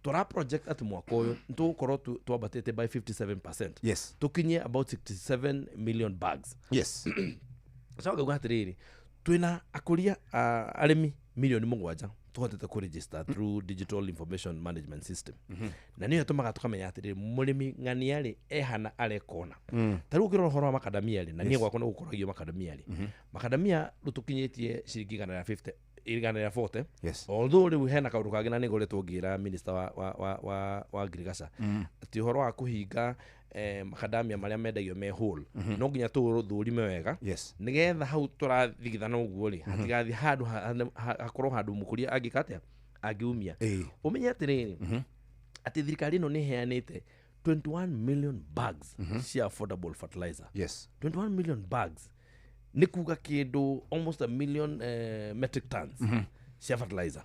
Speaker 17: Tũra project atĩ mwaka ũyũ nĩtũgũkorwo twambatĩte by 57%,
Speaker 13: Yes.
Speaker 17: tũkinyie about 67 million bags.
Speaker 13: Yes.
Speaker 17: Coka ngauga atĩrĩrĩ, twĩna akũria arĩmi 7 milioni tũhotete kũ through digital information management system, na nĩyo ĩtũmaga tũkamenya atĩrĩrĩ, mũrĩmi ng'ania rĩ ehana arekona. Ta rĩu ũkĩrora ũhoro wa makadamia rĩ, na niĩ gwakwa nĩ gũkũragio makadamia rĩ, makadamia rĩu tũkinyĩtie ciringi 150, 140.
Speaker 13: Yes.
Speaker 17: Although rĩu hena kaũndũ kangĩ na nĩngoretwo ngĩra minister wa ngirigaca atĩ ũhoro wa kũhinga makadamia marĩa mendagio me whole, no nginya tũthũrime wega,
Speaker 13: Yes.
Speaker 17: nĩgetha hau tũrathigithana ũguo rĩ, hatigathiĩ handũ hakorwo handũ mũkũria angĩka atĩa, angĩumia.
Speaker 13: Ĩĩ.
Speaker 17: Ũmenye atĩrĩrĩ, atĩ thirikari ĩno nĩ ĩheanĩte 21 million bags cia affordable fertilizer.
Speaker 13: Yes.
Speaker 17: 21 million bags nĩ kuga kĩndũ almost a million metric tons cia fertilizer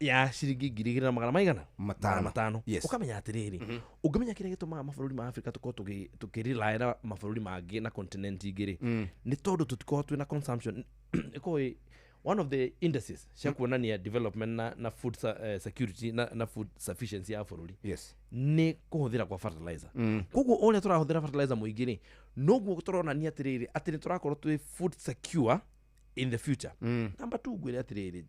Speaker 17: ya ciringi 2,000 na magana maigana?
Speaker 13: Matano.
Speaker 17: Magana matano.
Speaker 13: Yes.
Speaker 17: Ũkamenya atĩrĩrĩ, ũngĩmenya kĩrĩa gĩtũmaga mabũrũri ma Africa tũkorwo tũkĩrely na mabũrũri mangĩ na continent ingĩ rĩ, nĩ tondũ tũtikoragwo twĩna consumption. Ĩkoragwo ĩ one of the indices cia kuonania development na food security na food sufficiency ya bũrũri
Speaker 13: Yes.
Speaker 17: nĩ kũhũthĩra kwa fertilizer. Koguo ũrĩa tũrahũthĩra fertilizer mũingĩ rĩ, noguo tũronania atĩrĩrĩ atĩ nĩ tũrakorwo twĩ food secure in the future. Number two, ngwĩre atĩrĩrĩ,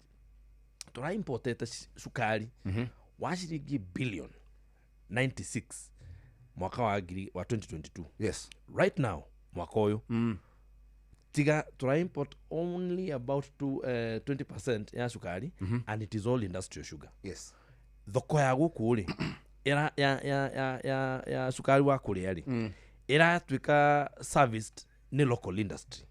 Speaker 17: tũraimportete cukari wa ciringi billion 96 mwaka wa ngiri wa 2022.
Speaker 13: Yes.
Speaker 17: Right now, mwaka ũyũ, tiga tũraimport only about 20% ya cukari, and it is all industrial sugar.
Speaker 13: Yes.
Speaker 17: Thoko ya gũkũ rĩ, ĩra ya cukari wa kũrĩa rĩ, ĩratuĩka serviced nĩ local industry.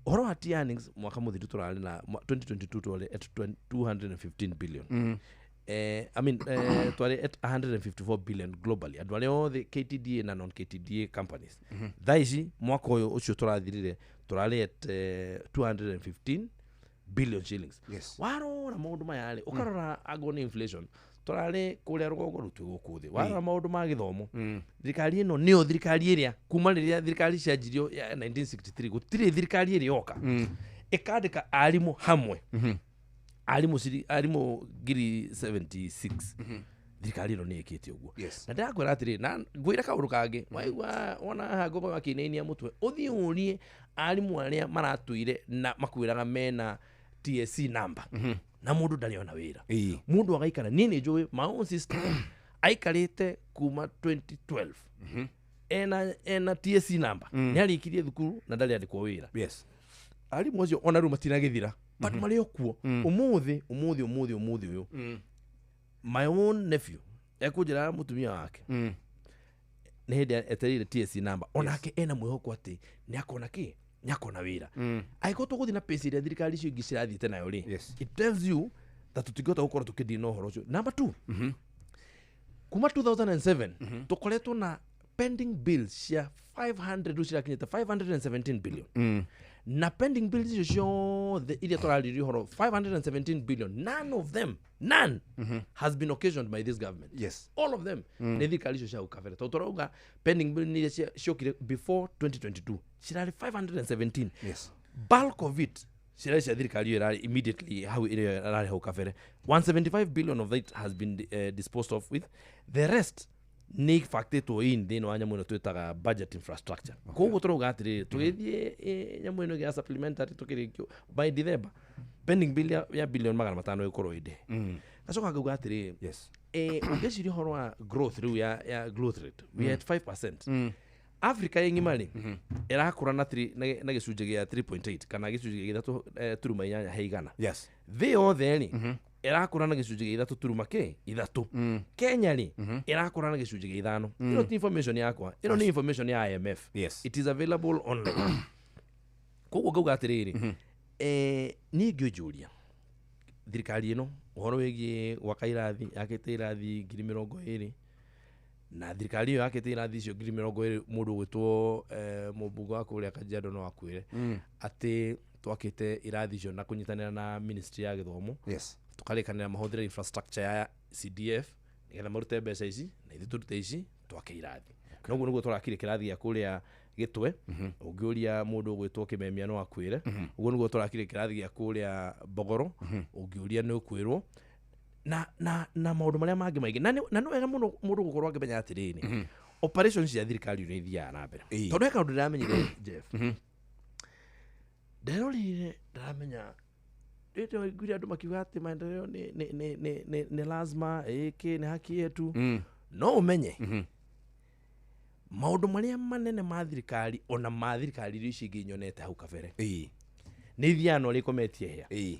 Speaker 17: Ũhoro wa tea earnings, mwaka mũthiru tũrarĩ na 2022 twarĩ at 215 billion, I mean, twarĩ at 154 billion globally, andũ arĩa othe KTDA na non KTDA companies. Thaa ici mwaka ũyũ ũcio tũrathirire tũrarĩ at 215 billion shillings.
Speaker 13: Yes.
Speaker 17: Warora maũndũ maya rĩ, ũkarora angorwo nĩ inflation, tũrarĩ kũrĩa rũgongo, rĩu twĩ gũkũ thĩ. Warora maũndũ ma gĩthomo, thirikari ĩno nĩyo thirikari ĩrĩa kuma rĩrĩa thirikari cianjirio ya 1963, gũtirĩ thirikari ĩrĩ yoka ĩkandĩka arimũ hamwe, arimũ 76,000. Thirikari ĩno nĩ ĩkĩte ũguo.
Speaker 13: Yes.
Speaker 17: Na ndĩrakwĩra atĩrĩ, na ngwĩre kaũndũ kangĩ, waigua wona haha ngũkũ akĩinainia mũtwe, ũthiĩ ũrie arimũ arĩa maratũire na makwĩraga mena TSC number, na mũndũ ndarĩ ona wĩra.
Speaker 13: Ĩĩ.
Speaker 17: Mũndũ agaikara, niĩ nĩ njũĩ my own sister aikarĩte kuma 2012 ena TSC number, nĩ arĩkirie thukuru na ndarĩ andĩkwo wĩra.
Speaker 13: Yes.
Speaker 17: Arimũ acio ona rĩu matinagĩthira, but marĩ o kuo ũmũthĩ ũmũthĩ ũmũthĩ ũmũthĩ ũyũ. My own nephew ekũnjĩra mũtumia wake nĩ hĩndĩ etereire TSC number, onake ena mwĩhoko atĩ nĩ akona kĩ nĩakona wĩra. Angĩkorwo tũgũthiĩ na pace ĩrĩa thirikari icio ingĩ cirathiĩte nayo rĩ, it tells you that tũtingĩhota gũkorwo tũkĩdeal na ũhoro ũcio. Number two, kuma 2007 tũkoretwo na pending bills cia 500 rĩu cirakinyĩte 517 billion. Na pending bills icio ciothe iria tũrarĩrĩria ũhoro 517 billion, none of them, none has been occasioned by this government. All of them nĩ thirikari icio cia hau kabere, tondũ tũrauga pending bill nĩ iria ciokire before 2022, cirarĩ 517. Bulk of it cirarĩ cia thirikari ĩyo ĩrarĩ immediately hau, ĩrĩa ĩrarĩ hau kabere. 175 billion of that has been disposed of, with the rest nĩ factorĩtwo in thĩinĩ wa nyamũ ĩno twĩtaga budget infrastructure. Koguo tũrauga atĩrĩrĩ, tũgĩthiĩ nyamũ ĩno ĩngĩ ya supplementary tũkĩrĩkio by December, pending bill ya billion 500 ĩgũkorwo ĩndĩ. Gacoka ngauga atĩrĩrĩ, ũngĩciria ũhoro wa growth rĩu ya growth rate, we are at 5%. Africa ĩ ng'ima rĩ, ĩrakũra na gĩcunjĩ gĩa 3.8 kana gĩcunjĩ gĩa 3 turuma 8 he igana. Thĩ yothe rĩ, ĩrakũra na gĩcunjĩ gĩa 3 turuma kĩ 3. Kenya rĩ, ĩrakũra na gĩcunjĩ gĩa 5. Ĩno ti information yakwa, ĩno nĩ information ya IMF. It is available online. Koguo ngauga atĩrĩrĩ, niĩ ngĩnjũria thirikari ĩno ũhoro wĩgiĩ gwaka irathi, yakĩte irathi 20,000, na thirikari ĩyo yakĩte irathi icio 20,000, mũndũ ũgwĩtwo mũmbunge wa kũrĩa Kajiado no akwĩre atĩ twakĩte irathi icio na kũnyitanĩra na ministry ya gĩthomo. Tũkarĩkanĩra mahũthĩre infrastructure ya CDF nĩgetha marute mbeca ici na ithuĩ tũrute ici twake irathi. Na ũguo nĩguo tũrakire kĩrathi gĩa kũrĩa Gĩtwe. Ũngĩũria mũndũ ũgwĩtwo Kĩmemia no akwĩre. Ũguo nĩguo tũrakire kĩrathi gĩa kũrĩa Mbogoro. Ũngĩũria nĩ ũkwĩrwo na maũndũ marĩa mangĩ maingĩ. Na nĩ wega mũno mũndũ gũkorwo akĩmenya atĩrĩrĩ, operations cia thirikari nĩ ithiaga na mbere, tondũ he kaũndũ ndĩramenyire, Jeff. Nderorire ndĩramenya rĩrĩa andũ makiuga atĩ maendeleo nĩ lazima, ĩkĩ nĩ haki yetu. No ũmenye maũndũ marĩa manene ma thirikari, ona ma thirikari iria ici ingĩ nyonete hau kabere, nĩ ithiaga na ũrĩa ikometie hĩa.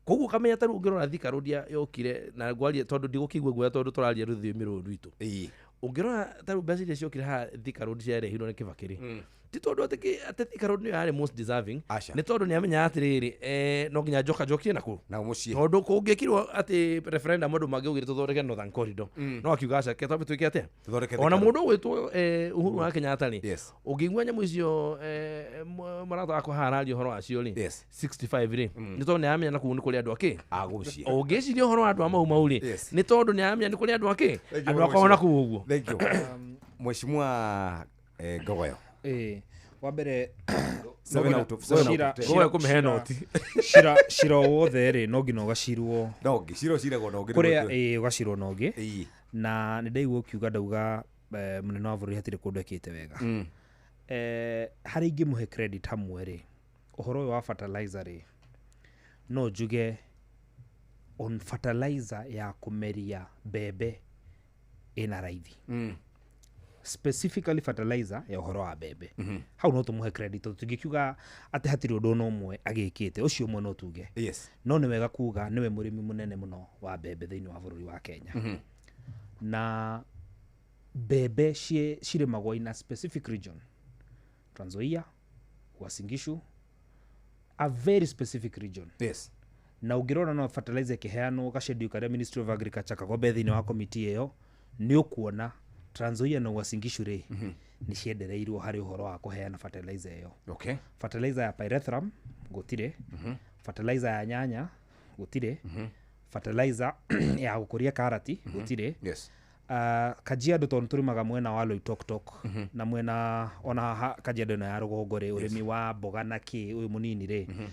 Speaker 17: Koguo ũkamenya ta rĩu ũngĩrora Thika Road yokire na ngwaria, tondũ ndigũkĩigua guoya tondũ tũraria rũthiomi rũrũ rwitũ. Ũngĩrora ta rĩu mbeca iria ciokire haha Thika Road ciarehirwo nĩ Kibaki rĩ, ti tondũ atĩ Thika Road nĩyo yarĩ most deserving, nĩ tondũ nĩ amenyaga atĩrĩrĩ, no nginya njoka njokie na kũu tondũ kũngĩkirwo atĩ referendum andũ mangĩaugire tũthondeke Northern Corridor, no akiuga aca, ke twambe twĩke atĩa. Ona mũndũ ũgwĩtwo Uhuru wa Kenyatta rĩ, ũngĩigua nyamũ icio mũrata wakwa haha araria ũhoro wacio rĩ, 65 rĩ, nĩ tondũ nĩ aramenya na kũu nĩ kũrĩ andũ akĩ. Ũngĩciria ũhoro wa andũ a Mau Mau rĩ, nĩ tondũ nĩ aramenya nĩ kũrĩ andũ akĩ, andũ akorwo na kũu ũguo.
Speaker 13: Thank you. Mheshimiwa Ngogoyo.
Speaker 18: Wa mbere,
Speaker 13: 7 out of 7.
Speaker 17: Ngogoyo kũmĩhe noti.
Speaker 18: Cira o wothe rĩ, no nginya ũgacirwo.
Speaker 13: No ngi cira ũciragwo na ũngĩ.
Speaker 18: Kũrĩa ũgacirwo na ũngĩ. Na nĩ ndaigua ũkiuga ndauga mũnene wa bũrũri hatirĩ kũndũ ekĩte wega. Harĩa ingĩmũhe credit hamwe rĩ, ũhoro ũyũ wa fertilizer rĩ, no njuge on fertilizer ya kũmeria mbembe ĩna raithi. Specifically fertilizer ya ũhoro wa mbembe, hau no tũmũhe credit, tondũ tũngĩkiuga atĩ hatirĩ ũndũ ona ũmwe agĩkĩte, ũcio ũmwe no tuge. No nĩ wega kuga nĩwe mũrĩmi mũnene mũno wa mbembe thĩinĩ wa bũrũri wa Kenya. Na mbembe cirĩmagwo in a specific region, Trans Nzoia, Uasin Gishu, a very specific region. Na ũngĩrora no fertilizer ĩkĩheanwo gachendio karĩa Ministry of Agriculture kagombe thĩinĩ wa committee ĩyo, nĩ ũkuona Trans Nzoia na Uasin Gishu rĩ, nĩ ciendereirwo harĩ ũhoro wa kũheana fertilizer ĩyo. Fertilizer ya pyrethrum gũtirĩ, fertilizer ya nyanya gũtirĩ, fertilizer ya gũkũria karati gũtirĩ. Kajiado tondũ tũrĩmaga mwena wa Loitoktok na mwena ona Kajiado ĩno ya rũgongo rĩ, ũrĩmi wa mboga na kĩ ũyũ mũnini rĩ,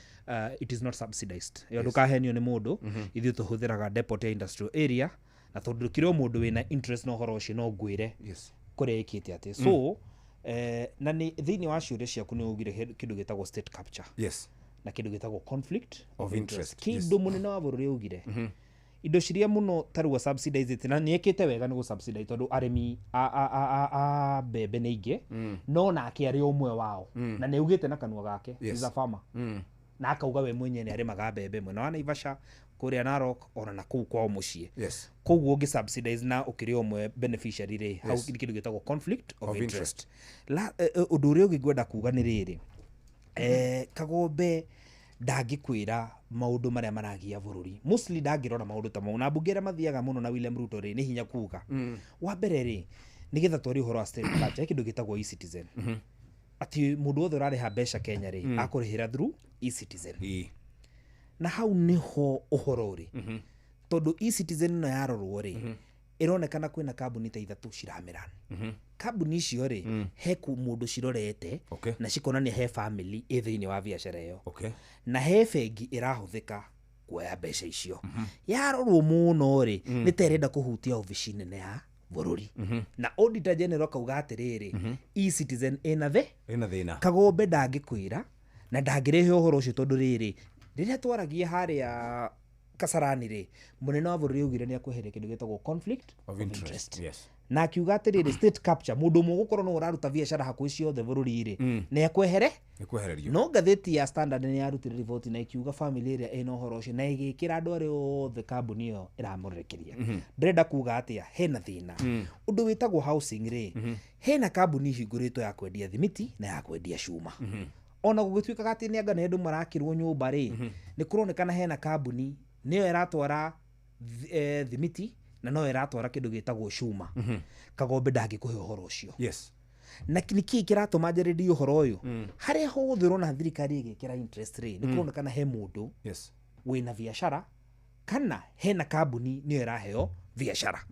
Speaker 18: it is not subsidized. Ĩyo ndũkahenio nĩ mũndũ, ithuĩ tũhũthĩraga depot ya industrial area, na tondũ kĩrĩ o mũndũ wĩna interest na ũhoro ũcio no ngwĩre kũrĩa ĩkĩte atĩ. So na nĩ thĩinĩ wa ciũria ciaku nĩ ugire kĩndũ gĩtagwo state capture. Na kĩndũ gĩtagwo conflict
Speaker 13: of interest.
Speaker 18: Kĩndũ mũnene wa bũrũri augire, indo ciria mũno tarĩu subsidize, na nĩ ĩkĩte wega nĩ gũ subsidize tondũ arĩmi a mbembe nĩ aingĩ, no nake arĩ ũmwe wao, na nĩ augĩte na kanua gake, is a farmer. Na akauga we mwenyewe nĩ arĩmaga mbembe mwena wa Naivasha, kũrĩa Narok, ona na kũu kwao mũciĩ. Koguo ũngĩ subsidize na ũkĩrĩ ũmwe beneficiary rĩ, hau nĩ kĩndũ gĩtagwo conflict of interest. Ũndũ ũrĩa ũngĩ ngwenda kuga nĩ rĩrĩ, Kagombe ndangĩkwĩra maũndũ marĩa maragia bũrũri, mostly ndangĩrora maũndũ ta mau, na mbunge arĩa mathiaga mũno na William Ruto rĩ, nĩ hinya kuga. Wa mbere rĩ, nĩgetha twarie ũhoro wa state capture, he kĩndũ gĩtagwo eCitizen, atĩ mũndũ wothe ũrarĩha mbeca Kenya rĩ, akũrĩhĩra through eCitizen. Na hau nĩho ũhoro ũrĩ, tondũ eCitizen ĩno yarorwo rĩ, ĩronekana kwĩna kambuni ta ithatũ ciramĩran. Kambuni icio rĩ, he mũndũ cirorete na cikonania he family ĩ thĩinĩ wa biacara ĩyo, na he bengi ĩrahũthĩka kuoya mbeca icio. Yarorwo mũno rĩ, nĩ ta ĩrenda kũhutia obici nene ya bũrũri, na Auditor General akauga atĩrĩrĩ, eCitizen ĩna the
Speaker 13: ĩna thĩna.
Speaker 18: Kagombe ndangĩkwĩra na ndangĩrehe ũhoro ũcio, tondũ rĩrĩ, rĩrĩa twaragia harĩa Kasarani rĩ, mũnene wa bũrũri augire nĩ akweheria kĩndũ gĩtagwo conflict
Speaker 13: of interest. Yes.
Speaker 18: Na akiuga atĩrĩrĩ, state capture, mũndũ ũmwe ũgũkorwo no ũraruta biacara hakuhĩ ciothe bũrũri rĩ, nĩ akwehere.
Speaker 13: Nĩ kwehererio.
Speaker 18: No ngathĩti ya Standard nĩ yarutire riboti na ikiuga family ĩrĩa ĩna ũhoro ũcio, na ĩgĩkĩra andũ arĩa othe kambuni ĩyo ĩramũrekeria. Ndĩrenda kuga atĩa? Hena thĩna. Ũndũ wĩtagwo housing rĩ, hena kambuni ihingũrĩtwo ya kwendia thimiti na ya kwendia cuma. Ona gũgĩtuĩkaga atĩ nĩ anga nĩ andũ marakĩrwo nyũmba rĩ, nĩ kũronekana hena kambuni nĩyo ĩratwara thimiti na no ĩratwara kĩndũ gĩtagwo cuma. Kagombe ndangĩkũhe ũhoro ũcio. Na nĩkĩĩ kĩratũma njarĩrie ũhoro ũyũ? Harĩa hothe ũrona thirikari ĩgĩkĩra interest rĩ, nĩ kũronekana he mũndũ wĩna biacara kana hena kambuni nĩyo ĩraheo biacara.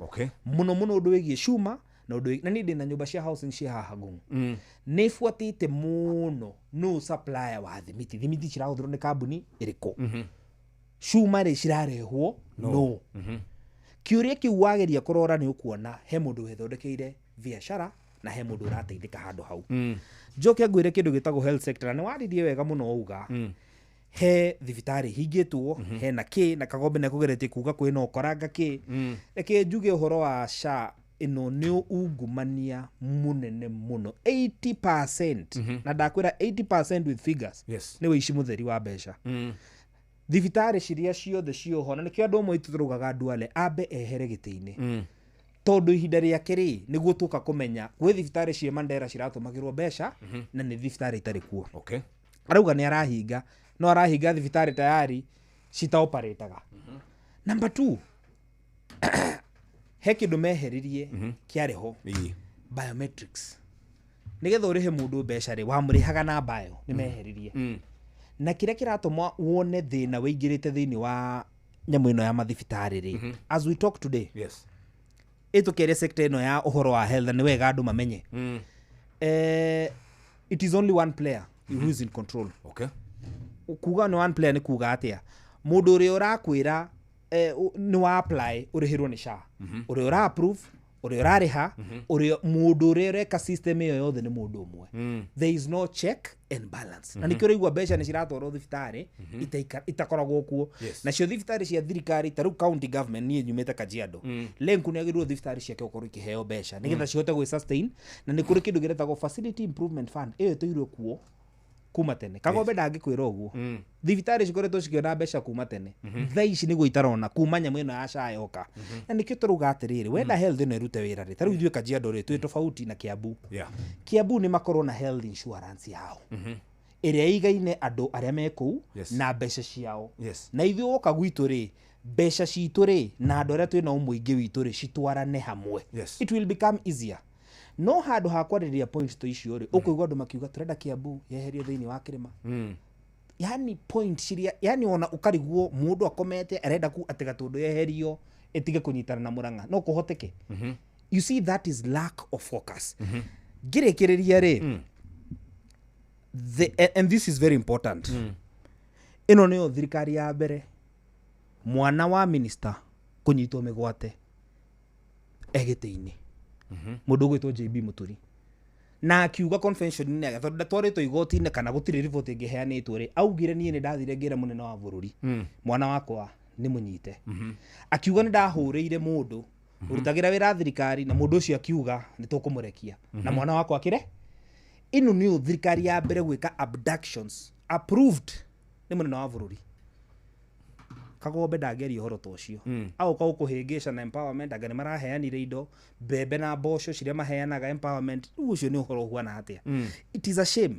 Speaker 18: Mũno mũno ũndũ wĩgiĩ cuma na ũndũ na niĩ ndĩna nyũmba cia housing ciĩ haha Ngong. Nĩ buatĩte mũno no supplier wa thimiti. Thimiti cirahũthĩrwo nĩ kambuni ĩrĩkũ? Cuma rĩ, cirarehwo no? Kĩũria kĩu wageria kũrora nĩ ũkuona he mũndũ wethondekeire biacara na he mũndũ ũrateithĩka handũ hau. Njoke ngwĩre kĩndũ gĩtagwo health sector, na nĩ waririe wega mũno wauga he thibitarĩ hingĩtwo, hena kĩ, na Kagombe nĩ akũgeretie kuga kwĩna ũkoranga kĩ. Reke njuge ũhoro wa SHA ĩno nĩ ungumania mũnene mũno, 80%, na ndakwĩra 80% with figures. Nĩ wĩici mũtheri wa mbeca. Thibitarĩ ciria ciothe cioho, na nĩkĩo andũ amwe aitũ tũraugaga Duale ambe ehere gĩtĩ-inĩ, tondũ ihinda rĩake rĩ, nĩguo tũka kũmenya gwĩ thibitarĩ ciĩ Mandera ciratũmagĩrwo mbeca na nĩ thibitarĩ itarĩ kuo. Arauga nĩ arahinga, no arahinga thibitarĩ tayari citaoparĩtaga. Number 2, he kĩndũ meheririe kĩarĩ ho, biometrics, nĩgetha ũrĩhe mũndũ mbeca rĩ, wamũrĩhaga na bio, nĩ meheririe. Na kĩrĩa kĩratũma wone thĩna wĩingĩrĩte thĩinĩ wa nyamũ ĩno ya mathibitarĩ rĩ, as we talk today, ĩtũkere sector ĩno ya ũhoro wa health, na nĩ wega andũ mamenye, it is only one player who is in control. Kuga nĩ one player nĩ kuga atĩa? Mũndũ ũrĩa ũrakwĩra nĩ wa apply ũrĩhĩrwo nĩ SHA, ũrĩa ũra approve, ũrĩa ũrarĩha, ũrĩa mũndũ ũrĩa ũreka system ĩyo yothe nĩ mũndũ ũmwe. There is no check and balance, na nĩkĩo ũraigua mbeca nĩ ciratwarwo thibitarĩ itakoragwo kuo. Nacio thibitarĩ cia thirikari ta rĩu county government, niĩ nyumĩte Kajiado, Lenku nĩ agĩrĩirwo thibitarĩ ciake gũkorwo ikĩheo mbeca nĩgetha cihote gwĩ sustain, na nĩ kũrĩ kĩndũ gĩretagwo facility improvement fund, ĩyo ĩtũirwo kuo kuma tene. Kagombe ndangĩkwĩra ũguo. Thibitarĩ cikoretwo cikĩona mbeca kuma tene, thaa ici nĩguo itarona kuma nyamũ ĩno ya SHA yoka. Na nĩkĩo tũrauga atĩrĩrĩ, wenda health ĩno ĩrute wĩra rĩ, ta rĩu ithuĩ Kajiado rĩ, twĩ tofauti na Kiambu. Kiambu nĩ makorwo na health insurance yao ĩrĩa ĩigaine andũ arĩa me kũu na mbeca ciao. Na ithuĩ woka gwitũ rĩ, mbeca citũ rĩ na andũ arĩa twĩnao mũingĩ witũ rĩ, citwarane hamwe. It will become easier. No handũ ha kwarĩrĩria point to icio rĩ, ũkũigua andũ makiuga tũrenda Kiambu yeherio thĩinĩ wa kĩrĩma. Yani point ciria, yani ona ũkarigwo mũndũ akomete arenda ku atĩ Gatũndũ yeherio ĩtige kũnyitana na Mũrang'a, no kũhoteke? You see, that is lack of focus. Ngĩrĩkĩrĩria rĩ, and this is very important, ĩno nĩyo thirikari ya mbere mwana wa minister kũnyitwo mĩgwate e gĩtĩ-inĩ, mũndũ ũgwĩtwo JB Mũturi, na akiuga convention-inĩ yake, tondũ ndatwarĩtwo igoti-inĩ kana gũtirĩ riboti ĩngĩheanĩtwo rĩ, augire niĩ nĩ ndathire ngĩra mũnene wa bũrũri mwana wakwa nĩ mũnyite. Akiuga nĩ ndahũrĩire mũndũ ũrutagĩra wĩra thirikari, na mũndũ ũcio akiuga nĩ tũkũmũrekia na mwana wakwa akĩre. Ĩno nĩyo thirikari ya mbere gwĩka abductions approved nĩ mũnene wa bũrũri. Kagombe ndangĩaria ũhoro ta ũcio. Agoka gũkũhĩngĩca na empowerment, anga nĩ maraheanire indo mbembe na mboco ciria maheanaga empowerment. Rĩu ũcio nĩ ũhoro ũhuana atĩa? It is a shame.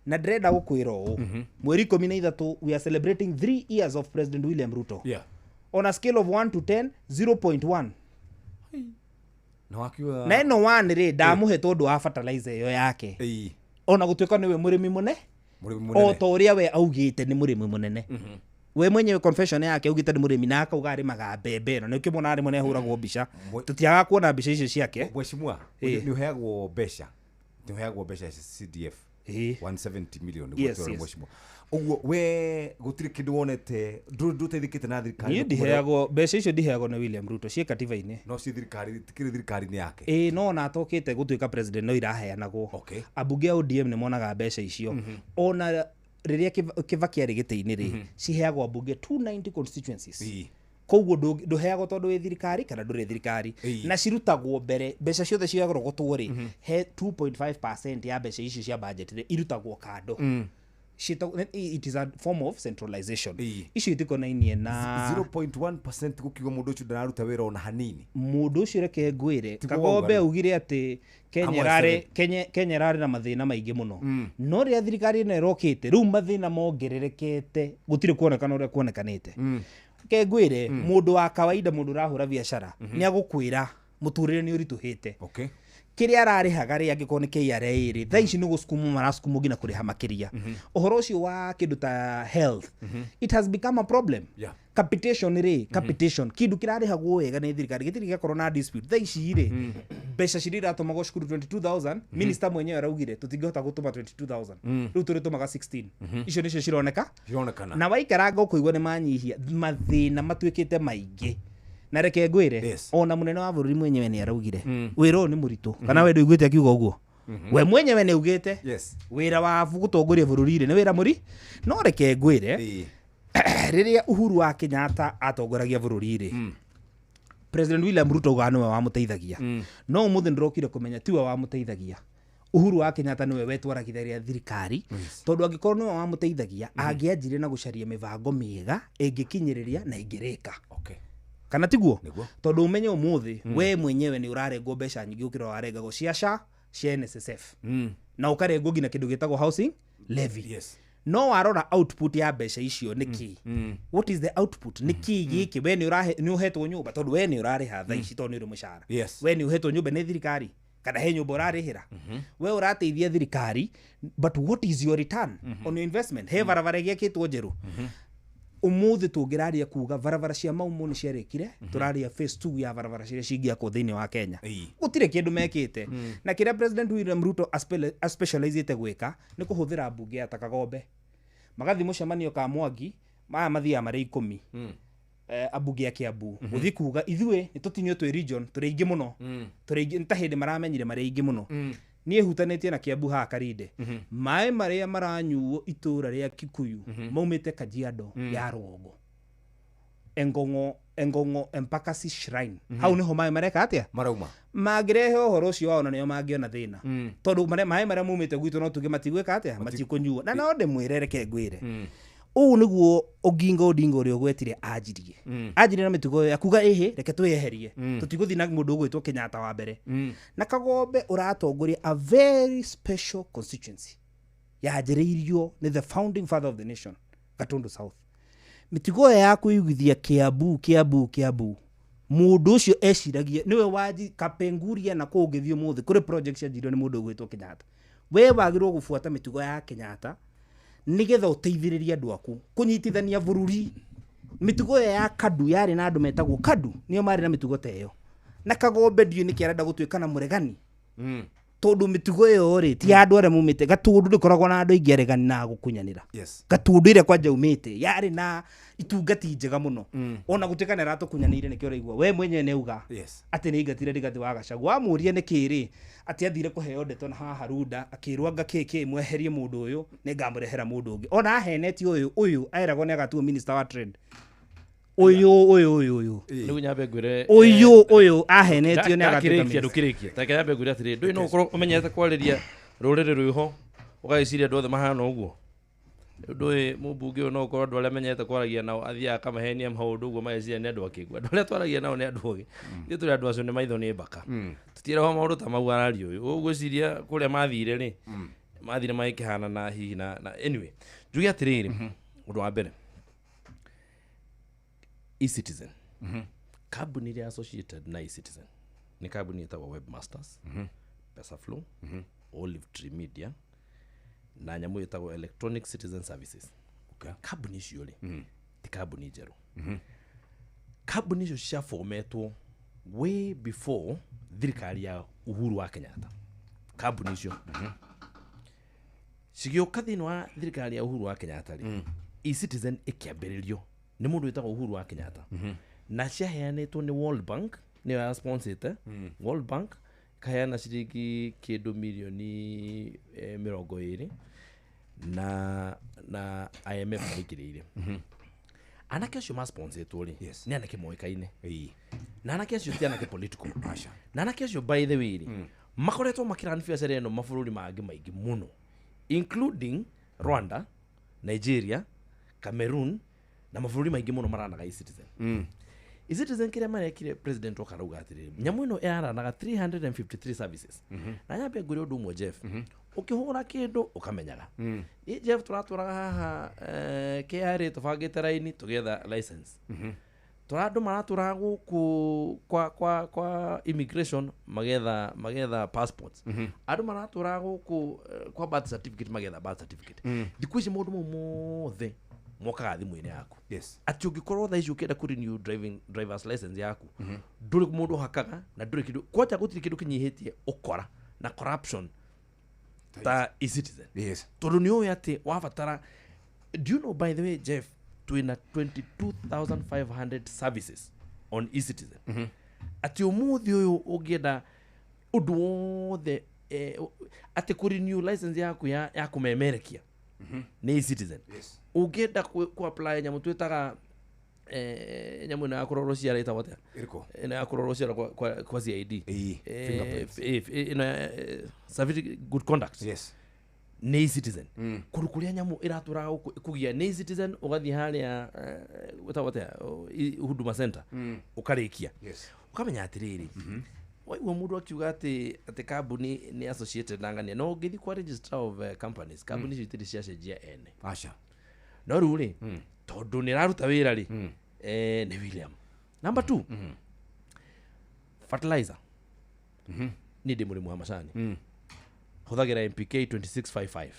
Speaker 18: Na ndĩrenda gũkwĩra ũũ, mweri 13 we are celebrating 3 years of President William Ruto. On a scale of 1 to 10, 0.1.
Speaker 13: Na wakiuga
Speaker 18: Na ĩno 1 rĩ, ndamũhe tondũ wa fertilizer ĩyo yake. Ona gũtuĩka nĩwe mũrĩmi mũne,
Speaker 13: mũrĩmi mũnene.
Speaker 18: O ta ũrĩa we augĩte nĩ mũrĩmi mũnene. We mwenyewe confession yake augĩte nĩ mũrĩmi na akauga arĩmaga mbembe ĩno. Nĩũkĩmwona arĩmwe nĩahũragwo mbica. Tũtiagaga kuona mbica icio ciake.
Speaker 13: Mheshimiwa, nĩ ũheagwo mbeca. Nĩ ũheagwo mbeca cia CDF. 170 million nĩguo tũrore mheshimiwa. Ũguo we gũtirĩ kĩndũ wonete, ndũteithĩkĩte na thirikari.
Speaker 18: Niĩ ndiheagwo mbeca icio, ndiheagwo nĩ William Ruto, ciĩ katiba-inĩ.
Speaker 13: No ciĩ thirikari, tikĩrĩ thirikari-inĩ yake.
Speaker 18: Ĩĩ, no ona atokĩte gũtuĩka president no iraheanagwo. Ambunge a ODM nĩ monaga mbeca icio. Ona rĩrĩa Kibaki arĩ gĩtĩ-inĩ rĩ, ciheagwo ambunge 290 constituencies. Koguo ndũheagwo tondũ wĩ thirikari kana ndũrĩ thirikari. Na cirutagwo mbere, mbeca ciothe ciagorogotwo rĩ, he 2.5% ya mbeca icio cia budget rĩ, irutagwo kando. It is a form of centralization. Icio itikonainie na
Speaker 13: 0.1% gũkiuga mũndũ ũcio ndararuta wĩra ona hanini.
Speaker 18: Mũndũ ũcio reke ngwĩre, Kagombe augire atĩ Kenya ĩrarĩ na mathĩna maingĩ mũno. No rĩrĩa thirikari ĩno ĩrokĩte, rĩu mathĩna mongererekete, gũtirĩ kuonekana ũrĩa kuonekanĩte. Reke ngwĩre, mũndũ wa kawaida, mũndũ ũrahũra biacara, nĩ agũkwĩra mũtũrĩre nĩ ũritũhĩte. Kĩrĩa ararĩhaga rĩ, angĩkorwo nĩ KRA rĩ, thaa ici nĩ gũcukumwo maracukumwo nginya kũrĩha makĩria. Ũhoro ũcio wa kĩndũ ta health, it has become a problem. Capitation rĩ, capitation, kĩndũ kĩrarĩhagwo wega nĩ thirikari, gĩtirĩ gĩakorwo na dispute. Thaa ici rĩ, mbeca ciria iratũmagwo cukuru 22,000, minister mwenyewe araugire tũtingĩhota gũtũma 22,000. Rĩu tũrĩtũmaga 16. Icio nĩcio cironeka. Na waikaranga ũkũigua nĩ manyihia, mathĩna matuĩkĩte maingĩ. Na reke ngwĩre, ona mũnene wa bũrũri mwenyewe nĩ araugire wĩra ũyũ nĩ mũritũ. Kana we ndũiguĩte akiuga ũguo? We mwenyewe nĩ augĩte wĩra wa gũtongoria bũrũri rĩ nĩ wĩra mũri. No reke ngwĩre, rĩrĩa Uhuru wa Kenyatta atongoragia bũrũri rĩ, President William Ruto augaga nĩwe wamũteithagia. No ũmũthĩ ndĩrokire kũmenya tiwe wamũteithagia. Uhuru wa Kenyatta nĩwe wetwaragithagia thirikari, tondũ angĩkorwo nĩwe wamũteithagia, angĩanjirie na gũcaria mĩbango mĩega ĩngĩkinyĩrĩria na ĩngĩrĩka. Kana tiguo? Tondũ ũmenye ũmũthĩ, we mwenyewe nĩ ũrarengwo mbeca nyingĩ gũkĩra warengagwo cia SHA, cia NSSF. Na ũkarengwo nginya kĩndũ gĩtagwo housing levy. No warora output ya mbeca icio nĩ kĩ? What is the output? Nĩ kĩ gĩkĩ? We nĩ ũhetwo nyũmba, tondũ we nĩ ũrarĩha thaa ici tondũ nĩ ũrĩ mũcara. We nĩ ũhetwo nyũmba nĩ thirikari, kana he nyũmba ũrarĩhĩra. We ũrateithia thirikari, but what is your return on your investment? He barabara ĩgĩakĩtwo njerũ. Ũmũthĩ tũngĩraria kuga barabara cia Mau Mau nĩ ciarĩkire, tũraria phase 2 ya barabara ciria cingĩakwo thĩinĩ wa Kenya. Gũtirĩ kĩndũ mekĩte. Na kĩrĩa President William Ruto aspecializĩte gwĩka nĩ kũhũthĩra mbunge ya Kagombe. Magathiĩ mũcemanio ka Mwangi, maya mathiaga marĩ 10. Ambunge a Kiambu. Gũthiĩ kuga ithuĩ nĩ tũtinio twĩ region, tũrĩ aingĩ mũno. Tũrĩ aingĩ, nĩ ta hĩndĩ maramenyire marĩ aingĩ mũno. Niĩ hutanĩtie na Kiambu haha Karinde. Maĩ marĩa maranyuo itũra rĩa Kikuyu maumĩte Kajiado ya rũgongo. Engongo Empakasi Shrine. Hau nĩho maĩ mareka atĩa?
Speaker 13: Marauma.
Speaker 18: Mangĩrehe ũhoro ũcio wao na nĩo mangĩona thĩna. Tondũ maĩ marĩa maumĩte gwitũ no tuge matigwĩka atĩa? Matikũnyuo. Na no ndĩmwĩre, reke ngwĩre. Ũũ nĩguo Oginga Odinga ũrĩa ũgwetire anjirie. Anjirie na mĩtugo ya kuga ĩhĩ, reke twĩyeherie. Tũtigũthiĩ na mũndũ ũgwĩtwo Kenyatta wa mbere. Na Kagombe ũratongoria a very special constituency. Yanjĩrĩirio nĩ the founding father of the nation, Gatundu South. Mĩtugo ya kũiguithia Kiambu, Kiambu, Kiambu. Mũndũ ũcio eciragia nĩwe wanji Kapenguria na kũu ũngĩthiĩ ũmũthĩ kũrĩ project cianjirio nĩ mũndũ ũgwĩtwo Kenyatta. We wagĩrĩirwo gũbuata mĩtugo ya Kenyatta nĩgetha ũteithĩrĩrie andũ aku kũnyitithania bũrũri. Mĩtugo ĩyo ya Kadu yarĩ na andũ metagwo Kadu, nĩo marĩ na mĩtugo ta ĩyo. Na Kagombe ndiũĩ nĩkĩ arenda gũtuĩka na mũregani. Tondũ mĩtugo ĩyo rĩ ti ya andũ arĩa maumĩte Gatundu, ndĩkoragwo na andũ aingĩ aregani na gũkunyanĩra. Gatundu ĩrĩa kwanja umĩte yarĩ na itungati njega mũno. Ona gũtuĩka nĩ aratũkunyanĩire nĩkĩo ũraigua we mwenyewe nĩ auga atĩ nĩ aingatire Rigathĩ wa Gachagua. Wamũria nĩkĩ rĩ, atĩ athire kũheo ndeto na haha Runda akĩrwo anga kĩ mweherie mũndũ ũyũ nĩngamũrehera mũndũ ũngĩ. Ona ahenetie ũyũ aeragwo nĩ agatuo minister wa trade. Ũyũ
Speaker 17: Rĩu nyambe ngwĩre
Speaker 18: ũyũ ahenetio nĩ agatuĩka
Speaker 17: minister. Ndũkĩrĩkie. Ta reke nyambe ngwĩre atĩrĩ, ndũĩ no ũkorwo ũmenyerete kwarĩria rũrĩrĩ rwĩho ũgagĩciria andũ othe mahana ũguo. Ndũĩ mũmbunge ũyũ no ũkorwo andũ arĩa menyerete kwaragia nao athiaga akamahenia maũndũ ũguo mageciria nĩ andũ akĩgu. Andũ arĩa twaragia nao nĩ andũ ogĩ. Ithuĩ tũrĩ andũ acio nĩ maitho nĩ mbaka. Tũtiĩragwo maũndũ ta mau araria ũyũ. Ũgwĩciria kũrĩa mathire rĩ, Mathire magĩkĩhana na hihi na anyway njuge atĩrĩrĩ, ũndũ wa mbere, eCitizen, kambuni ĩrĩa associated na eCitizen nĩ kambuni ĩtagwo Webmasters, Pesaflow, Olive Tree Media na nyamũ ĩtagwo Electronic Citizen Services. Kambuni icio rĩ, ti kambuni njerũ. Kambuni icio ciabometwo way before thirikari ya Uhuru wa Kenyatta. Kambuni icio cigĩũka thĩinĩ wa thirikari ya Uhuru wa Kenyatta rĩ, eCitizen ĩkĩambĩrĩrio nĩ mũndũ wĩtagwo Uhuru wa Kenyatta, na ciaheanĩtwo nĩ World Bank, nĩyo ya sponsete. World Bank ĩkaheana ciringi kĩndũ mirioni 20 na IMF maingĩrĩire. Anake acio masponsetwo rĩ, nĩ anake moĩkaine, na anake acio ti anake political, na anake acio, by the way rĩ, makoretwo makĩrani biacara ĩno mabũrũri mangĩ maingĩ mũno, including Rwanda, Nigeria, Cameroon na mabũrũri maingĩ mũno maranaga eCitizen. eCitizen kĩrĩa marekire, president oka arauga atĩrĩrĩ, nyamũ ĩno ĩraranaga 353 services. Na nyambe ngwĩre ũndũ ũmwe, Jeff, ũkĩhũra kĩndũ ũkamenyaga. Niĩ, Jeff, tũratwaraga haha KRA tũbangĩte raini tũgĩetha license. Tũra andũ maratũraga gũkũ kwa immigration magetha passports. Andũ maratũraga gũkũ kwa birth certificate magetha birth certificate. Thikũ ici maũndũ mau mothe mokaga thimũ-inĩ yaku. Atĩ ũngĩkorwo thaa ici ũkĩenda kũ renew drivers license yaku, ndũrĩ mũndũ ũhakaga na ndũrĩ kĩndũ kwanja, gũtirĩ kĩndũ kĩnyihĩtie ũkora na corruption ta eCitizen. Tondũ nĩ ũĩ atĩ wabatara. Do you know, by the way, Jeff, twĩna 22,500 services on eCitizen, atĩ ũmũthĩ ũyũ ũngĩenda ũndũ wothe, atĩ kũ renew license yaku ya kũmemerekia nĩ eCitizen. Ũngĩenda kũ apply nyamũ twĩtaga nyamũ ĩno ya kũrorwo ciara ĩtagwo atĩa?
Speaker 13: Ĩrĩkũ?
Speaker 17: Ĩno ya kũrorwo ciara kwa CID.
Speaker 13: Fingerprints.
Speaker 17: Ĩno certificate good conduct. Nĩ eCitizen. Kũndũ kũrĩa nyamũ ĩratũraga gũkũ ĩkũgia nĩ eCitizen, ũgathiĩ harĩa wĩtagwo atĩa, Huduma Center, ũkarĩkia. Ũkamenya atĩrĩrĩ, waigua mũndũ akiuga atĩ kambuni nĩ associated na ng'ania, no ũngĩthiĩ kwa registrar of companies, kambuni icio itirĩ ciacenjia ene.
Speaker 13: Aca.
Speaker 17: No rĩu rĩ, tondũ nĩ ĩraruta wĩra rĩ, nĩ William. Number two, fertilizer. Niĩ ndĩ mũrĩmi wa macani, hũthagĩra NPK 2655.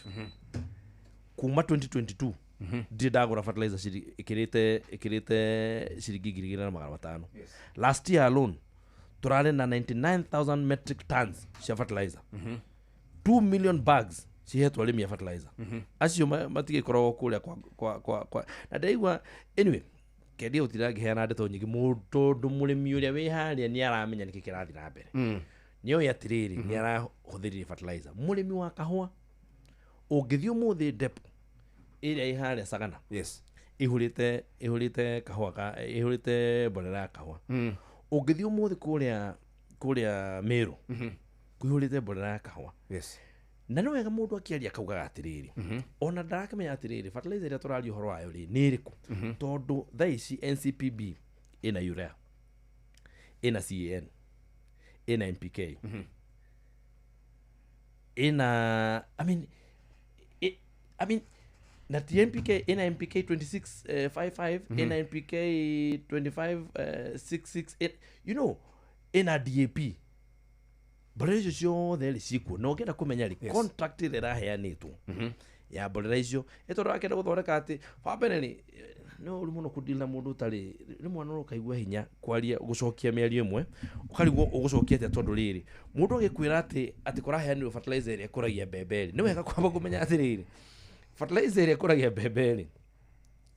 Speaker 17: Kuma 2022 ndirĩ ndagũra fertilizer ĩkĩrĩte ciringi 2,500. Last year alone tũrarĩ na 99,000 metric tons cia fertilizer, 2 million bags cihetwo arĩmi a fertilizer. Acio matigĩkoragwo kũrĩa kwa na ndaigua. Anyway, kendia gũtinda ngĩheana ndeto nyingĩ tondũ mũrĩmi ũrĩa wĩ harĩa nĩ aramenya nĩkĩ kĩrathiĩ na mbere. Nĩ oĩ atĩrĩrĩ, nĩ arahũthĩrire fertilizer. Mũrĩmi wa kahũa, ũngĩthiĩ ũmũthĩ depo ĩrĩa ĩ harĩa Sagana, ihũrĩte kahũa ka ihũrĩte mborera ya kahũa. Ũngĩthiĩ ũmũthĩ kũrĩa Meru, kũihũrĩte mborera ya kahũa. Na nĩ wega mũndũ akĩaria akaugaga atĩrĩrĩ, ona ndarakĩmenya atĩrĩrĩ, fertilizer ĩrĩa tũraria ũhoro wayo rĩ, nĩ ĩrĩkũ? Tondũ thaa ici NCPB ĩna urea, ĩna CAN, ĩna NPK, ĩna I mean na ti NPK, ĩna NPK 2655, ĩna NPK 25 668, ĩna DAP. Mborera icio ciothe rĩ cikuo, na ũngĩenda kũmenya rĩ, contract ĩrĩa ĩraheanĩtwo ya mborera icio, ĩ tondũ akĩenda gũthondeka atĩ wa mbere rĩ, nĩ ũru mũno kũdeal na mũndũ ũtarĩ rĩmwe no ũkaigua hinya kwaria, gũcokia mĩario ĩmwe ũkarigwo ũgũcokia atĩa, tondũ rĩrĩ, mũndũ agĩkwĩra atĩ kũraheanirwo fertilizer ĩrĩa ĩkũragia mbembe rĩ, nĩ wega kwamba kũmenya atĩrĩrĩ, fertilizer ĩrĩa ĩkũragia mbembe rĩ,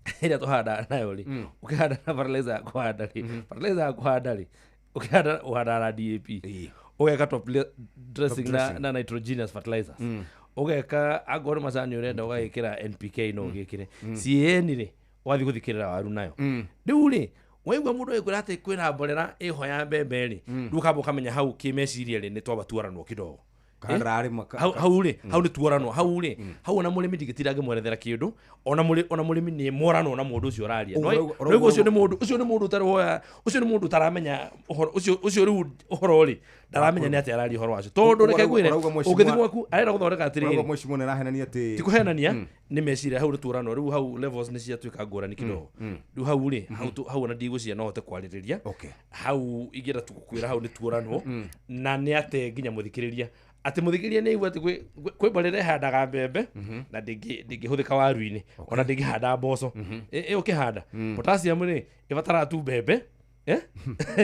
Speaker 17: ĩrĩa tũhandaga nayo rĩ, ũkĩhanda na fertilizer ya kũhanda rĩ, fertilizer ya kũhanda rĩ, ũkĩhanda ũhandaga na DAP, ũgeka top dressing na,
Speaker 13: dressing.
Speaker 17: na nitrogenous fertilizers, ũgeka angorwo macani ũrenda ũgagĩkĩra NPK, no ũgĩkĩre CAN rĩ, ũgathiĩ gũthikĩrĩra waru nayo. Rĩu rĩ, waigua mũndũ agĩkwĩra atĩ kwĩna mborera ĩho ya mbembe rĩ, rĩu ũkamba ũkamenya hau kĩmeciria rĩ, nĩ twamba tuaranwo kidogo.
Speaker 13: Kana ndararĩma
Speaker 17: Hau rĩ, hau nĩ tuoranwo hau rĩ, hau ona mũrĩmi ndingĩtinda ngĩmwerethera kĩndũ, ona mũrĩ ona mũrĩmi nĩ moranwo na mũndũ ũcio ũraria.
Speaker 13: Ũguo
Speaker 17: No rĩu ũcio nĩ mũndũ, ũcio nĩ mũndũ ũtarĩ woya, ũcio nĩ mũndũ ũtaramenya ũhoro ũcio, ũcio rĩu ũhoro rĩ ndaramenya nĩ atĩa araria ũhoro wacio, tondũ reke ngwĩre, ũngĩthiĩ gwaku arenda gũthondeka
Speaker 13: Ũrauga
Speaker 17: atĩrĩrĩ,
Speaker 13: mheshimiwa nĩ arahenania atĩ
Speaker 17: ti kũhenania, nĩ meciria. Hau nĩ tuoranwo rĩu, hau levels nĩ ciatuĩka ngũrani kidogo. Rĩu hau rĩ, hau hau ona ndigũcia no hote kwarĩrĩria hau, ingĩenda tu gũkwĩra hau nĩ tuoranwo na nĩ ate nginya mũthikĩrĩria, atĩ mũthikĩrĩria nĩ aigua atĩ kwĩ mborera ĩhandaga mbembe na ndĩngĩhũthĩka waru-inĩ, ona ndĩngĩhanda mboco. Ĩ ũkĩhanda potassium rĩ, ĩbataraga tu mbembe, eh?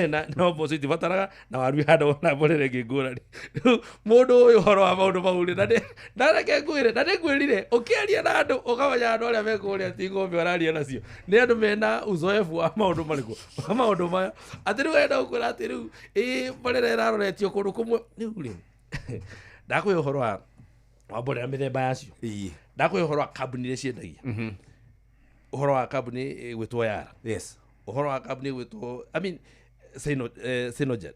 Speaker 17: Na no mboco itibataraga, na waru ihandagwo na mborera ĩngĩ ngũrani. Rĩu mũndũ ũyũ ũhoro wa maũndũ mau rĩ, na reke ngwĩre, na nĩngwĩrire, ũkĩaria na andũ ũkamenya andũ arĩa me kũrĩa ti ng'ombe ũraria nacio, nĩ andũ mena uzoefu wa maũndũ marĩkũ, wa maũndũ maya, atĩ rĩu arenda gũkwĩra atĩ rĩu ĩ mborera ĩraroretio kũndũ kũmwe. Rĩu rĩ, ndakũhe ũhoro wa mborera mĩthemba yacio, ndakũhe ũhoro wa kambuni iria ciendagia, ũhoro wa kambuni ĩgwĩtwo Yara, ũhoro wa kambuni ĩgwĩtwo, I mean, Sinogen.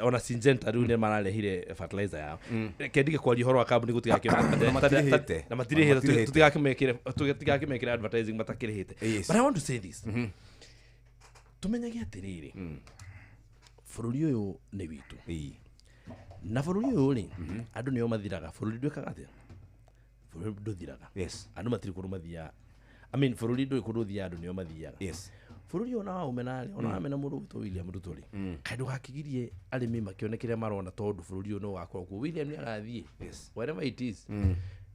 Speaker 17: Ona Syngenta rĩu nĩ mararehire fertilizer yao. Reke ndige kwaria ũhoro wa kambuni
Speaker 13: Na matirĩhĩte.
Speaker 17: Na matirĩhĩte.
Speaker 13: Na matirĩhĩte.
Speaker 17: Tũtigakĩmekĩre advertising matakĩrĩhĩte. But I want to say this, tũmenyage atĩrĩrĩ, bũrũri ũyũ nĩ witũ, na bũrũri ũyũ rĩ, andũ nĩo mathiraga. Bũrũri ndwĩkaga atĩa? Bũrũri ndũthiraga. Andũ matirĩ kũndũ mathiaga. I mean, bũrũri ndũrĩ kũndũ ũthiaga, andũ nĩo mathiaga. Bũrũri ũyũ ona waũmena rĩ, ona wamena mũndũ ũgwĩtwo William Ruto rĩ, kaĩ ndũgakĩgirie arĩmi makĩone kĩrĩa marona, tondũ bũrũri ũyũ no ũgakorwo kuo. William nĩ agathiĩ, wherever it is,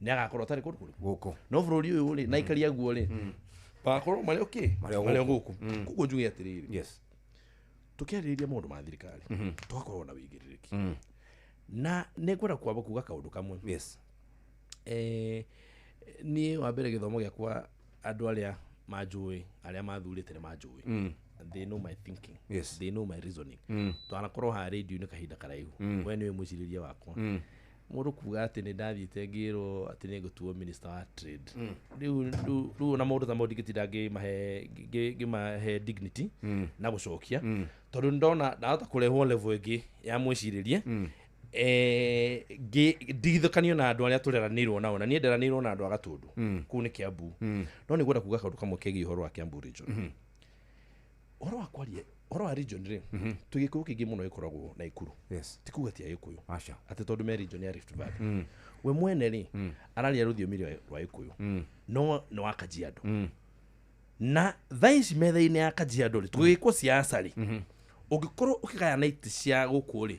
Speaker 17: nĩ agakorwo atarĩ kũndũ kũrĩkũ
Speaker 13: gũkũ,
Speaker 17: no bũrũri ũyũ rĩ, na aikari aguo rĩ, magakorwo marĩ okay,
Speaker 13: Marĩ o
Speaker 17: marĩ o
Speaker 13: gũkũ.
Speaker 17: gũkũ. Koguo njuge atĩrĩrĩ, tũkĩarĩrĩria maũndũ ma thirikari, tũgakorwo na wĩigĩrĩrĩki, na nĩ ngwenda kwamba kuga kaũndũ kamwe. Niĩ wa mbere, gĩthomo gĩakwa, andũ arĩa manjũĩ, arĩa mathurĩte nĩ manjũĩ. They know my thinking. They know my reasoning. Twanakorwo haha radio-inĩ kahinda karaihu. We nĩwe mwĩcirĩrie wakwa. Mũndũ kuga atĩ nĩ ndathiĩte ngĩrwo atĩ nĩ ngũtuo minister wa trade, rĩu ona maũndũ ta mau ndingĩtinda ngĩmahe dignity na gũcokia, tondũ ndona ndahota kũrehwo level ĩngĩ ya mwĩcirĩrie, ndigithũkanio na andũ arĩa tũreranĩirwo nao, na niĩ nderanĩirwo na andũ a Gatũndũ. Kũu nĩ Kiambu. No nĩ ngwenda kuga kaũndũ kamwe kegiĩ ũhoro wa Kiambu region. Ũhoro wa kwaria ũhoro wa region rĩ, twĩ gĩkũyũ kĩingĩ mũno gĩkoragwo Naikuru. Ti kuga ti Agĩkũyũ atĩ tondũ me region ya Rift Valley. We mwene rĩ, araria rũthiomi rwa Gĩkũyũ, no nĩ wa Kajiado. Na thaa ici metha-inĩ ya Kajiado rĩ, tũgĩkwo siasa rĩ, ũngĩkorwo ũkĩgayana itĩ cia gũkũ rĩ,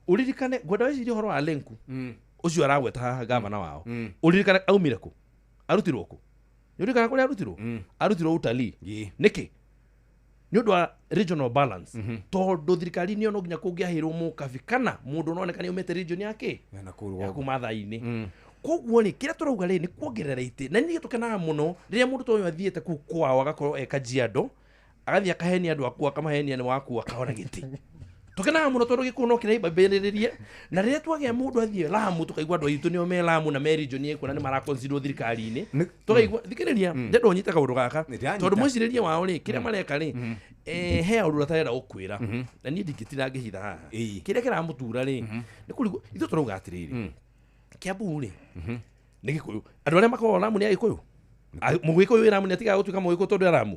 Speaker 17: ũririkane, ngwenda wĩcirie ũhoro wa Lenku ũcio aragweta haha, gavana wao. Ũririkane aumire kũ, arutirwo kũ? Nĩ ũririkana kũrĩa arutirwo? Arutirwo utalii. Nĩkĩ? Nĩ ũndũ wa regional balance, tondũ thirikari-inĩ ĩyo no nginya kũngĩaheirwo mũkabi kana mũndũ ũroneka nĩ aumĩte region ya kĩ, ya kuu Mathai-inĩ. Koguo rĩ, kĩrĩa tũrauga rĩ, nĩ kuongerera itĩ, na niĩ tũkenaga mũno rĩrĩa mũndũ ta ũyũ athiĩte kuu kwao, agakorwo e Kajiado, agathiĩ akahenia andũ aku, akamahenia nĩ waku, akahona gĩtĩ. Tũkenaga mũno tondũ gĩkũyũ no kĩraimbambĩrĩrie, na rĩrĩa twagĩa mũndũ athiĩ Lamu, tũkaigua andũ aitũ nĩo me Lamu na me region ĩkuo na nĩ maraconsiderwo thirikari-inĩ, tũkaigua. Thikĩrĩria, ndenda ũnyite kaũndũ gaka, tondũ mwĩcirĩrie wao rĩ, kĩrĩa mareka rĩ, he ũndũ atarenda gũkwĩra, na niĩ ndingĩtinda ngĩhitha haha kĩrĩa kĩramũtura rĩ, nĩ kũrigwo. Ithuĩ tũrauga atĩrĩrĩ, Kiambu rĩ, nĩ Gĩkũyũ. Andũ arĩa makoragwo Lamu nĩ Agĩkũyũ. Mũgĩkũyũ wĩ Lamu nĩ atigaga gũtuĩka Mũgĩkũyũ tondũ e Lamu?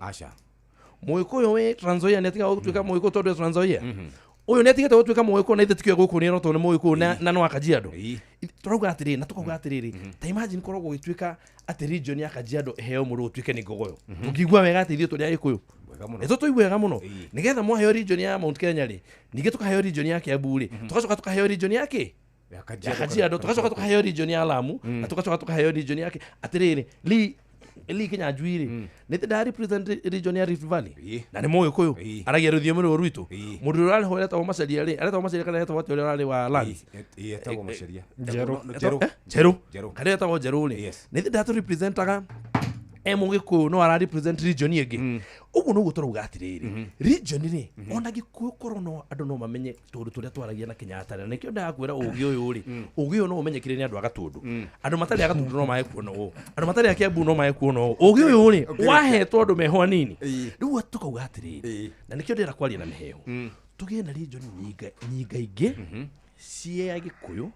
Speaker 17: Mũgĩkũyũ wĩ Trans Nzoia nĩ atigaga gũtuĩka Mũgĩkũyũ tondũ e Trans Nzoia? Ũyũ nĩ atigĩte gũtuĩka Mũgĩkũyũ na ithe tikĩoĩ gũkũ nĩ erotwo nĩ Mũgĩkũyũ na no wa Kajiado? Tũrauga atĩrĩrĩ, na tũkauga atĩrĩrĩ, ta imagine korwo gũgĩtuĩka atĩ region ya Kajiado ĩheo mũndũ ũtuĩke nĩ Ngogoyo, tũngĩigua wega atĩ ithuĩ tũrĩ Agĩkũyũ nĩ tũtũigua wega mũno, nĩgetha mwaheo region ya Mount Kenya rĩ, ningĩ tũkaheo region ya Kiambu rĩ, tũgacoka tũkaheo region ya kĩ, ya Kajiado, tũgacoka tũkaheo region ya Lamu, na tũgacoka tũkaheo region ya kĩ. Atĩrĩrĩ, Lee Kinyanjui rĩ, nĩ nda represent region ya Rift Valley, na nĩ Mũgĩkũyũ, aragia rũthiomi rũrũ rwitũ. Mũndũ ũrĩa ũrarĩ ho aretagwo Macharia rĩ, aretagwo Macharia kana aretagwo atĩa ũrĩa ũrarĩ wa Lands?
Speaker 13: Etagwo Macharia.
Speaker 17: Njerũ.
Speaker 13: Njerũ.
Speaker 17: Njerũ.
Speaker 13: Njerũ.
Speaker 17: Kana etagwo Njerũ rĩ, nĩ nda representaga e Mũgĩkũyũ, no ara represent region ĩngĩ. Ũguo noguo tũrauga atĩrĩrĩ, region rĩ, ona Gĩkũyũ korwo no andũ no mamenye tũndũ tũrĩa twaragia na Kenyatta, na nĩkĩo ndakwĩra ũgĩ ũyũ rĩ, ũgĩ ũyũ no ũmenyekire nĩ andũ a Gatũndũ. Andũ matarĩ a Gatũndũ no mae kuona ũũ, andũ matarĩ a Kiambu no mae kuona ũũ. Ũgĩ ũyũ rĩ, wahetwo andũ meho anini. Rĩu tũkauga atĩrĩrĩ, na nĩkĩo ndĩrenda kwaria na mĩheho, tũgĩe na region nyinga nyingaingĩ. cia Gĩkũyũ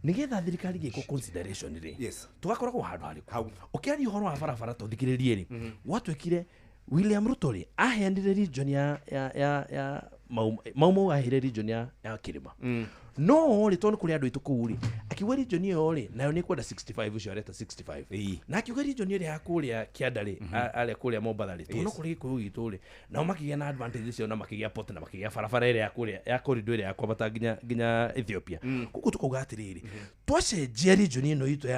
Speaker 17: nĩgetha thirikari ĩgĩkwo consideration rĩ, tũgakoragwo handũ harĩkũ. Ũkĩaria ũhoro wa barabara tũthikĩrĩrie rĩ, gwatuĩkire William Ruto rĩ aheanire region ya Mau Mau, aheire region ya kĩrĩma. No rĩ, tondũ kũrĩ andũ aitũ kũu rĩ, akiuga region ĩyo rĩ nayo nĩ kwenda 65, ũcio areta 65, na akiuga region ĩrĩa ya kũrĩa kĩanda rĩ, arĩa kũrĩa Mombatha rĩ, tondũ no kũrĩ Gĩkũyũ gitũ rĩ, nao makĩgĩa na advantage icio na makĩgĩa port na makĩgĩa barabara ĩrĩa ya kũrĩa ya corridor ĩrĩa ya kwambata nginya Ethiopia. Koguo tũkauga atĩrĩrĩ, twacenjia region ĩno itũ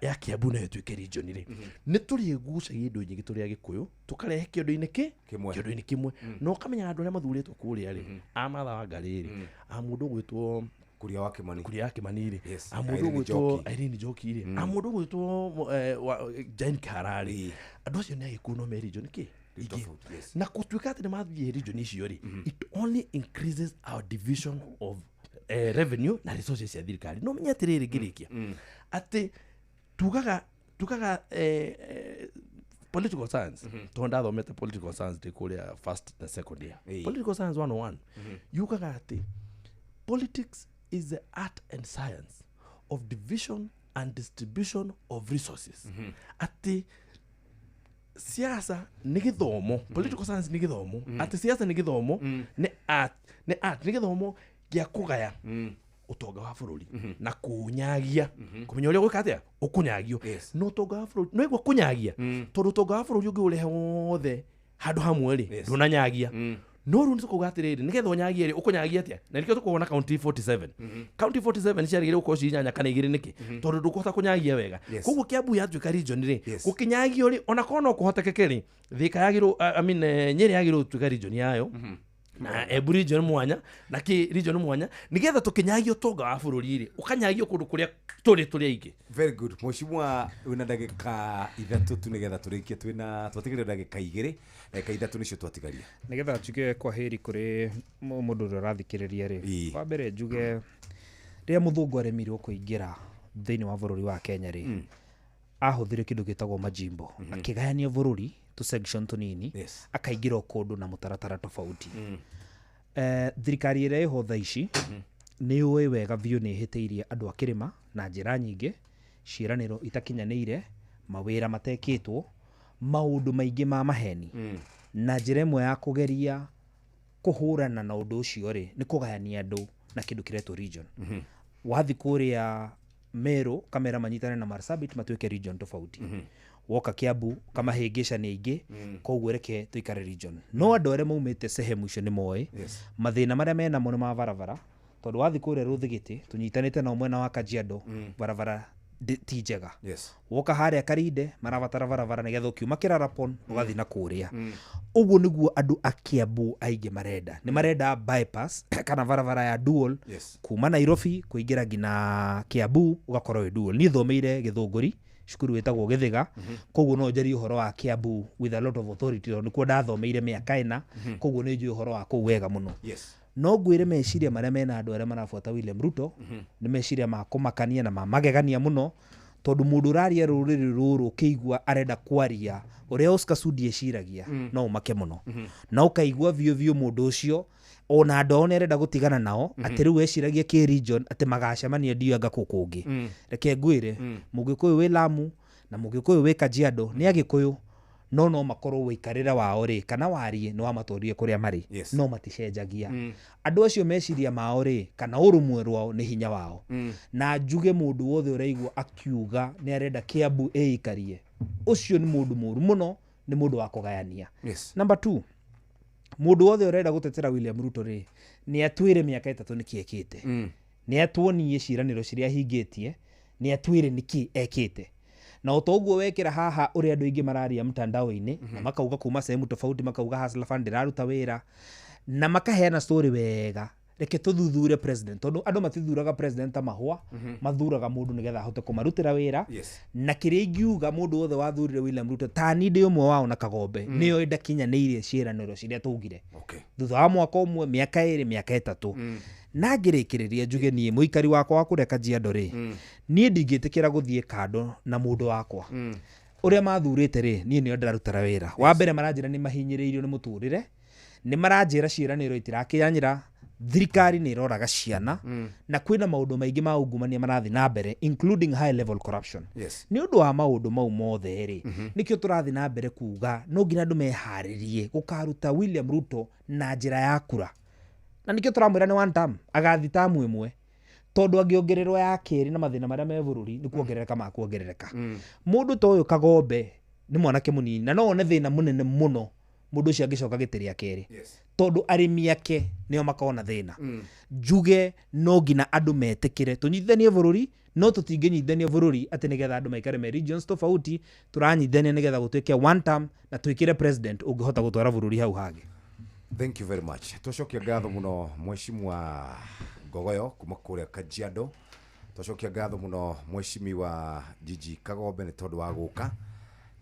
Speaker 17: ya Kiambu nayo ĩtuĩke region rĩ, nĩ tũrĩgucagia indo nyingĩ tũrĩ Agĩkũyũ, tũkarehe kĩondo-inĩ kĩondo-inĩ kĩmwe, na ũkamenya andũ arĩa mathurĩtwo kũrĩa rĩ, a Martha Wangari rĩ, a mũndũ ũgwĩtwo
Speaker 13: Kuria wa Kimani,
Speaker 17: Kuria wa Kimani rĩ, a mũndũ ũgwĩtwo Irene Njoki rĩ, a mũndũ ũgwĩtwo Jane Kihara rĩ, andũ acio nĩ Agĩkũyũ no me region kĩ ingĩ. Na gũtuĩka atĩ nĩ mathiĩ region icio rĩ, it only increases our division of revenue na resources cia thirikari. No menye atĩrĩrĩ, ngĩrĩkia atĩ tugaga political science, tondũ ndathomete political science ndĩ kũrĩa first na second year, political science 101 yugaga atĩ politics is the art and science of division and distribution of resources. Atĩ siasa nĩ gĩthomo, political science nĩ gĩthomo, atĩ siasa nĩ gĩthomo, nĩ art, nĩ gĩthomo gĩa kũgaya ũtonga wa bũrũri na kũnyagia, kũmenya ũrĩa ũgwĩka atĩa ũkũnyagio no ũtonga wa bũrũri no igua kũnyagia, tondũ ũtonga wa bũrũri ũngĩũrehe wothe handũ hamwe rĩ, ndũnanyagia. No rĩu nĩtũkauga atĩrĩrĩ, nĩgetha ũnyagie rĩ, ũkũnyagia atĩa? Na nĩkĩo tũkuona county 47, county 47 ciagĩrĩire gũkorwo ciĩ 8 kana 2 nĩkĩ? Tondũ ndũkũhota kũnyagia wega. Koguo Kiambu yatuĩka region rĩ, gũkĩnyagio rĩ, ona korwo no kũhotekeke rĩ, Thika yagĩrĩirwo, I mean Nyĩrĩ yagĩrĩirwo gũtuĩka region yayo, na Embu region mwanya, na kĩ region mwanya, nĩgetha tũkĩnyagie ũtonga wa bũrũri rĩ, ũkanyagio kũndũ kũrĩa tũrĩ aingĩ.
Speaker 13: Very good. Mheshimiwa, wĩna ndagĩka 3 tu nĩgetha tũrĩkie, twĩna twatigaria ndagĩka 2, ndagĩka 3 nĩcio twatigaria.
Speaker 18: Nĩgetha njuge kwa heri kũrĩ mũndũ ũrĩa ũrathikĩrĩria rĩ, wa mbere njuge rĩrĩa mũthũngũ aremirwo kũingĩra thĩinĩ wa bũrũri wa Kenya rĩ, ahũthĩre kĩndũ gĩtagwo majimbo, akĩgayania bũrũri tu section tũnini, akaingĩra kũndũ na mũtaratara tofauti. Thirikari ĩrĩa ĩho thaa ici nĩ yũĩ wega biũ nĩ ĩhĩtĩirie andũ a kĩrĩma na njĩra nyingĩ, ciĩranĩro itakinyanĩire, mawĩra matekĩtwo, maũndũ maingĩ ma maheni. Na njĩra ĩmwe ya kũgeria kũhũrana na ũndũ ũcio rĩ, nĩ kũgayania andũ na kĩndũ kĩretwo region. Wathi kũrĩa Meru kamera manyitane na Marsabit matuĩke region tofauti. Woka Kiambu kamahĩngĩca nĩ aingĩ, koguo reke tũikare region. No andũ arĩa maumĩte sehemu icio nĩ moĩ mathĩna marĩa menamo nĩ ma barabara, tondũ wathi kũrĩa Rũthigĩtĩ tũnyitanĩte nao mwena wa Kajiado, barabara ti njega. Woka harĩa Karinde marabatara barabara nĩgetha ũkiuma Kĩrarapon ũgathiĩ na kũrĩa. Ũguo nĩguo andũ a Kiambu aingĩ marenda. Nĩ marenda bypass kana barabara ya dual kuma Nairobi kũingĩra nginya Kiambu ũgakorwo wĩ dual. Niĩ thomeire Gĩthũngũri, cukuru wĩtagwo Gĩthĩga, koguo no njarie ũhoro wa Kiambu with a lot of authority, tondũ nĩkuo ndathomeire mĩaka 4, koguo nĩ njũĩ ũhoro wa kũu wega mũno. No ngwĩre meciria marĩa mena andũ arĩa marabuata William Ruto nĩ meciria ma kũmakania na ma magegania mũno, tondũ mũndũ ũraria rũrĩrĩ rũrũ ũkĩigua arenda kwaria ũrĩa Oscar Sudi eciragia, no ũmake mũno. Na ũkaigua biũ biũ mũndũ ũcio ona andũ ao nĩ arenda gũtigana nao, atĩ rĩu eciragia kĩ region atĩ magacemania ndiũ anga kũu kũngĩ. Reke ngwĩre, Mũgĩkũyũ wĩ Lamu na Mũgĩkũyũ wĩ Kajiado nĩ Agĩkũyũ, no makorwo wĩikarĩre wao rĩ kana warie nĩ wamatwarire kũrĩa marĩ, no maticenjagia. Andũ acio meciria mao rĩ kana ũrũmwe rwao nĩ hinya wao. Na njuge mũndũ wothe ũraigua akiuga nĩ arenda Kiambu ĩikarie, ũcio nĩ mũndũ mũru mũno, nĩ mũndũ wa kũgayania. Number 2, mũndũ wothe ũrenda gũtetera William Ruto rĩ, nĩ atwĩre mĩaka 3 nĩkĩ ekĩte, nĩ atuonie ciĩranĩro ciria ahingĩtie, nĩ atwĩre nĩkĩ ekĩte. Na ũtoguo wekĩra haha ũrĩa andũ aingĩ mararia mtandao-inĩ, na makauga kuma sehemu tofauti, makauga Hustler Fund ndĩraruta wĩra, na makaheana story wega. Reke tũthuthure president, tondũ andũ matithuraga president ta mahũa, mathuraga mũndũ nĩgetha ahote kũmarutĩra wĩra. Na kĩrĩa ingiuga mũndũ wothe wathurire William Ruto, ta niĩ ndĩ ũmwe wao na Kagombe, nĩoĩ ndakinyanĩirie ciĩranĩro ciria twaugire thutha wa mwaka ũmwe, mĩaka 2, mĩaka 3. Na ngĩrĩkĩrĩria njuge niĩ mũikari wakwa wa kũrĩa Kajiado rĩ, niĩ ndingĩtĩkĩra gũthiĩ kando na mũndũ wakwa. Ũrĩa mathurĩte rĩ, niĩ nĩo ndĩrarutĩra wĩra. Wa mbere maranjĩra nĩ mahinyĩrĩirio nĩ mũtũrĩre, nĩ maranjĩra ciĩranĩro itirakinyanĩra, Thirikari nĩ ĩroraga ciana na kwĩna maũndũ maingĩ ma ungumania marathiĩ na mbere, including high level corruption. Nĩ ũndũ wa maũndũ mau mothe rĩ, nĩkĩo tũrathiĩ na mbere kuga no nginya andũ meharĩrie gũkaruta William Ruto na njĩra ya kura, na nĩkĩo tũramwĩra nĩ one term, agathi tamu ĩmwe, tondũ angĩongererwo ya kerĩ na mathĩna marĩa me bũrũri nĩ kuongerereka makuongerereka. Mũndũ ta ũyũ Kagombe nĩ mwanake mũnini na no one thĩna mũnene mũno mũndũ ũcio angĩcoka gĩtĩ rĩa kerĩ, tondũ arĩmi ake nĩo makona thĩna. Njuge no nginya andũ metĩkĩre tũnyitithanie bũrũri, no tũtingĩnyitithania bũrũri atĩ nĩgetha andũ maikare me regions tofauti. Tũranyitithania nĩgetha gũtuĩke one term na twĩkĩre president ũngĩhota gũtwara bũrũri hau hangĩ.
Speaker 13: Thank you very much. Twacokia ngatho mũno mheshimiwa Ngogoyo kuma kũrĩa Kajiado. Twacokia ngatho mũno mheshimiwa Gigi Kagombe nĩ tondũ wa gũka,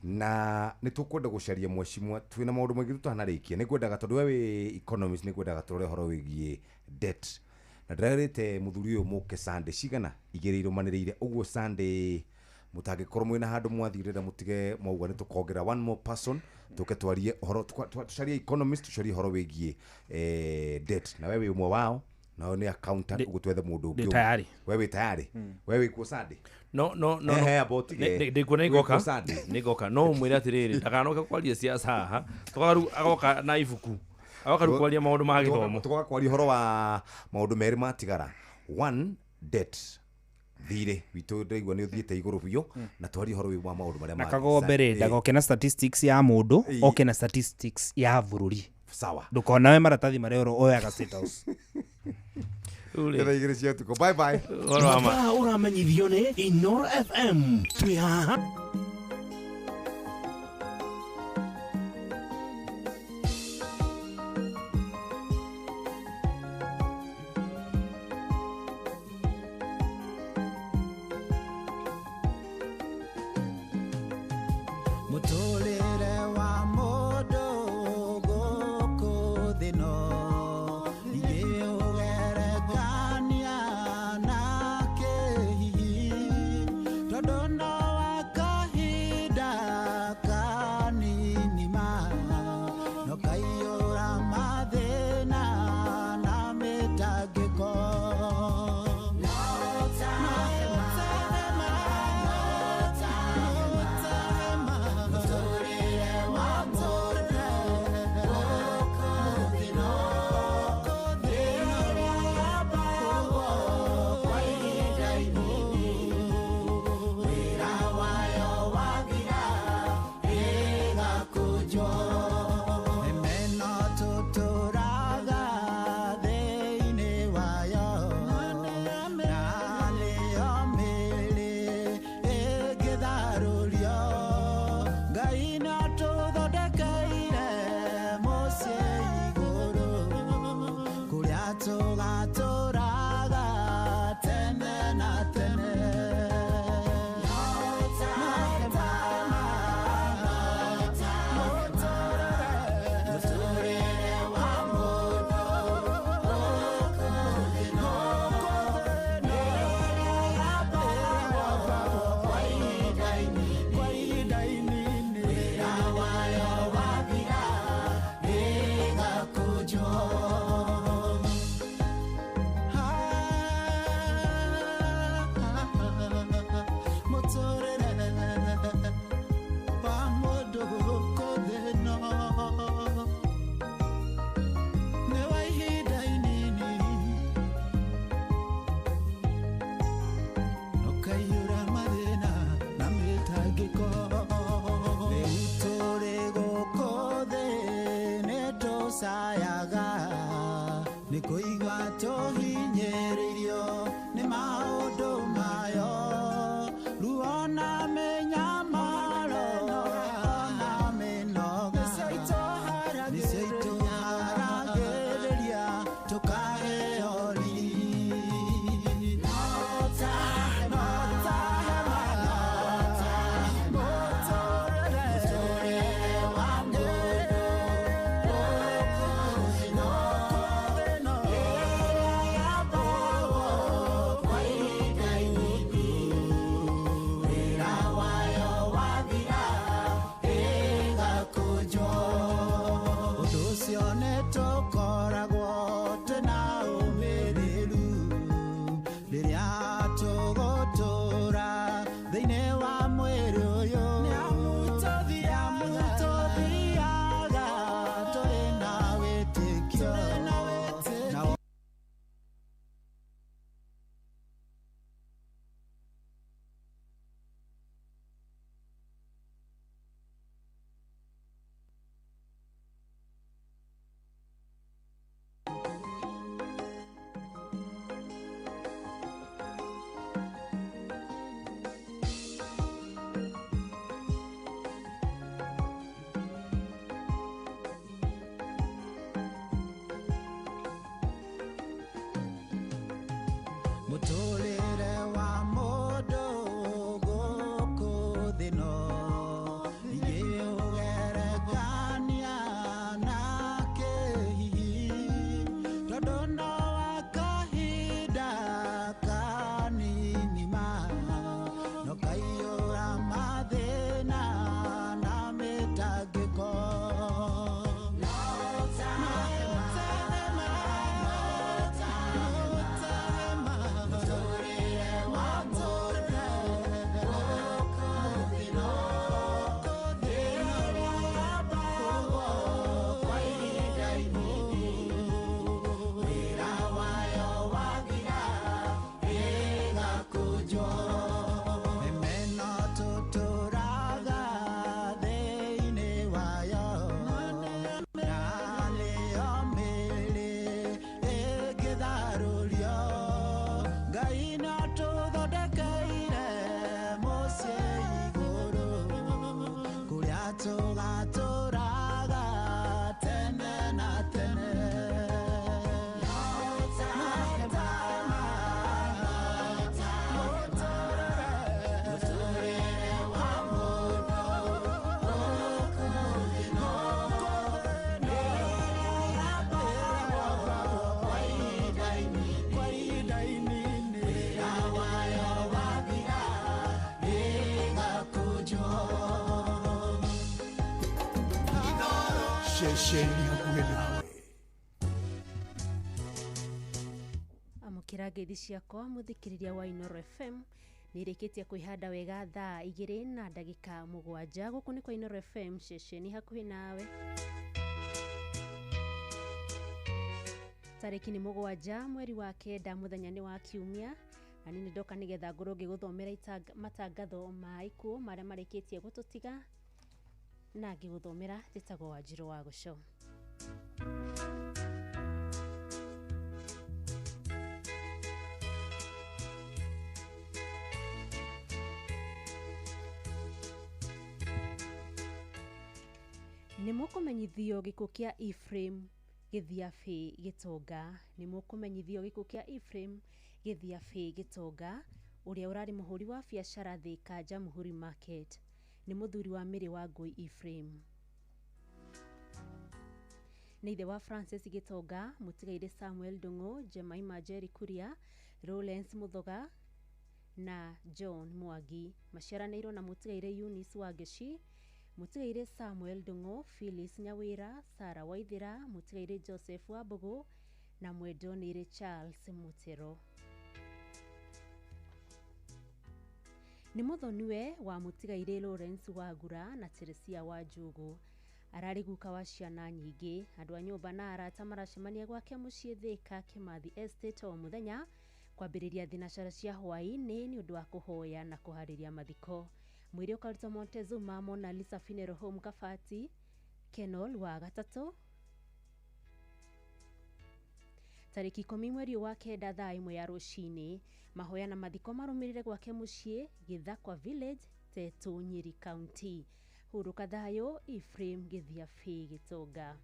Speaker 13: na nĩ tũkwenda gũcaria mheshimiwa, twĩna maũndũ maingĩ tũtanarĩkia. Nĩ ngwendaga, tondũ we wĩ economist, nĩ ngwendaga tũrore ũhoro wĩgiĩ debt, na ndĩrerĩte mũthuri ũyũ mũke Sunday cigana igĩrĩ irũmanĩrĩire ũguo. Sunday mũtangĩkorwo mwĩna handũ mwathirĩra, mũtige mwauga nĩ tũkongerera one more person, tũke twarie ũhoro, tũcarie economist, tũcarie ũhoro wĩgiĩ debt, na we wĩ ũmwe wao, nao nĩ accountant, ũguo twethe mũndũ ũngĩ.
Speaker 18: Ndĩ tayari.
Speaker 13: We wĩ tayari? We wĩ kuo Sunday?
Speaker 17: No.
Speaker 13: Ehe, amba ũtige.
Speaker 17: Ndĩkuo, nĩ
Speaker 13: Wĩ
Speaker 17: ngoka.
Speaker 13: kuo Sunday?
Speaker 17: Nĩ ngoka, no ũmwĩre atĩrĩrĩ, ndakanoke kwaria siasa haha, tũkaga rĩu agoka na ibuku, agoka rĩu kwaria maũndũ ma gĩthomo.
Speaker 13: Tũgoka kwaria ũhoro wa maũndũ merĩ matigara, one, debt, thirĩ witũ ndĩraigua nĩ ũthiĩte igũrũ biũ, na twarie ũhoro wa maũndũ marĩa
Speaker 18: Na
Speaker 13: mangĩ.
Speaker 18: Kagombe rĩ, ndagoke na statistics ya mũndũ, oke na statistics ya bũrũri.
Speaker 13: Sawa.
Speaker 18: Ndũkonawe maratathi marĩa oyaga State House.
Speaker 13: Thaa 2 cia ũtukũ. Bye bye.
Speaker 15: Mathaa ũramenyithio nĩ Inoro FM, twĩ haha.
Speaker 10: Mũtũrĩre wa mũndũ gũkũ thĩ no ingĩũgerekania na kĩhihi, tondũ no wa kahinda kanini ma no kaiyũra mathĩna na mĩtangĩko. No ta hema, no ta hema, mũtũrĩre wa mũndũ gũkũ thĩ no wambagwo kwa ihinda inini, wĩra wayo wathira ĩgakũnjwo. Mĩmeno tũtũraga thĩinĩ wayo, na nĩyo mĩĩrĩ ĩngĩtharũrio. Ngai nĩatũthondekeire mũciĩ igũrũ, kũrĩa tũgatũraga tene na tene. No ta hema, no ta mũtũrĩre wa mũndũ gũkũ thĩ no wambagwo kwa ihinda inini, wĩra wayo wathira ĩgakũnjwo. Mũtũrĩre wa mũndũ gũkũ thĩ no nĩ wa ihinda inini, ũkaiyũra mathĩna na mĩtangĩko. Rĩu tũrĩ gũkũ thĩ nĩ tũcayaga nĩ kũigua tũhinyĩrĩirio nĩ maũndũ mayo, ruo na mĩnyamaro na mĩnoga nĩcio itũharagĩrĩria tũkaheo riri. No ta hema, no ta mũtũrĩre wa mũndũ gũkũ thĩ no yambagwo kwa ihinda inini, wĩra wayo
Speaker 5: Ceceni hakuhĩ nawe.
Speaker 9: Amũkĩra ngeithi ciakwa mũthikĩrĩria wa Inooro FM nĩ ĩrĩkĩtie kwĩhanda wega thaa 2:07 gũkũ nĩ kwa Inooro FM ceceni hakuhĩ nawe. Tarĩki nĩ 7 mweri wa 9 mũthenya nĩ wa kiumia na niĩ ndoka nĩgetha ngorwo ngĩgũthomera matangatho ma ikuũ marĩa marĩkĩtie gũtũtiga na ngĩgũthomera njĩtagwo Wanjirũ wa Gũco. Nĩ mũkũmenyithio gĩkuũ kĩa Ephraim Gĩthiabĩ Gĩtonga. Nĩ mũkũmenyithio gĩkuũ kĩa Ephraim Gĩthiabĩ Gĩtonga ũrĩa ũrarĩ mũhũri wa biacara Thika Jamhuri Market. Nĩ mũthuri wa Mĩrĩ wa Ngũi Ephraim. Nĩ ithe wa Francis Gĩtonga, mũtigairĩ Samuel Ndung'u, Jemima Njeri Kuria, Lawrence Muthoga na John Mwangi. Maciaranĩirwo na mũtigairĩ Eunice Wangeci, mũtigairĩ Samuel Ndung'u, Phyllis Nyawĩra, Sarah Waithĩra, mũtigairĩ Joseph Wambũgũ na mwendonĩire Charles Mutero. Nĩ mũthoniwe wa mũtigairĩ Lawrence Wangura na Teresia wa Njũgũ. Ararĩ guka wa ciana nyingĩ. Andũ a nyũmba na arata maracemania gwake mũciĩ Thika Kimathi Estate o mũthenya kwambĩrĩria thinacara cia hwaĩ-inĩ nĩ ũndũ wa kũhoya na kũharĩria mathiko. Mwĩrĩ ũkarutwo Montezuma Mona Lisa Funeral Home Kabati Kenol wa gatatũ tarĩki 10 mweri wa 9 thaa 1 ya rũcinĩ. Mahoya na mathiko marũmĩrĩre gwake mũciĩ Gĩthakwa Village, Tetu, Nyeri County. Hurũka thayũ Ephraim Gĩthiabĩ Gĩtonga.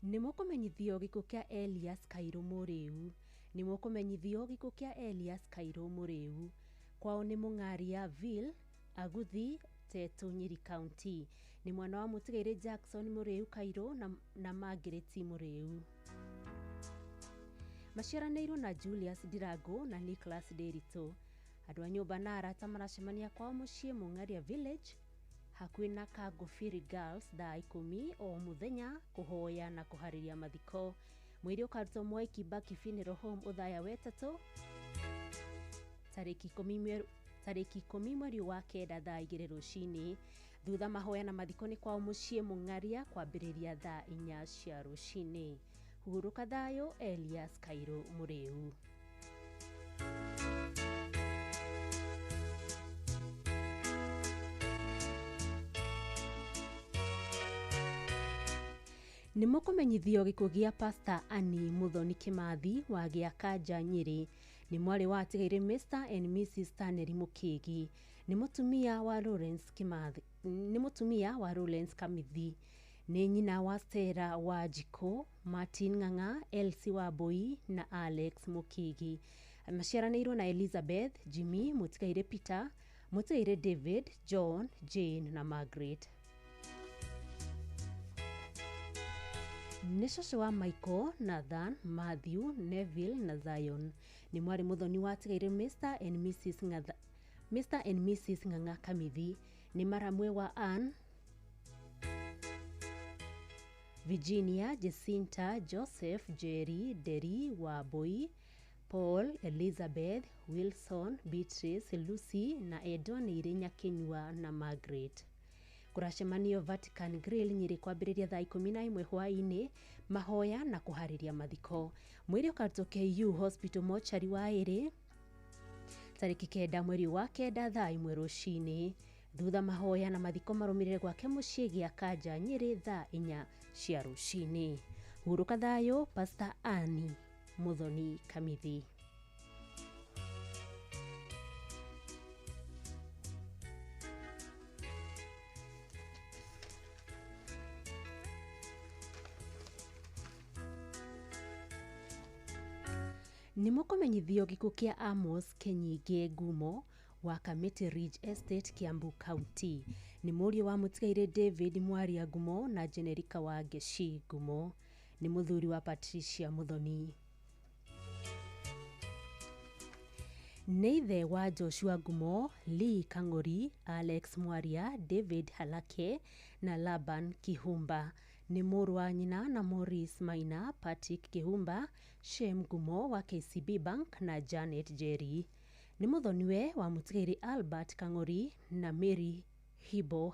Speaker 9: Nĩ mũkũmenyithio gĩkuũ kĩa Elias Kairũ Mũrĩu. Nĩ mũkũmenyithio gĩkuũ kĩa Elias Kairũ Mũrĩu. Kwao nĩ Mũng'aria Ville, Aguthi, Tetu, Nyeri County. Nĩ mwana wa mũtigairĩ Jackson Mũrĩu Kairũ na Margaret Mũrĩu. Maciaranĩirwo na Julius Ndirango na Nicholas Nderitu. Andũ a nyũmba na arata maracemania kwao mũciĩ Mũng'aria Village hakuhĩ na Kangũbiri Girls thaa 10 o mũthenya kũhoya na kũharĩria mathiko. Mwĩrĩ ũkarutwo Mwai Kibaki Funeral Home Othaya wetatũ tarĩki 10 mweri wa 9 thaa 2 rũcinĩ. Thutha mahoya na mathiko nĩ kwao mũciĩ Mũng'aria kwambĩrĩria thaa 4 cia rũcinĩ. Hurũka thayũ Elias Kairũ Mũrĩu. Nĩ mũkũmenyithio gĩkuũ gĩa Pastor Annie Muthoni Kimathi wa Gĩakanja Nyĩrĩ. Nĩ mwarĩ wa atigairĩ Mr and Mrs Stanley Mũkĩgi. Nĩ mũtumia wa Lawrence Kimathi, nĩ mũtumia wa Lawrence Kamithi. Nĩ nyina wa Stella wa Njikũ, Martin Ng'ang'a, Elsie Wambui na Alex Mũkĩgi. Maciaranĩirwo na Elizabeth, Jimmy, mũtigairĩ Peter, mũtigairĩ David, John, Jane na Margaret. Nĩ cũcũ wa Michael, Nathan, Matthew, Neville na Zion. Nĩ mwarĩ mũthoni wa atigairĩ Mr and Mrs Ng'atha, Mr and Mrs Ng'ang'a Kamithi. Nĩ maramwe wa Ann, Virginia, Jacinta, Joseph, Jerry, Derry, Wambui, Paul, Elizabeth, Wilson, Beatrice, Lucy na Edonĩire Nyakinyua na Margaret. Kũracemanio Vatican Grill Nyĩrĩ kwambĩrĩria thaa 11 hwaĩ-inĩ mahoya na kũharĩria mathiko. Mwĩrĩ ũkarutwo KU Hospital mochari wa ĩrĩ tarĩki 9 mweri wa 9 thaa 1 rũcinĩ. Thutha mahoya na mathiko marũmĩrĩre gwake mũciĩ Gĩakanja Nyĩrĩ thaa 4 cia rũcinĩ. Hurũka thayũ Pastor Annie Muthoni Kamithi. Nĩ mũkũmenyithio gĩkuũ kĩa Amos Kenyingĩ Ngumo wa Kamiti Ridge Estate, Kiambu County. Nĩ mũriũ wa mũtigairĩ David Mwaria Ngumo na Generika wa Ngeshi Ngumo. Nĩ mũthuri wa Patricia Muthoni. Nĩ ithe wa Joshua Ngumo, Lee Kang'ori, Alex Mwaria, David Halake na Laban Kihumba. Nĩ mũrũ wa nyina na Maurice Maina, Patrick Kihumba, Shem Ngumo wa KCB Bank na Janet Njeri. Nĩ mũthoniwe wa mũtigairĩ Albert Kang'ori na Mary Hibo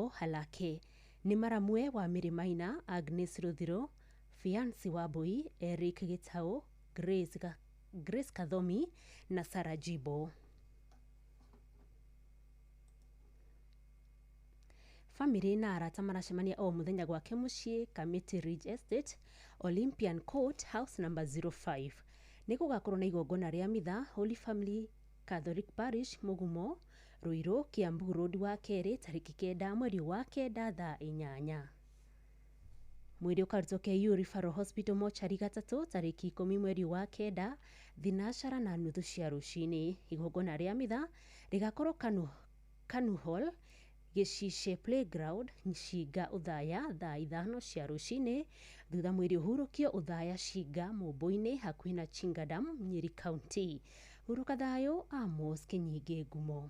Speaker 9: Halake. Nĩ maramwe wa Mary Maina, Agnes Ruthiro, Fiansi Wambui, Eric Gitau, Grace Kathomi na Sarah Jibo. Famĩlĩ na arata maracemania o mũthenya gwake mũciĩ Kamiti Ridge Estate, Olympian Court, house number 05. Nĩ gũgakorwo na igongona rĩa mitha Holy Family Catholic Parish, Mugumo, Ruiru, Kiambu Road wa kerĩ tarĩki 9 mweri wa 9 thaa 8. Mwĩrĩ ũkarutwo KU Referral Hospital mochari gatatũ tarĩki 10 mweri wa 9 thinacara na nuthu cia rũcinĩ. Igongona rĩa mitha rĩgakorwo Kanu Hall, Gĩcice Playground, Cinga Othaya thaa 5 cia rũcinĩ. Thutha mwĩrĩ ũhurũkio Othaya Cinga Mũmbũ-inĩ hakuhĩ na Chinga Dam, Nyeri County. Hurũka thayũ Amos Kĩnyingĩ Ngumo.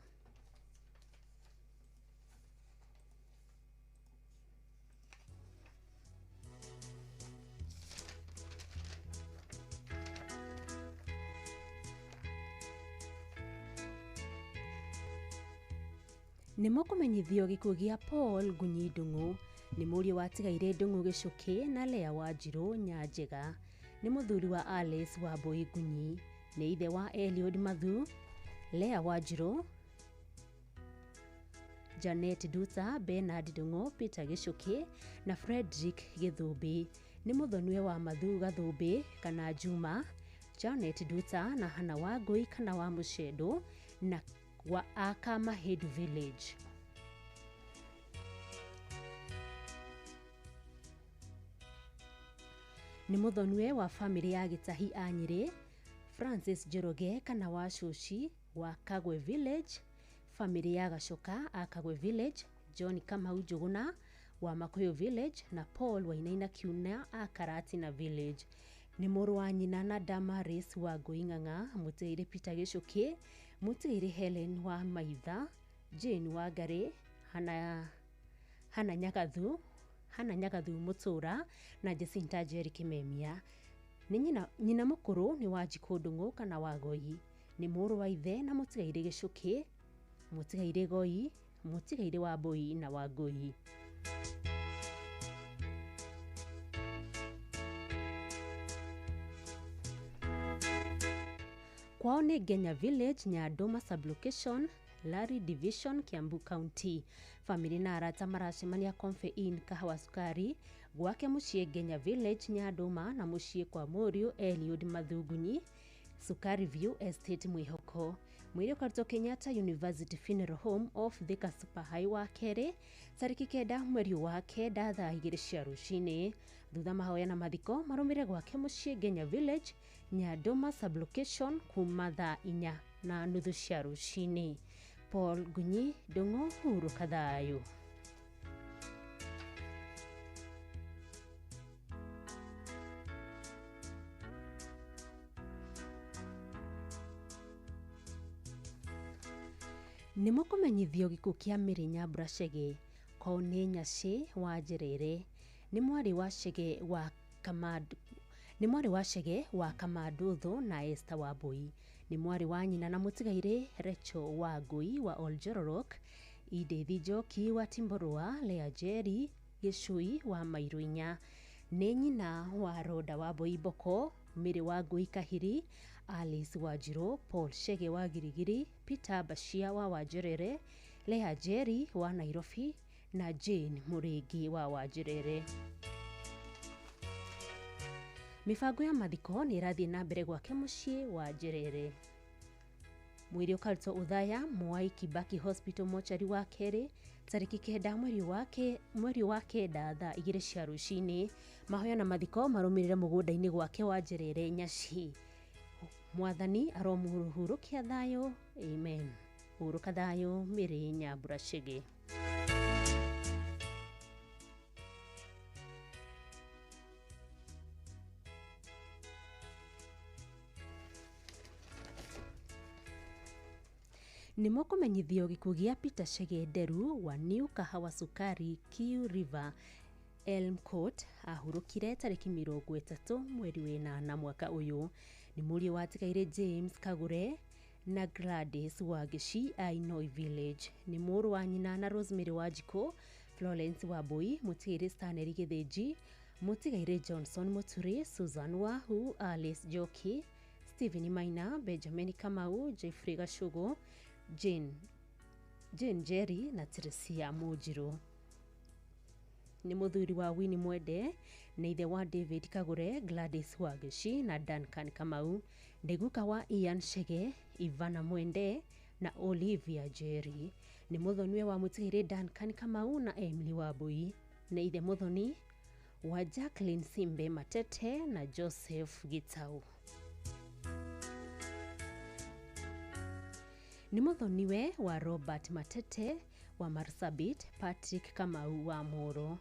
Speaker 9: Nĩ mũkũmenyithio gĩkuũ gĩa Paul Ngunyi Ndung'u. Nĩ mũriũ wa tigaire Ndung'u Gĩcũkĩ na Lea Wanjirũ Nyanjega. Nĩ mũthuri wa Alice Wambui Ngunyi. Nĩ ithe wa Eliud Mathu, Lea Wanjirũ, Janet Duta, Bernard Ndung'u, Peter Gĩcũkĩ na Frederick Gĩthũmbĩ. Nĩ mũthoniwe wa Mathu Gathũmbĩ kana Juma, Janet Duta na Hana Wangũi kana wa Mũcendo na wa Akamahedu Village. Nĩ mũthoniwe wa famĩlĩ ya Gĩtahi a Nyĩrĩ, Francis Njoroge kana wa Cũci wa Kagwe Village, famĩlĩ ya Gacoka a Kagwe Village, John Kamau Njũgũna wa Makũyũ Village na Paul Wainaina Kiuna a Karatina Village. Nĩ mũrũ wa nyina na Damaris wa Ngũi Ng'ang'a, mũtigairĩ Peter Gĩcũkĩ, mũtigairĩ Helen wa Maitha, Jane Wangarĩ, Hana Nyagathu Mũtũra na Jacinta Njeri Kĩmemia. Nĩ nyina mũkũrũ nĩ Wanjikũ Ndung'u kana wa Goi. Nĩ mũrũ wa ithe na mũtigairĩ Gĩcũkĩ, mũtigairĩ Goi, mũtigairĩ Wambui na Wangũi. Kwao nĩ Ngenya Village, Nyandũma Sublocation, Lari Division, Kiambu County. Famĩlĩ na arata maracemania Comfy Inn Kahawa Sukari, gwake mũciĩ Ngenya Village, Nyandũma na mũciĩ kwa mũriũ Eliud Mathungunyi, Sukari View Estate, Mwĩhoko. Mwĩrĩ ũkarutwo Kenyatta University Funeral Home off Thika Super High wa kerĩ tarĩki 9 mweri wa 9 thaa 2 cia rũcinĩ. Thutha mahoya na mathiko marũmĩrĩre gwake mũciĩ Ngenya Village, Nyandũma Sublocation kuma thaa 4 na nuthu cia rũcinĩ. Paul Ngunyi Ndung'u, hurũka thayũ. Nĩ mũkũmenyithio gĩkuũ kĩa Mary Nyambura Chege. Kwao nĩ Nyacĩ wa Njerere. Nĩ mwarĩ wa Chege wa Kamandũthũ na Esther Wambui. Nĩ mwarĩ wa nyina na mũtigairĩ Rachel Wangũi wa Oljororok, Edith Njoki wa Timborũa, Lea Njeri Gĩcũi wa Mairũ inya. Nĩ nyina wa Rhoda Wambui Mboko, Mary Wangũi Kahiri, Alice Wanjirũ, Paul Chege wa Girigiri, Peter Bashia wa Wanjĩrĩre, Lea Njeri wa Nairobi na Jane Mũrĩngi wa Wanjĩrĩre. Mĩbango ya mathiko nĩ ĩrathiĩ na mbere gwake mũciĩ wa Njerere. Mwĩrĩ ũkarutwo Othaya Mwai Kibaki Hospital mochari wa kerĩ tarĩki 9 mweri wa 9 thaa 2 cia rũcinĩ. Mahoya na mathiko marũmĩrĩre mũgũnda-inĩ gwake wa Njerere Nyaci. Mwathani aromũhurũkia thayũ, amen. Hurũka thayũ, Mary Nyambura Chege. Nĩ mũkũmenyithio gĩkuũ gĩa Peter Chege Nderu wa New Kahawa Sukari Kiu River Elm Court ahurũkire tarĩki 30 mweri wa 8 mwaka ũyũ. Nĩ mũriũ wa atigaire James Kagure na Gladys Wangeci a Inoi Village. Nĩ mũrũ wa nyina na Rosemary Wanjikũ, Florence Wambui, mũtigairĩ Stanley Gĩthĩnji, mũtigairĩ Johnson Mũturi, Susan Wahu, Alice Njoki, Stephen Maina, Benjamin Kamau, Jeffrey Gacugu, Jane Njeri na Teresia Mũnjirũ. Nĩ mũthuri wa Winnie Mwende, nĩ ithe wa David Kagure, Gladys Wangeci na Duncan Kamau. Nĩ guka wa Ian Chege, Ivana Mwende na Olivia Njeri. Nĩ mũthoniwe wa mũtigairĩ Duncan Kamau na Emily Wambui. Nĩ ithe mũthoni wa Jacqueline Simbe Matete na Joseph Gitau. Nĩ mũthoniwe wa Robert Matete wa Marsabit, Patrick Kamau wa Moro.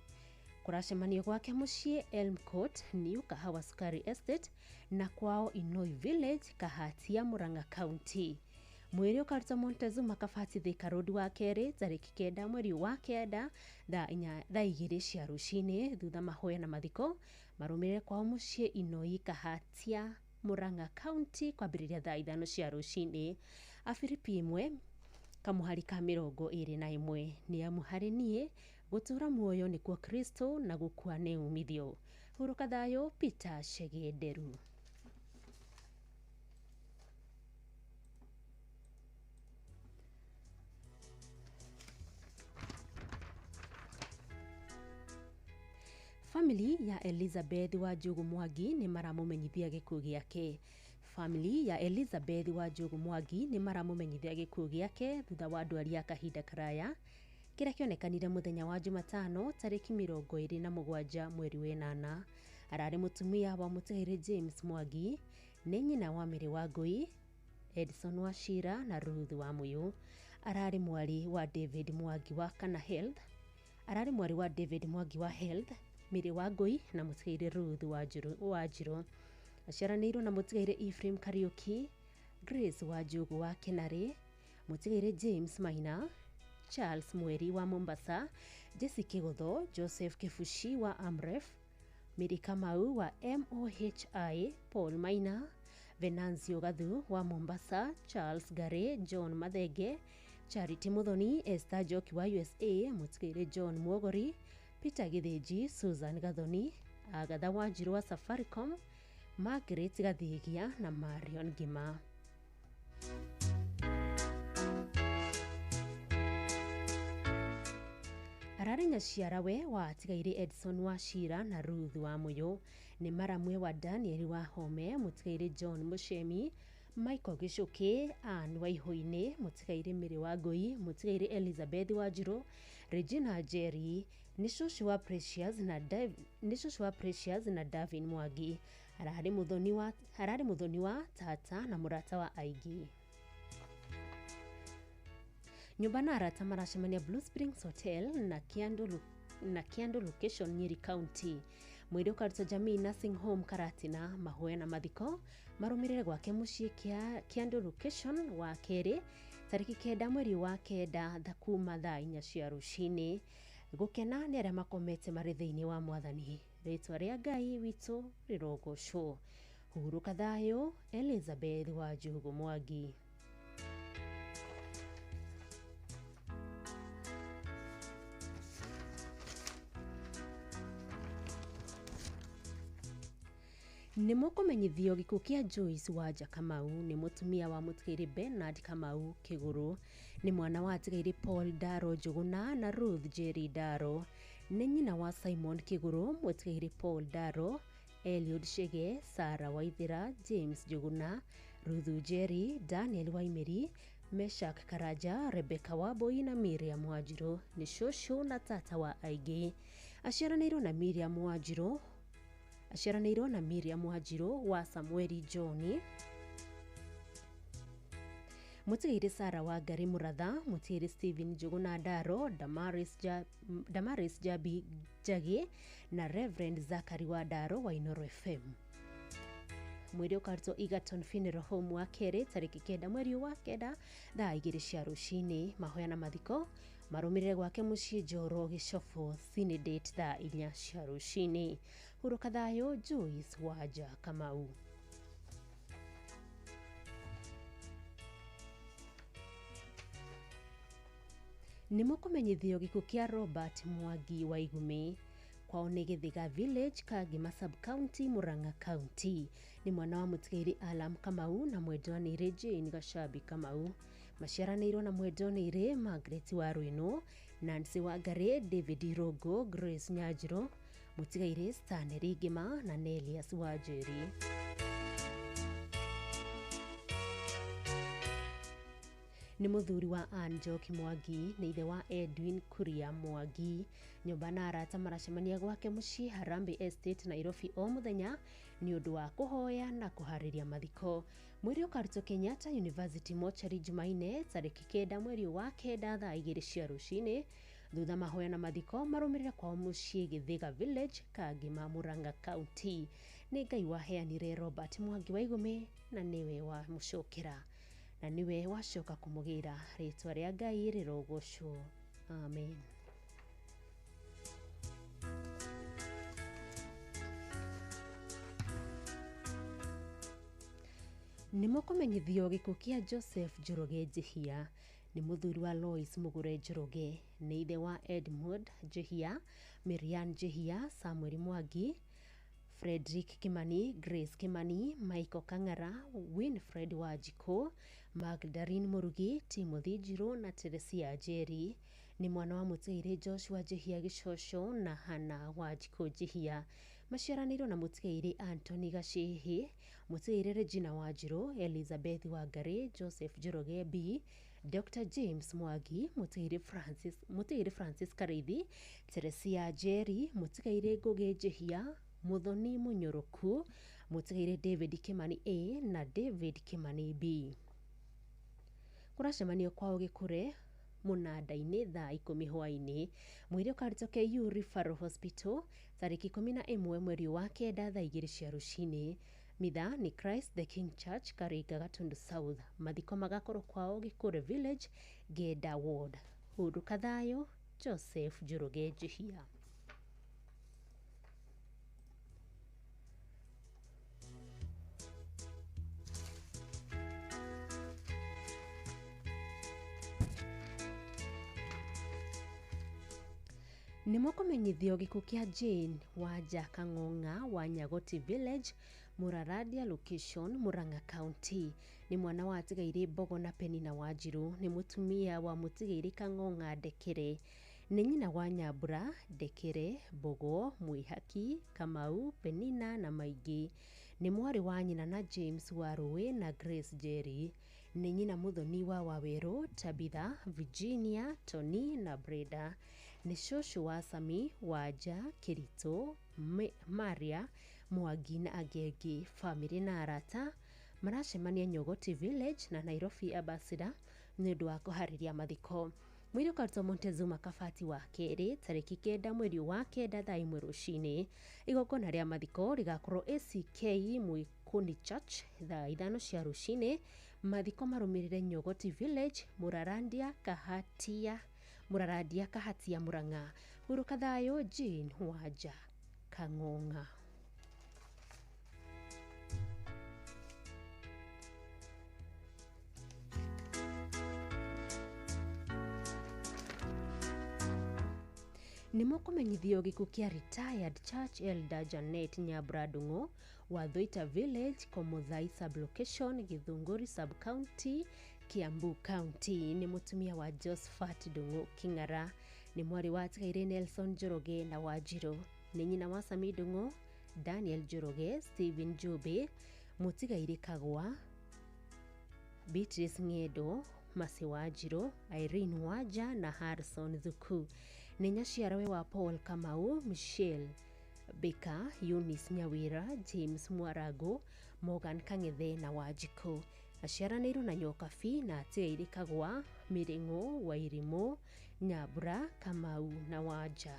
Speaker 9: Kũracemanio gwake mũciĩ Elm Court, New Kahawa Sukari Estate na kwao Inoi Village, Kahatia, Murang'a County. Mwĩrĩ ũkarutwo Montezuma Kabati Thika Road wa kerĩ tarĩki 9 mweri wa 9 thaa 2 cia rũcinĩ, thutha mahoya na mathiko marũmĩrĩre kwao mũciĩ Inoi Kahatia, Murang'a County kwambĩrĩria thaa 5 cia rũcinĩ. Afilipi 1 kamuhari ka 21 nĩ amu harĩ niĩ gũtũũra muoyo nĩkuo Kristo na gũkua nĩ umithio. Hurũka thayũ Peter Chege Nderu. Family ya Elizabeth Wanjugu Mwangi nĩ maramũmenyithia gĩkuũ gĩake. Family ya Elizabeth Wanjugu Mwangi nĩ maramũmenyithia gĩkuũ gĩake thutha wa ndwari ya kahinda karaya kĩrĩa kĩonekanire mũthenya wa Jumatano tarĩki 27 mweri wa 8. Ararĩ mũtumia wa mũtigairĩ James Mwangi, nĩ nyina wa Mary Wangui, Edison Wachira na Ruth Wamuyu. Ararĩ mwarĩ wa David Mwangi wa Kana Health. Ararĩ mwarĩ wa David Mwangi wa Health, Mary Wangui na mũtigairĩ Ruth Wanjiru. Aciaranĩirwo na mũtigairĩ Ephraim Kariuki, Grace Wanjugu wa Kenarĩ, mũtigairĩ James Maina, Charles Mweri wa Mombasa, Jesse Kigotho, Joseph Kifushi wa Amref, Mary Kamau wa MOHI, Paul Maina, Venanzio Gathu wa Mombasa, Charles Gare, John Mathenge, Charity Muthoni, Esther Njoki wa USA, mũtigairĩ John Mwogori, Peter Githinji, Susan Gathoni, Agatha Wanjiru wa Safaricom, Margaret Gathigia na Marion Ngima. Ararĩ nyaciarawe wa atigairĩ Edson Wachira na Ruth Wamuyu. Nĩ maramwe wa Daniel Wahome, mũtigairĩ John Muchemi, Michael Gichuki, Ann Waihũinĩ, mũtigairĩ Mary Wangui, mũtigairĩ Elizabeth Wanjiru, Regina Njeri, nĩ cũcũ wa Precious na Davin Mwangi. Ararĩ mũthoni wa tata na mũrata wa aingĩ. Nyũmba na arata maracemania Blue Springs Hotel na Kiando Location, Nyeri County. Mwĩrĩ ũkarutwo Jamii Nursing Home Karatina. Mahoya na mathiko marũmĩrĩre gwake mũciĩ Kiando Location wa kerĩ tarĩki 9 mweri wa 9 kuma thaa 4 cia rũcinĩ. Gũkena nĩ arĩa makomete marĩ thĩinĩ wa Mwathani. Rĩtwa rĩa Ngai witũ rĩrogocwo. Hurũka thayũ Elizabeth Wanjugu Mwangi. Nĩ mũkũmenyithio gĩkuũ kĩa Joyce Wanja Kamau. Nĩ mũtumia wa mũtigairĩ Bernard Kamau Kĩgũrũ. Nĩ mwana wa atigairĩ Paul Ndaro Njũgũna na Ruth Njeri Ndaro. Nĩ nyina wa Simon Kĩgũrũ, mũtigairĩ Paul Ndaro, Eliud Chege, Sarah Waithera, James Njũgũna, Ruth Njeri, Daniel Waimeri, Meshak Karanja, Rebecca Wambui na Miriam Wanjiru. Nĩ cũcũ na tata wa aingĩ. Aciaranĩirwo na Miriam Wanjiru aciaranĩirwo na Miriam Wanjiru wa Samueli John, mũtigairĩ Sarah Wangari Mũratha, mũtigairĩ Stephen Njũgũna Ndaro, Damaris Jabi Njagi na Reverend Zachary wa Ndaro wa Inooro FM. Mwĩrĩ ũkarutwo Egerton Funeral Home wa kerĩ tarĩki 9 mweri wa 9 thaa 2 cia rũcinĩ. Mahoya na mathiko marũmĩrĩre gwake mũciĩ Njoro Gĩcobo Sinidate thaa 4 cia rũcinĩ. Hurũka thayũ Joyce Wanja Kamau. Nĩ mũkũmenyithio gĩkuũ kĩa Robert Mwangi wa Igumi kwao nĩ Gĩthĩga Village, Kangema Sub-County, Murang'a County. Nĩ mwana wa mũtigairĩ Alam Kamau na mwendwanĩire Jane Gacambi Kamau. Maciaranĩirwo na mwendwanĩire Margaret Waruinũ, Nancy Wangari, David Irũngũ, Grace Nyanjiro, mũtigairĩ Stanley Ngima na Nelius Wanjeri. Nĩ mũthuri wa Ann Njoki Mwangi, nĩ ithe wa Edwin Kuria Mwangi. Nyũmba na arata maracemania gwake mũciĩ Harambee Estate, Nairobi o mũthenya nĩ ũndũ wa kũhoya na kũharĩria mathiko. Mwĩrĩ ũkarutwo Kenyatta University Mortuary Jumaine tarĩki 9 mweri wa 9 thaa 2 cia rũcinĩ. Thutha mahoya na mathiko marũmĩrĩre kwao mũciĩ Gĩthĩga Village, Kangema, Murang'a County. Nĩ Ngai waheanire Robert Mwangi wa Igumi na nĩwe wamũcokera na niwe wacoka kũmũgĩra. Rĩtwa rĩa Ngai rĩrogocwo. Amen. Nĩ mũkũmenyithio gĩkuũ kĩa Joseph Njoroge Njihia. Nĩ mũthuri wa Lois Mũgure Njoroge, nĩ ithe wa Edmund Njihia, Marian Njihia, Samuel Mwangi, Frederick Kimani, Grace Kimani, Michael Kang'ara, Winfred Wanjikũ, Magdalene Mũrugi, Timothy Njirũ na Teresia Njeri. Nĩ mwana wa mũtigairĩ Joshua Njihia Gĩcoco na Hannah Wanjikũ Njihia. Maciaranĩirwo na mũtigairĩ Anthony Gacĩhĩ, mũtigairĩ Regina Wanjirũ, Elizabeth Wangari, Joseph Njoroge B, Dr. James Mwangi, mũtigairĩ Francis Karĩithi, Teresia Njeri, mũtigairĩ Ngũgĩ Njihia, Muthoni Munyuruku, mũtigairĩ David Kimani A na David Kimani B. Kũracemanio kwao Gĩkũre mũnanda-inĩ thaa 10 hwaĩ-inĩ. Mwĩrĩ ũkarutwo KU Referral Hospital tarĩki 11 mweri wa 9 thaa 2 cia rũcinĩ. Mitha nĩ Christ the King Church, Karinga, Gatundu South. Mathiko magakorwo kwao Gĩkũre Village, Ngenda Ward. Hurũka thayũ Joseph Njoroge Njihia. Nĩ mũkũmenyithio gĩkuũ kĩa Jane Wanja Kang'ong'a wa Nyagoti Village, Mũraradia Location, Murang'a County. Nĩ mwana wa atigairĩ Mbogo na Penina Wanjirũ. Nĩ mũtumia wa mũtigairĩ Kang'ong'a Ndekere. Nĩ nyina wa Nyambura, Ndekere, Mbogo, Mwĩhaki, Kamau, Penina na maingĩ. Nĩ mwarĩ wa nyina na James Warũĩ na Grace Njeri. Nĩ nyina mũthoni wa Wawerũ, Tabitha, Virginia, Tony na Brenda. Nĩ cũcũ wa Sami, Wanja, Kĩritũ, Maria, Mwangi na angĩ aingĩ. Bamĩrĩ na arata maracemania Nyogoti Village na Nairobi Ambassador nĩ ũndũ wa kũharĩria mathiko. Mwĩrĩ ũkarutwo Montezuma Kabati wa kerĩ tarĩki 9 mweri wa 9 thaa 1 rũcinĩ. Igongona rĩa mathiko rĩgakorwo ACK Mwĩkũni Church thaa 5 cia rũcinĩ. Mathiko marũmĩrĩre Nyogoti Village, Mũrarandia Kahatia Murang'a. Hurũka thayũ Jane Wanja Kang'ong'a. Nĩ mũkũmenyithio gĩkuũ kĩa retired church elder Janet Nyambura Ndung'u wa Thwaita Village, Komuthai Sub-Location, Githunguri Sub-County, Kiambu County. Nĩ mũtumia wa Josephat Ndung'u King'ara. Nĩ mwarĩ wa atigairĩ Nelson Njoroge na Wanjirũ. Nĩ nyina wa Sami Ndung'u, Daniel Njoroge, Stephen Njũmbĩ, mũtigairĩ Kagwa, Beatrice Ng'endo, Mercy Wanjirũ, Irene Wanja na Harrison Thuku. Nĩ nyaciarawe wa Paul Kamau, Michelle Baker, Eunice Nyawira, James Mwarago, Morgan Kang'ethe na Wanjikũ. Aciaranĩirwo na Nyokabi na atigairĩ Kagwa, Mĩrĩng'ũ, Wairimũ, Nyambura, Kamau na Wanja.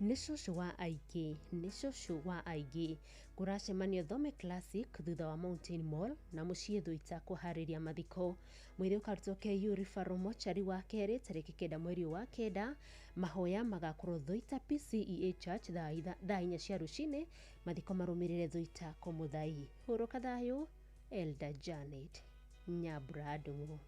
Speaker 9: Nĩ cũcũ wa aingĩ, nĩ cũcũ wa aingĩ. Kũracemanio Thome Classic thutha wa Mountain Mall na mũciĩ Thũita kũharĩria mathiko. Mwĩrĩ ũkarutwo KU Referral Mortuary wa kerĩ tarĩki 9 mweri wa 9. Mahoya magakorwo Thũita PCEA Church thaa 4 cia rũcinĩ. Mathiko marũmĩrĩre Thũita Komuthai. Hurũka thayũ, Elder Janet Nyambura Ndung'u.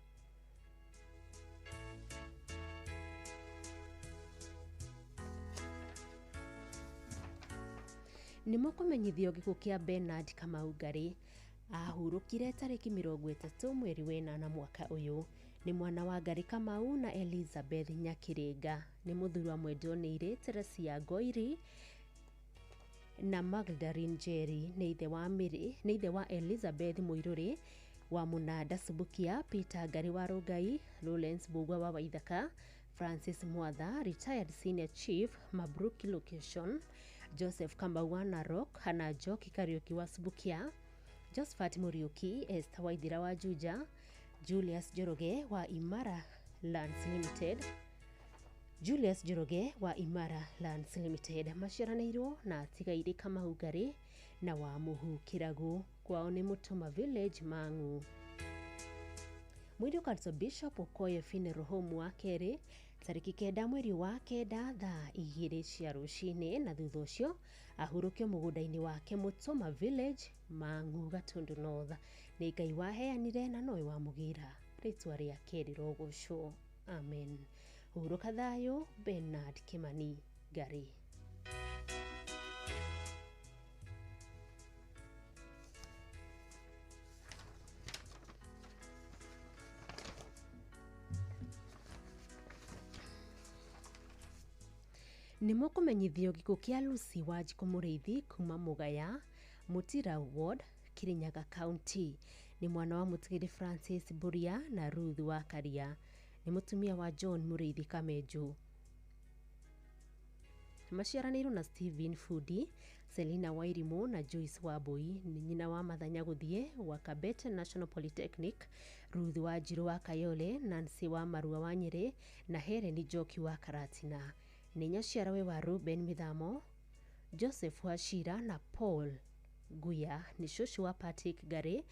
Speaker 9: Nĩ mũkũmenyithio gĩkuũ kĩa Bernard Kamau Ngari. Ahurũkire tarĩki 30 mweri wa 8 mwaka ũyũ. Nĩ mwana wa Ngari Kamau na Elizabeth Nyakĩrĩnga. Nĩ mũthuri wa Mwendwa-Nĩirĩ Teresia Ngoiri na Magdalene Njeri. Nĩ ithe wa Mary, nĩ ithe wa Elizabeth Mũirũrĩ wa Mũnanda Subukia, Peter Ngari wa Rũngai, Lawrence Mbugua wa Waithaka, Francis Mwatha, retired senior chief, Mabruki location, Joseph Kamau wa Narok, Hannah Njoki Kariuki wa Subukia, Josephat Muriuki, Esther Waithira wa Juja, Julius Njoroge wa Imara Lands Limited, Julius Njoroge wa Imara Lands Limited. Maciaranĩirwo na Tigairĩ Kamau Ngari na wa Mũhu Kĩragu. Kwao nĩ Mũtũma Village, Mang'u. Mwĩrĩ ũkarutwo Bishop Okoye Funeral Home wa kerĩ tarĩki 9 mweri wa 9 thaa 2 cia rũcinĩ, na thutha ũcio ahurũkio mũgũnda-inĩ wake Mũtũma Village, Mang'u, Gatundu North. Nĩ Ngai waheanire na nowe wamũgĩra, rĩtwa rĩake rĩrogocwo. Amen. Hurũka thayũ, Bernard Kimani Ngari. Nĩ mũkũmenyithio gĩkuũ kĩa Lucy Wanjikũ Mũrĩithi kuma Mũgaya, Mũtira Ward, Kirinyaga County. Nĩ mwana wa Mũtigĩrĩ Francis Mburia na Ruth wa Karia. Nĩ mũtumia wa John Mũrĩithi Kamenju. Maciaranĩirwo na Stephen Fundi, Selina Wairimũ na Joyce Wambui. Nĩ nyina wa Mathanya Gũthiĩ wa Kabete National Polytechnic, Ruth Wanjirũ wa Kayole, Nancy wa Marua wa Nyĩrĩ na Helen Njoki wa Karatina. Nĩ nyaciarawe wa Ruben Mithamo, Joseph Wachira na Paul Guya. Nĩ cũcũ wa Patrick Ngari,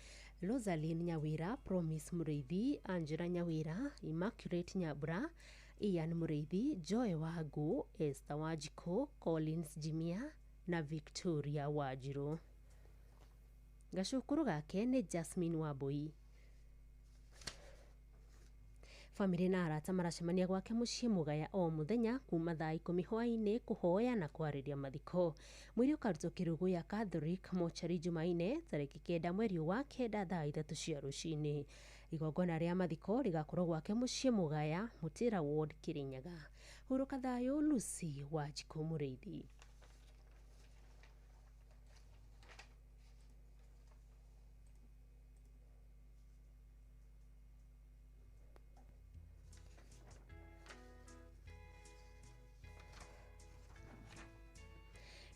Speaker 9: Rosaline Nyawira, Promise Mũrĩithi, Angela Nyawira, Immaculate Nyambura, Ian Mũrĩithi, Joy Wangũ, Esther Wanjikũ, Collins Jimia na Victoria Wanjirũ. Gacũkũrũ gake nĩ Jasmine Wambui. Bamĩrĩ na arata maracemania gwake mũciĩ Mũgaya o mũthenya kuma thaa 10 hwaĩ-inĩ kũhoya na kwarĩria mathiko. Mwĩrĩ ũkarutwo Kĩrũgũya Catholic Mortuary Jumaine tarĩki 9 mweri wa 9 thaa 3 cia rũcinĩ. Igongona rĩa mathiko rĩgakorwo gwake mũciĩ Mũgaya, Mũtĩra Ward, Kĩrĩnyaga. Hurũka thayũ, Lucy Wanjikũ Mũrĩithi.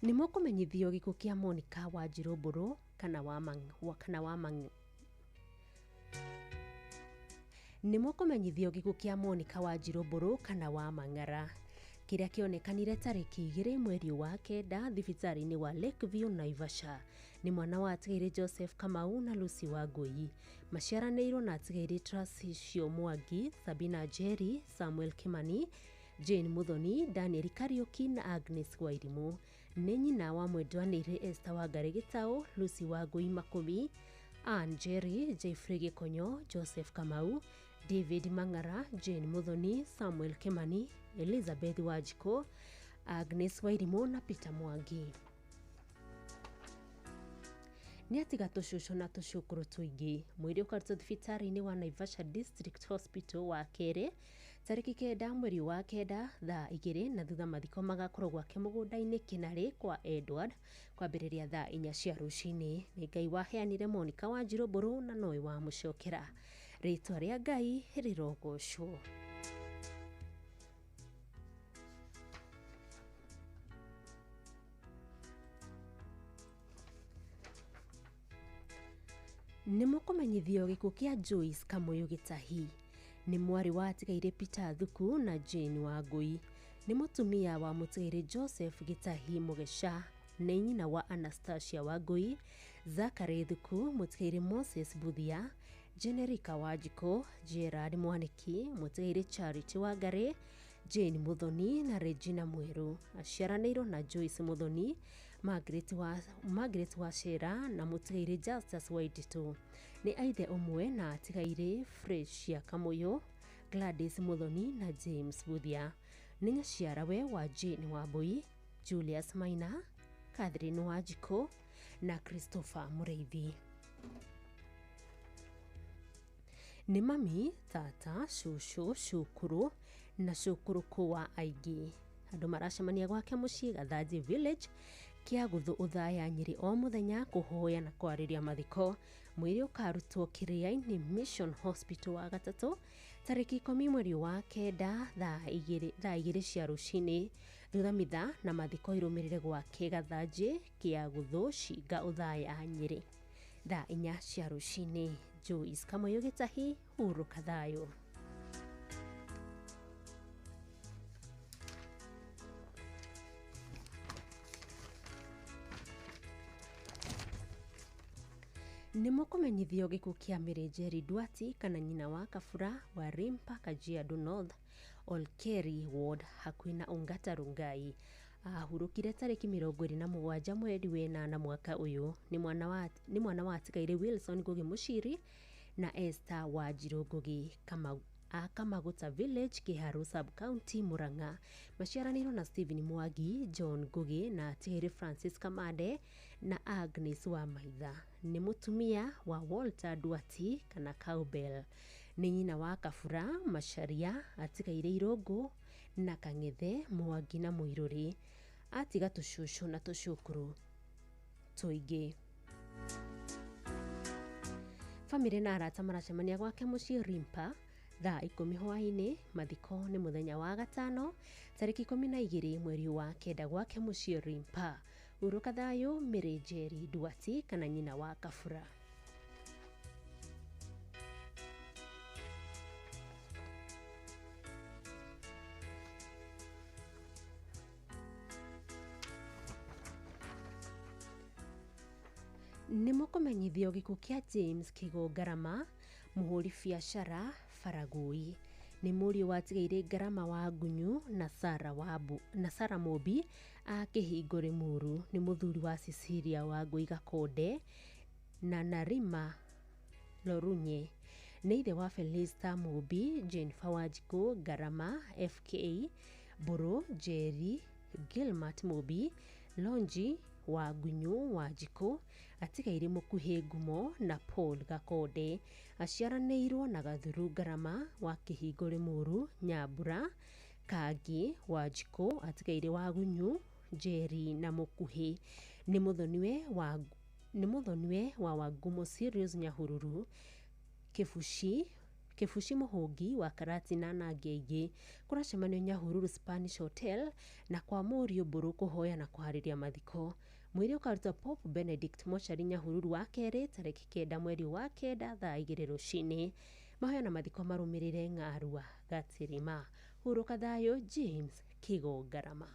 Speaker 9: Nĩ mũkũmenyithio gĩkuũ kĩa Monica Wanjirũ Mbũrũ kana wa mang Nĩ mũkũmenyithio gĩkuũ kĩa Monica Wanjirũ Mbũrũ kana wa Mang'ara kĩrĩa kĩonekanire tarĩki 2 mweri wa 9 thibitarĩ-inĩ wa Lakeview, Naivasha. Nĩ mwana wa Atigĩrĩ Joseph Kamau na Lucy Wangũi. Maciaranĩirwo na Atigĩrĩ Tracicio Mwangi, Sabina Njeri, Samuel Kimani, Jane Muthoni, Daniel Kariuki na Agnes Wairimũ. Nĩ nyina wa Mwendwa-Nĩirĩ Esther Wangari Gĩtaũ, Lucy Wangũi Makũmi, Ann Njeri, Jeffrey Gĩkonyo, Joseph Kamau, David Mang'ara, Jane Muthoni, Samuel Kimani, Elizabeth Wanjikũ, Agnes Wairimũ na Peter Mwangi. Nĩ atiga tũcũcũ na tũcũkũrũ tũingĩ. Mwĩrĩ ũkarutwo thibitarĩ-inĩ wa Naivasha District Hospital wa kerĩ tarĩki 9 mweri wa 9 thaa 2 na thutha mathiko magakorwo gwake mũgũnda-inĩ Kĩnarĩ kwa Edward kwambĩrĩria thaa 4 cia rũcinĩ. Nĩ Ngai waheanire Monica Wanjirũ Mbũrũ na nowe wamũcokera. Rĩtwa rĩa Ngai rĩrogocwo. Nĩ mũkũmenyithio gĩkuũ kĩa Joyce Kamũyũ Gĩtahi. Nĩ mwarĩ wa Atigaire Peter Thuku na Jane Wangũi. Nĩ mũtumia wa mũtigairĩ Joseph Gĩtahi Mũgeca, nĩ nyina wa Anastasia Wangũi, Zachary Thuku, mũtigairĩ Moses Buthia, Generika Wanjikũ, Gerard Mwaniki, mũtigairĩ Charity Wangari, Jane Muthoni na Regina Mwerũ. Aciaranĩirwo na Joyce Muthoni, Margaret Wachera na mũtigairĩ Justus Waititu. Nĩ aithe ũmwe na atigairĩ Fresia Kamũyũ, Gladys Muthoni na James Buthia. Nĩ nyaciarawe wa Jane Wambui, Julius Maina, Catherine Wanjikũ na Christopher Mũrĩithi. Nĩ mami, tata, cũcũ, cũkũrũ na cũkũrũkũ wa aingĩ. Andũ maracemania gwake mũciĩ Gathanji Village, Kĩagũthũ Othaya Nyĩrĩ o mũthenya kũhoya na kwarĩria mathiko. Mwĩrĩ ũkarutwo Kĩrĩa-inĩ Mission Hospital wa gatatũ tarĩki 10 mweri wa kenda thaa 2 cia rũcinĩ. Thutha mitha na mathiko irũmĩrĩre gwake Gathanji Kĩagũthũ Cinga Othaya Nyĩrĩ thaa 4 cia rũcinĩ. Joyce Kamũyũ Gĩtahi, hurũka thayũ. Nĩ mũkũmenyithio gĩkuũ kĩa Mary Njeri Duarte kana nyina wa Kabura wa Rimpa Kajiado North Olkeri Ward hakuhĩ na Ongata Rongai. Ahurũkire tarĩki 27 mweri wa 8 mwaka ũyũ. Nĩ mwana wa atigairĩ Wilson Ngugi Mũciri na Esther Wanjirũ Ngugi a Kamaguta Village, Kiharu Sub-County, Murang'a. Maciaranĩirwo na Stephen Mwangi, John Ngugi na atigairĩ Francis Kamande na Agnes Wamaitha. Nĩ mũtumia wa Walter Duarte kana Cowbell. Nĩ nyina wa Kabura, Macharia, atigairĩ Irũngũ na Kang'ethe, Mwangi na Mũirũrĩ. Atiga tũcũcũ na tũcũkũrũ tũingĩ. Bamĩrĩ na arata maracemania gwake mũciĩ Rimpa thaa 10 hwaĩ-inĩ. Mathiko nĩ mũthenya wa gatano tarĩki 12 mweri wa 9 gwake mũciĩ Rimpa. Hurũka thayũ Mary Njeri Duarte kana nyina wa Kabura. Nĩ mũkũmenyithio gĩkuũ kĩa James Kĩgũ Ngarama, mũhũri biacara Faragũi. Nĩ mũriũ wa atigairĩ Ngarama wa Ngunyu na Sarah Mũmbi a Kĩhingo Rĩmuru. Nĩ mũthuri wa Cecilia Wangũi Gakonde na Narima Lorunye. Nĩ ithe wa Felista Mũmbi, Jennifer Wanjikũ Ngarama FK, Mbũrũ Njeri, Gilmart Mũmbi, Lonji wa Ngunyu Wanjikũ, atigairĩ Mũkuhĩ Ngumo na Paul Gakonde. Aciaranĩirwo na Gathuru Ngarama wa Kĩhingo Rĩmuru, Nyambura Kangi Wanjikũ, atigairĩ wa Gunyu Njeri na Mũkuhĩ. Nĩ mũthoniwe wa Wangumo Sirius Nyahururu, Kĩbuci Mũhũngi wa Karatina na angĩ aingĩ. Kũracemanio Nyahururu Spanish Hotel na kwa mũriũ Mbũrũ kũhoya na kũharĩria mathiko. Mwĩrĩ ũkarutwo Pope Benedict Mochari Nyahururu wa kerĩ tarĩki 9 mweri wa 9 thaa 2 rũcinĩ. Mahoya na mathiko marũmĩrĩre Ng'arua Gatirima. Hurũka thayũ James Kĩgo Ngarama.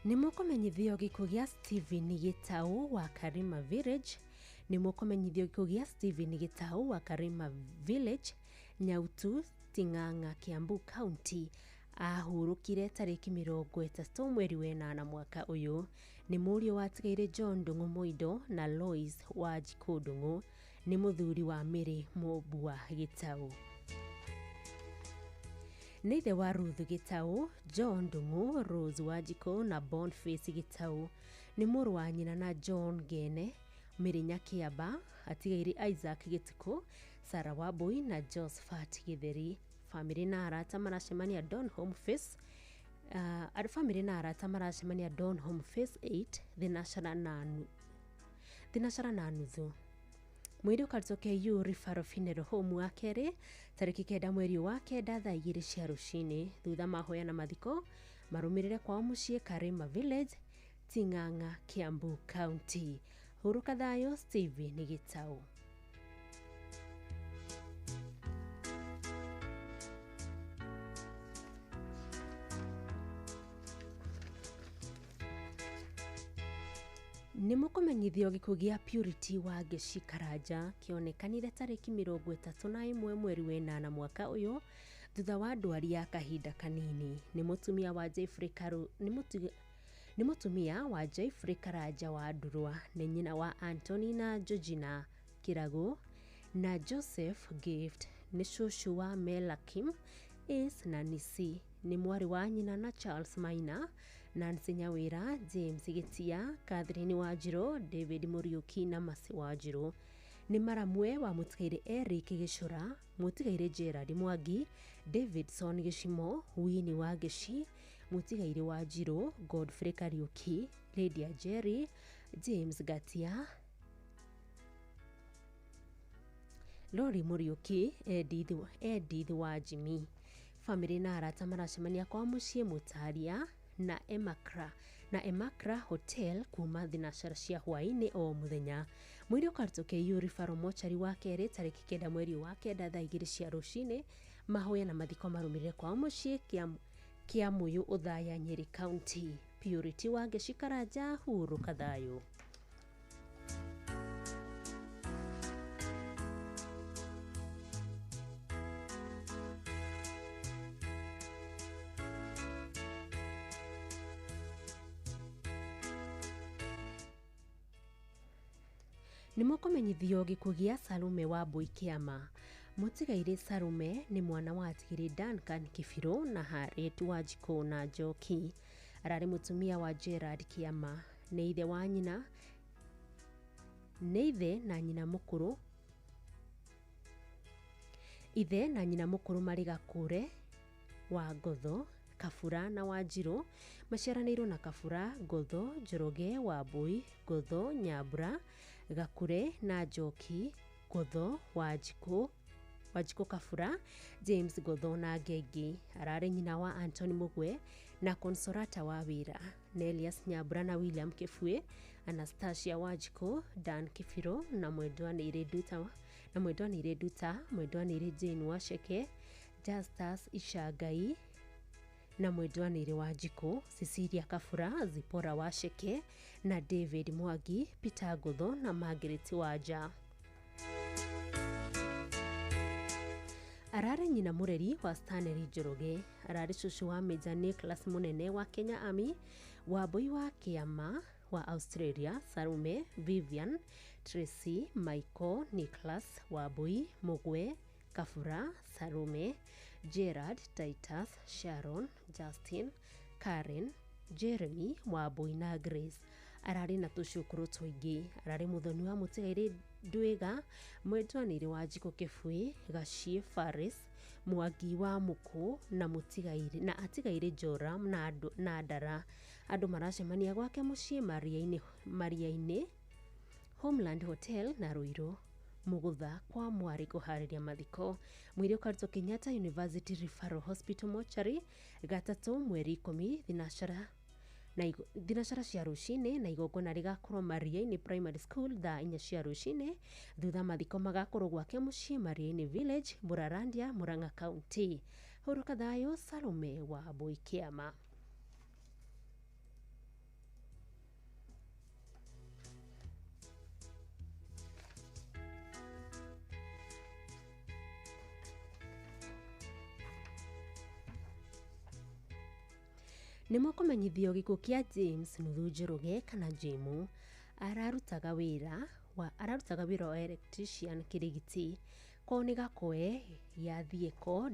Speaker 9: Nĩ mũkũmenyithio gĩkuũ gĩa Stephen Gĩtaũ wa Karima Village. Nĩ mũkũmenyithio gĩkuũ gĩa Stephen Gĩtaũ wa Karima Village, Nyautu, Ting'ang'a, Kiambu County. Ahurũkire tarĩki 30 mweri wa 8 mwaka ũyũ. Nĩ mũriũ wa atigairĩ John Ndung'u Mũindo na Lois Wanjikũ Ndung'u. Nĩ mũthuri wa Mary Mũmbua Gĩtaũ. Nĩ ithe wa Ruth Gĩtaũ, John Ndung'u, Rose Wanjikũ na Boniface Gĩtaũ. Nĩ mũrũ wa nyina na John Ngene, Mary Nyakiamba, atigairĩ Isaac Gĩtukũ, Sarah Wambui na Josephat Gĩtheri. Bamĩrĩ na arata maracemania Don Home Face bamĩrĩ na arata maracemania Don Home Face 8 thinashara na nuthu. Mwĩrĩ ũkarutwo KU Referral Funeral Home wa kerĩ tarĩki 9 mweri wa 9 thaa 2 cia rũcinĩ. Thutha mahoya na mathiko marũmĩrĩre kwao mũciĩ Karima Village, Ting'ang'a, Kiambu County. Hurũka thayũ, Stephen Gitau. Nĩ mũkũmenyithio gĩkuũ gĩa Purity wa Ngeci Karanja kĩonekanire tarĩki 31 mweri wa 8 mwaka ũyũ thutha wa ndwari ya kahinda kanini. Nĩ mũtumia wa Jeffrey Karu, nĩ mũtumia wa Jeffrey Karanja wa Ndurwa, nĩ nyina wa Anthony na Georgina Kiragu na Joseph Gift, nĩ cũcũ wa Melakim Ace na Nisi, nĩ mwarĩ wa nyina na Charles Maina, Nancy Nyawira, James Gitia, Catherine Wanjiru, David Muriuki na Mercy Wanjiru. Nĩ maramwe wa mũtigairĩ Eric Gĩcũra, mũtigairĩ Gerard Mwangi, Davidson Gĩcimo, Winnie wa Ngeci, mũtigairĩ Wanjiru, Godfrey Kariuki, Lydia Jerry, James Gatia, Lori Muriuki, Edith wa Jimmy. Famĩlĩ na arata maracemania kwa mũciĩ Mũtaria na Emakra Hotel kuma thinacara cia hwaĩ-inĩ o mũthenya. Mwĩrĩ ũkarutwo KU Referral Mortuary wa kerĩ tarĩki 9 mweri wa 9 thaa 2 cia rũcinĩ. Mahoya na mathiko marũmĩrĩre kwao mũciĩ Kiamũyũ Othaya, Nyeri County. Purity wa Ngeci Karanja, hurũka thayũ. Nĩ mũkũmenyithio gĩkuũ gĩa Salome wa Mbui Kĩama. Mũtigairĩ Salome nĩ mwana wa atigĩrĩ Duncan Kĩbirũ na Harriet Wanjikũ na Njoki. Ararĩ mũtumia wa Gerard Kĩama. Nĩ ithe wa nyina, nĩ ithe na nyina mũkũrũ. Ithe na nyina mũkũrũ marĩ Gakũre wa Ngotho, Kabura na Wanjirũ. Maciaranĩirwo na Kabura, Ngotho, Njoroge, Wambui, Ngotho, Nyambura, Gakure na Njoki, Ngotho, Wanjikũ Kabura, James Ngotho na Ngengi. Ararĩ nyina wa Anthony Mugwe na Consolata wa Wĩra, Nelius Nyambura na William Kĩbue, Anastasia Wanjikũ, Dan Kĩbirũ na Mwendwanĩire Nduta, Mwendwanĩire Jane Waceke, Justus Ishangai na Mwendwanĩire Wanjikũ, Cecilia Kabura, Zipora Waceke na David Mwangi, Peter Ngotho na Margaret Wanja. Ararĩ nyina mũreri wa Stanley Njoroge. Ararĩ cũcũ wa Major Nicholas mũnene wa Kenya Army, Wambui wa Kĩama wa Australia, Salome, Vivian, Tracy, Michael, Nicholas, Wambui, Mugwe, Kabura, Salome, Gerard, Titus, Sharon, Justin, Karen, Jeremy, Wambui na Grace. Ararĩ na tũcũkũrũ tũingĩ. Ararĩ mũthoni wa mũtigairĩ Ndwĩga, Mwendwanĩire Wanjikũ Kĩbui, Gaciĩ Faris, Mwangi wa Mũkũ na mũtigairĩ na atigairĩ Joram na Ndara. Andũ maracemania gwake mũciĩ Maria-inĩ Homeland Hotel na Ruiru. Mugutha kwa mwarĩ kũharĩria mathiko. Mwĩrĩ ũkarutwo Kenyatta University Referral Hospital Mortuary gatatũ mweri 10 thinacara cia rũcinĩ na igongona rĩgakorwo Maria-inĩ Primary School thaa 4 cia rũcinĩ. Thutha mathiko magakorwo gwake mũciĩ Maria-inĩ Village, Mũrarandia, Murang'a County. Hurũka thayũ, Salome wa Mbui Kĩama. Nĩ mũkũmenyithio gĩkuũ kĩa James Nuthu Njoroge kana Jĩmũ. Ararutaga wĩra wa electrician Kĩrĩgiti. Kwao nĩ Gakoe ya Thieko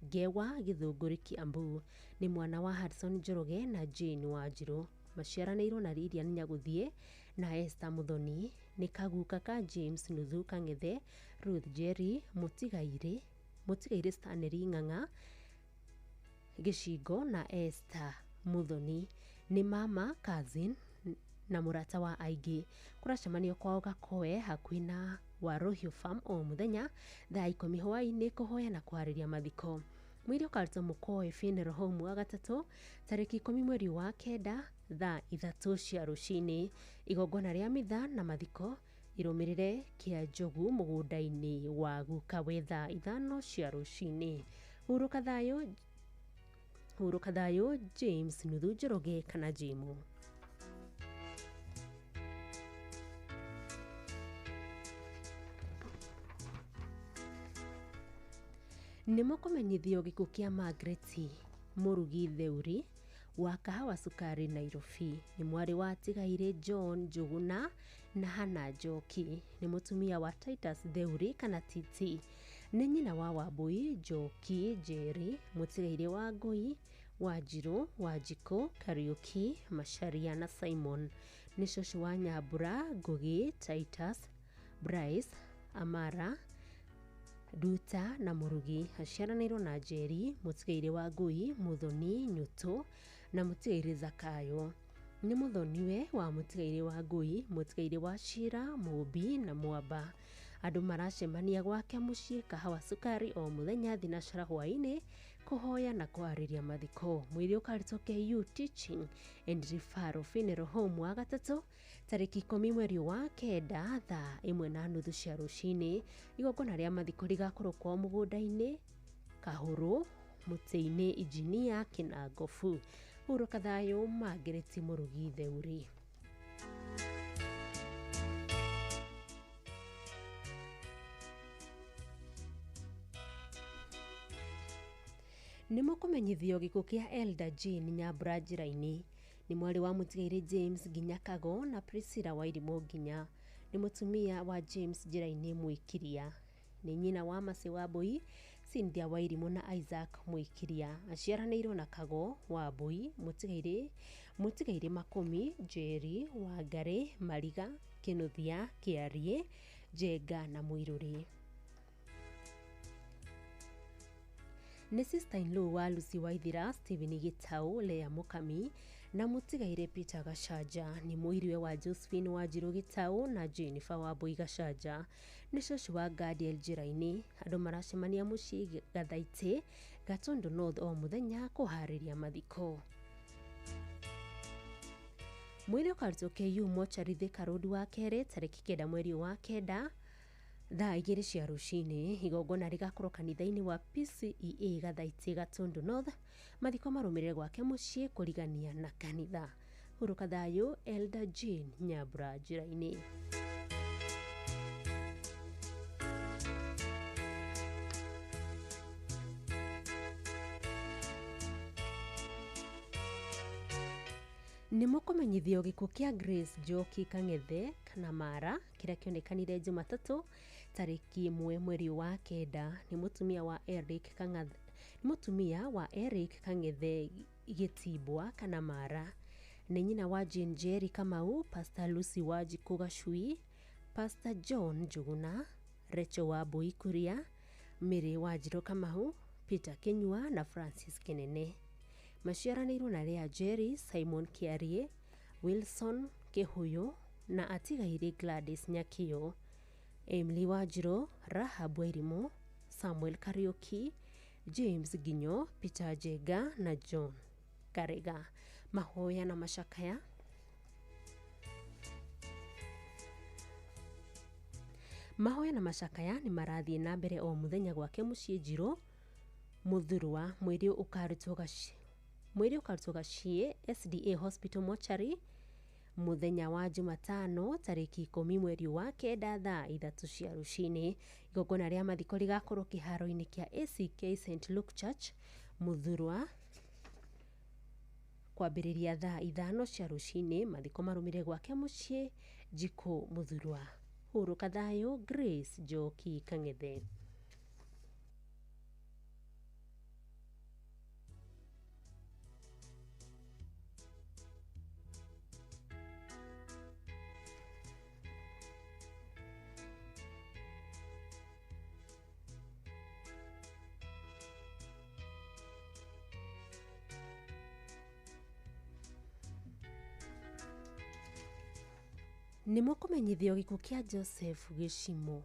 Speaker 9: Ngewa Gĩthũngũri Kiambu. Nĩ mwana wa Hudson Njoroge na Jane Wanjirũ. Maciaranĩirwo na Lilian Nyagũthiĩ na Esther Muthoni. Nĩ kaguka ka James Nuthu Kang'ethe, Ruth Jerry, Mũtigairĩ Stanley Ng'ang'a Gĩcingo na Esther Muthoni. Nĩ mama, cousin na mũrata wa aingĩ. Kũracemanio kwao Gakoe hakuhĩ na Waruhiu Farm o mũthenya thaa 10 hwaĩ-inĩ kũhoya na kũharĩria mathiko. Mwĩrĩ ũkarutwo Mũkoe Funeral Home wa gatatũ tarĩki 10 mweri wa 9 thaa 3 cia rũcinĩ. Igongona rĩa mitha na mathiko irũmĩrĩre kĩa Njogu mũgũnda-inĩ wa gukawe thaa 5 cia rũcinĩ. Hurũka thayũ James Nuthu Njoroge kana Jimu. Nĩ mũkũmenyithio gĩkuũ kĩa Margaret Mũrugi Theuri wa Kahawa Sukari Nairobi. Nĩ mwarĩ wa Tigaire John Njuguna na Hannah Njoki. Nĩ mũtumia wa Titus Theuri kana Titi. Nĩ nyina wa Wambui Njoki Njeri, mũtigaire wa Ngui, Wanjirũ, Wanjikũ, Kariuki, Macharia na Simon. Nĩ cũcũ wa Nyambura, Ngugi, Titus, Bryce, Amara, Nduta na Mũrugi. Aciaranĩirwo na Njeri, mũtigaire wa Ngui, Muthoni, Nyũtũ na mũtigaire Zakayo. Nĩ mũthoniwe wa mũtigaire wa Ngui, mũtigaire wa Shira, Mũmbi na Mwamba. Andũ maracemania gwake mũciĩ Kahawa Sukari o mũthenya thinacara hwaĩ-inĩ kũhoya na kũharĩria mathiko. Mwĩrĩ ũkarutwo KU Teaching and Referral Funeral Home wa gatatũ tarĩki 10 mweri wa 9 thaa 1:30 cia rũcinĩ. Igongona rĩa mathiko rĩgakorwo kwao mũgũnda-inĩ Kahũrũ mũtĩ-inĩ Injinia Kĩnangobu. Hurũka thayũ Margaret Mũrugi Theuri. Nĩ mũkũmenyithio gĩkuũ kĩa Elder Jane Nyambura Njĩra-inĩ. Nĩ mwarĩ wa mũtigairĩ James Nginya Kago na Priscilla Wairimũ Nginya. Nĩ mũtumia wa James Njĩra-inĩ Mwĩkiria. Nĩ nyina wa Mercy Wambui, Cynthia Wairimũ na Isaac Mwĩkiria. Aciaranĩirwo na Kago Wambui, mũtigairĩ Makũmi, Njeri, Wangarĩ, Mariga, Kĩnuthia, Kĩariĩ, Njenga na Mũirũrĩ. Nĩ sister-in-law wa Lucy Waithira, Stephen Gitau, Lea Mukami na mũtigaire Peter Gachanja. Nĩ mũiriwe wa Josephine Wanjirũ Gitau na Jennifer Wambui Gachanja. Nĩ cũcũ wa Gadiel Njĩra-inĩ. Andũ maracemania mũciĩ Gathaitĩ, Gatundu North o mũthenya kũharĩria mathiko. Mwĩrĩ ũkarutwo KU Mortuary Thika Road wa kerĩ tarĩki 9 mweri wa 9 thaa 2 cia rũcinĩ. Igongona rĩgakorwo kanitha-inĩ wa PCEA Gathaitĩ Gatundu North. Mathiko marũmĩrĩre gwake mũciĩ kũrigania na kanitha. Hurũka thayũ Elder Jane Nyambura Njĩra-inĩ. Nĩ mũkũmenyithio gĩkuũ kĩa Grace Njoki Kang'ethe kana Mara kĩrĩa kĩonekanire Jumatatũ tarĩki 1 mweri wa 9. Nĩ mũtumia wa Eric Kang'ethe Gĩtimbwa kana Mara. Nĩ nyina wa Jane Njeri Kamau, Pastor Lucy Wanjikũ Gacui, Pastor John Njuguna, Rachel Wambui Kuria, Mary Wanjirũ Kamau, Peter Kĩnyua na Francis Kĩnene. Maciaranĩirwo na Lea Njeri, Simon Kĩariĩ, Wilson Kĩhuyu na atigairĩ Gladys Nyakĩo, Emily Wanjirũ, Rahab Wairimũ, Samuel Kariuki, James Nginyo, Peter Njenga na John Karega. Mahoya na macakaya. Mahoya na macakaya nĩ marathiĩ na mbere o mũthenya gwake mũciĩ Njirũ Mũthurwa. Mwĩrĩ ũkarutwo Gaciĩ SDA Hospital Mortuary mũthenya wa Jumatano tarĩki 10 mweri wa 9 thaa 3 cia rũcinĩ. Igongona rĩa mathiko rĩgakorwo kĩharo-inĩ kĩa ACK St Luke Church Mũthurwa kwambĩrĩria thaa 5 cia rũcinĩ. Mathiko marũmĩrĩre gwake mũciĩ Njikũ Mũthurwa. Hurũka thayũ Grace Njoki Kang'ethe. Nĩ mũkũmenyithio gĩkuũ kĩa Joseph Gĩcimo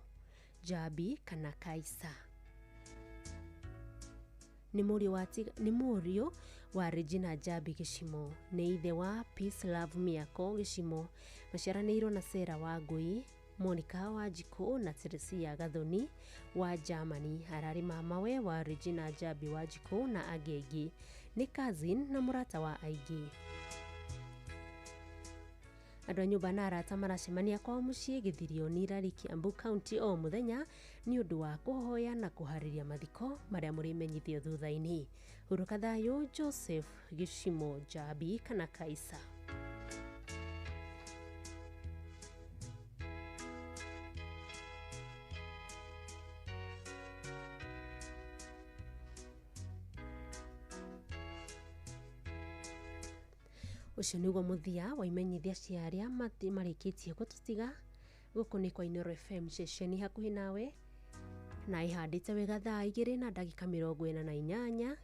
Speaker 9: Njambi kana Kaisa. Nĩ mũriũ wa Regina Njambi Gĩcimo, nĩ ithe wa Peace Love Mĩako Gĩcimo, maciaranĩirwo na Sarah Wangui, Monica Wanjikũ na Teresia Gathoni wa Germany. Ararĩ mamawe wa Regina Njambi Wanjikũ na angĩ aingĩ. Nĩ cousin na mũrata wa aingĩ. Andũ a nyũmba na arata maracemania kwao mũciĩ Gĩthirio Irari, Kiambu County o mũthenya nĩ ũndũ wa kũhoya na kũharĩria mathiko marĩa mũrĩmenyithio thutha-inĩ. Hurũka thayũ Joseph Gĩcimo Njambi kana Kaisa. Ũcio nĩguo mũthia wa imenyithia cia arĩa marĩkĩtie gũtũtiga. Gũkũ nĩ kwa Inooro FM ceceni hakuhĩ nawe na ĩhandĩte wega thaa 2:48.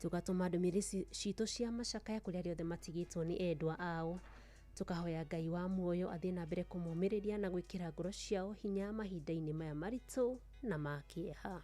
Speaker 9: Tũgatũma ndũmĩrĩri citũ cia macakaya kũrĩ arĩa othe matigĩtwo nĩ endwa ao. Tũkahoya Ngai wa muoyo athiĩ na mbere kũmomĩrĩria na gwĩkĩra ngoro ciao hinya mahinda-inĩ maya maritũ na ma kĩeha.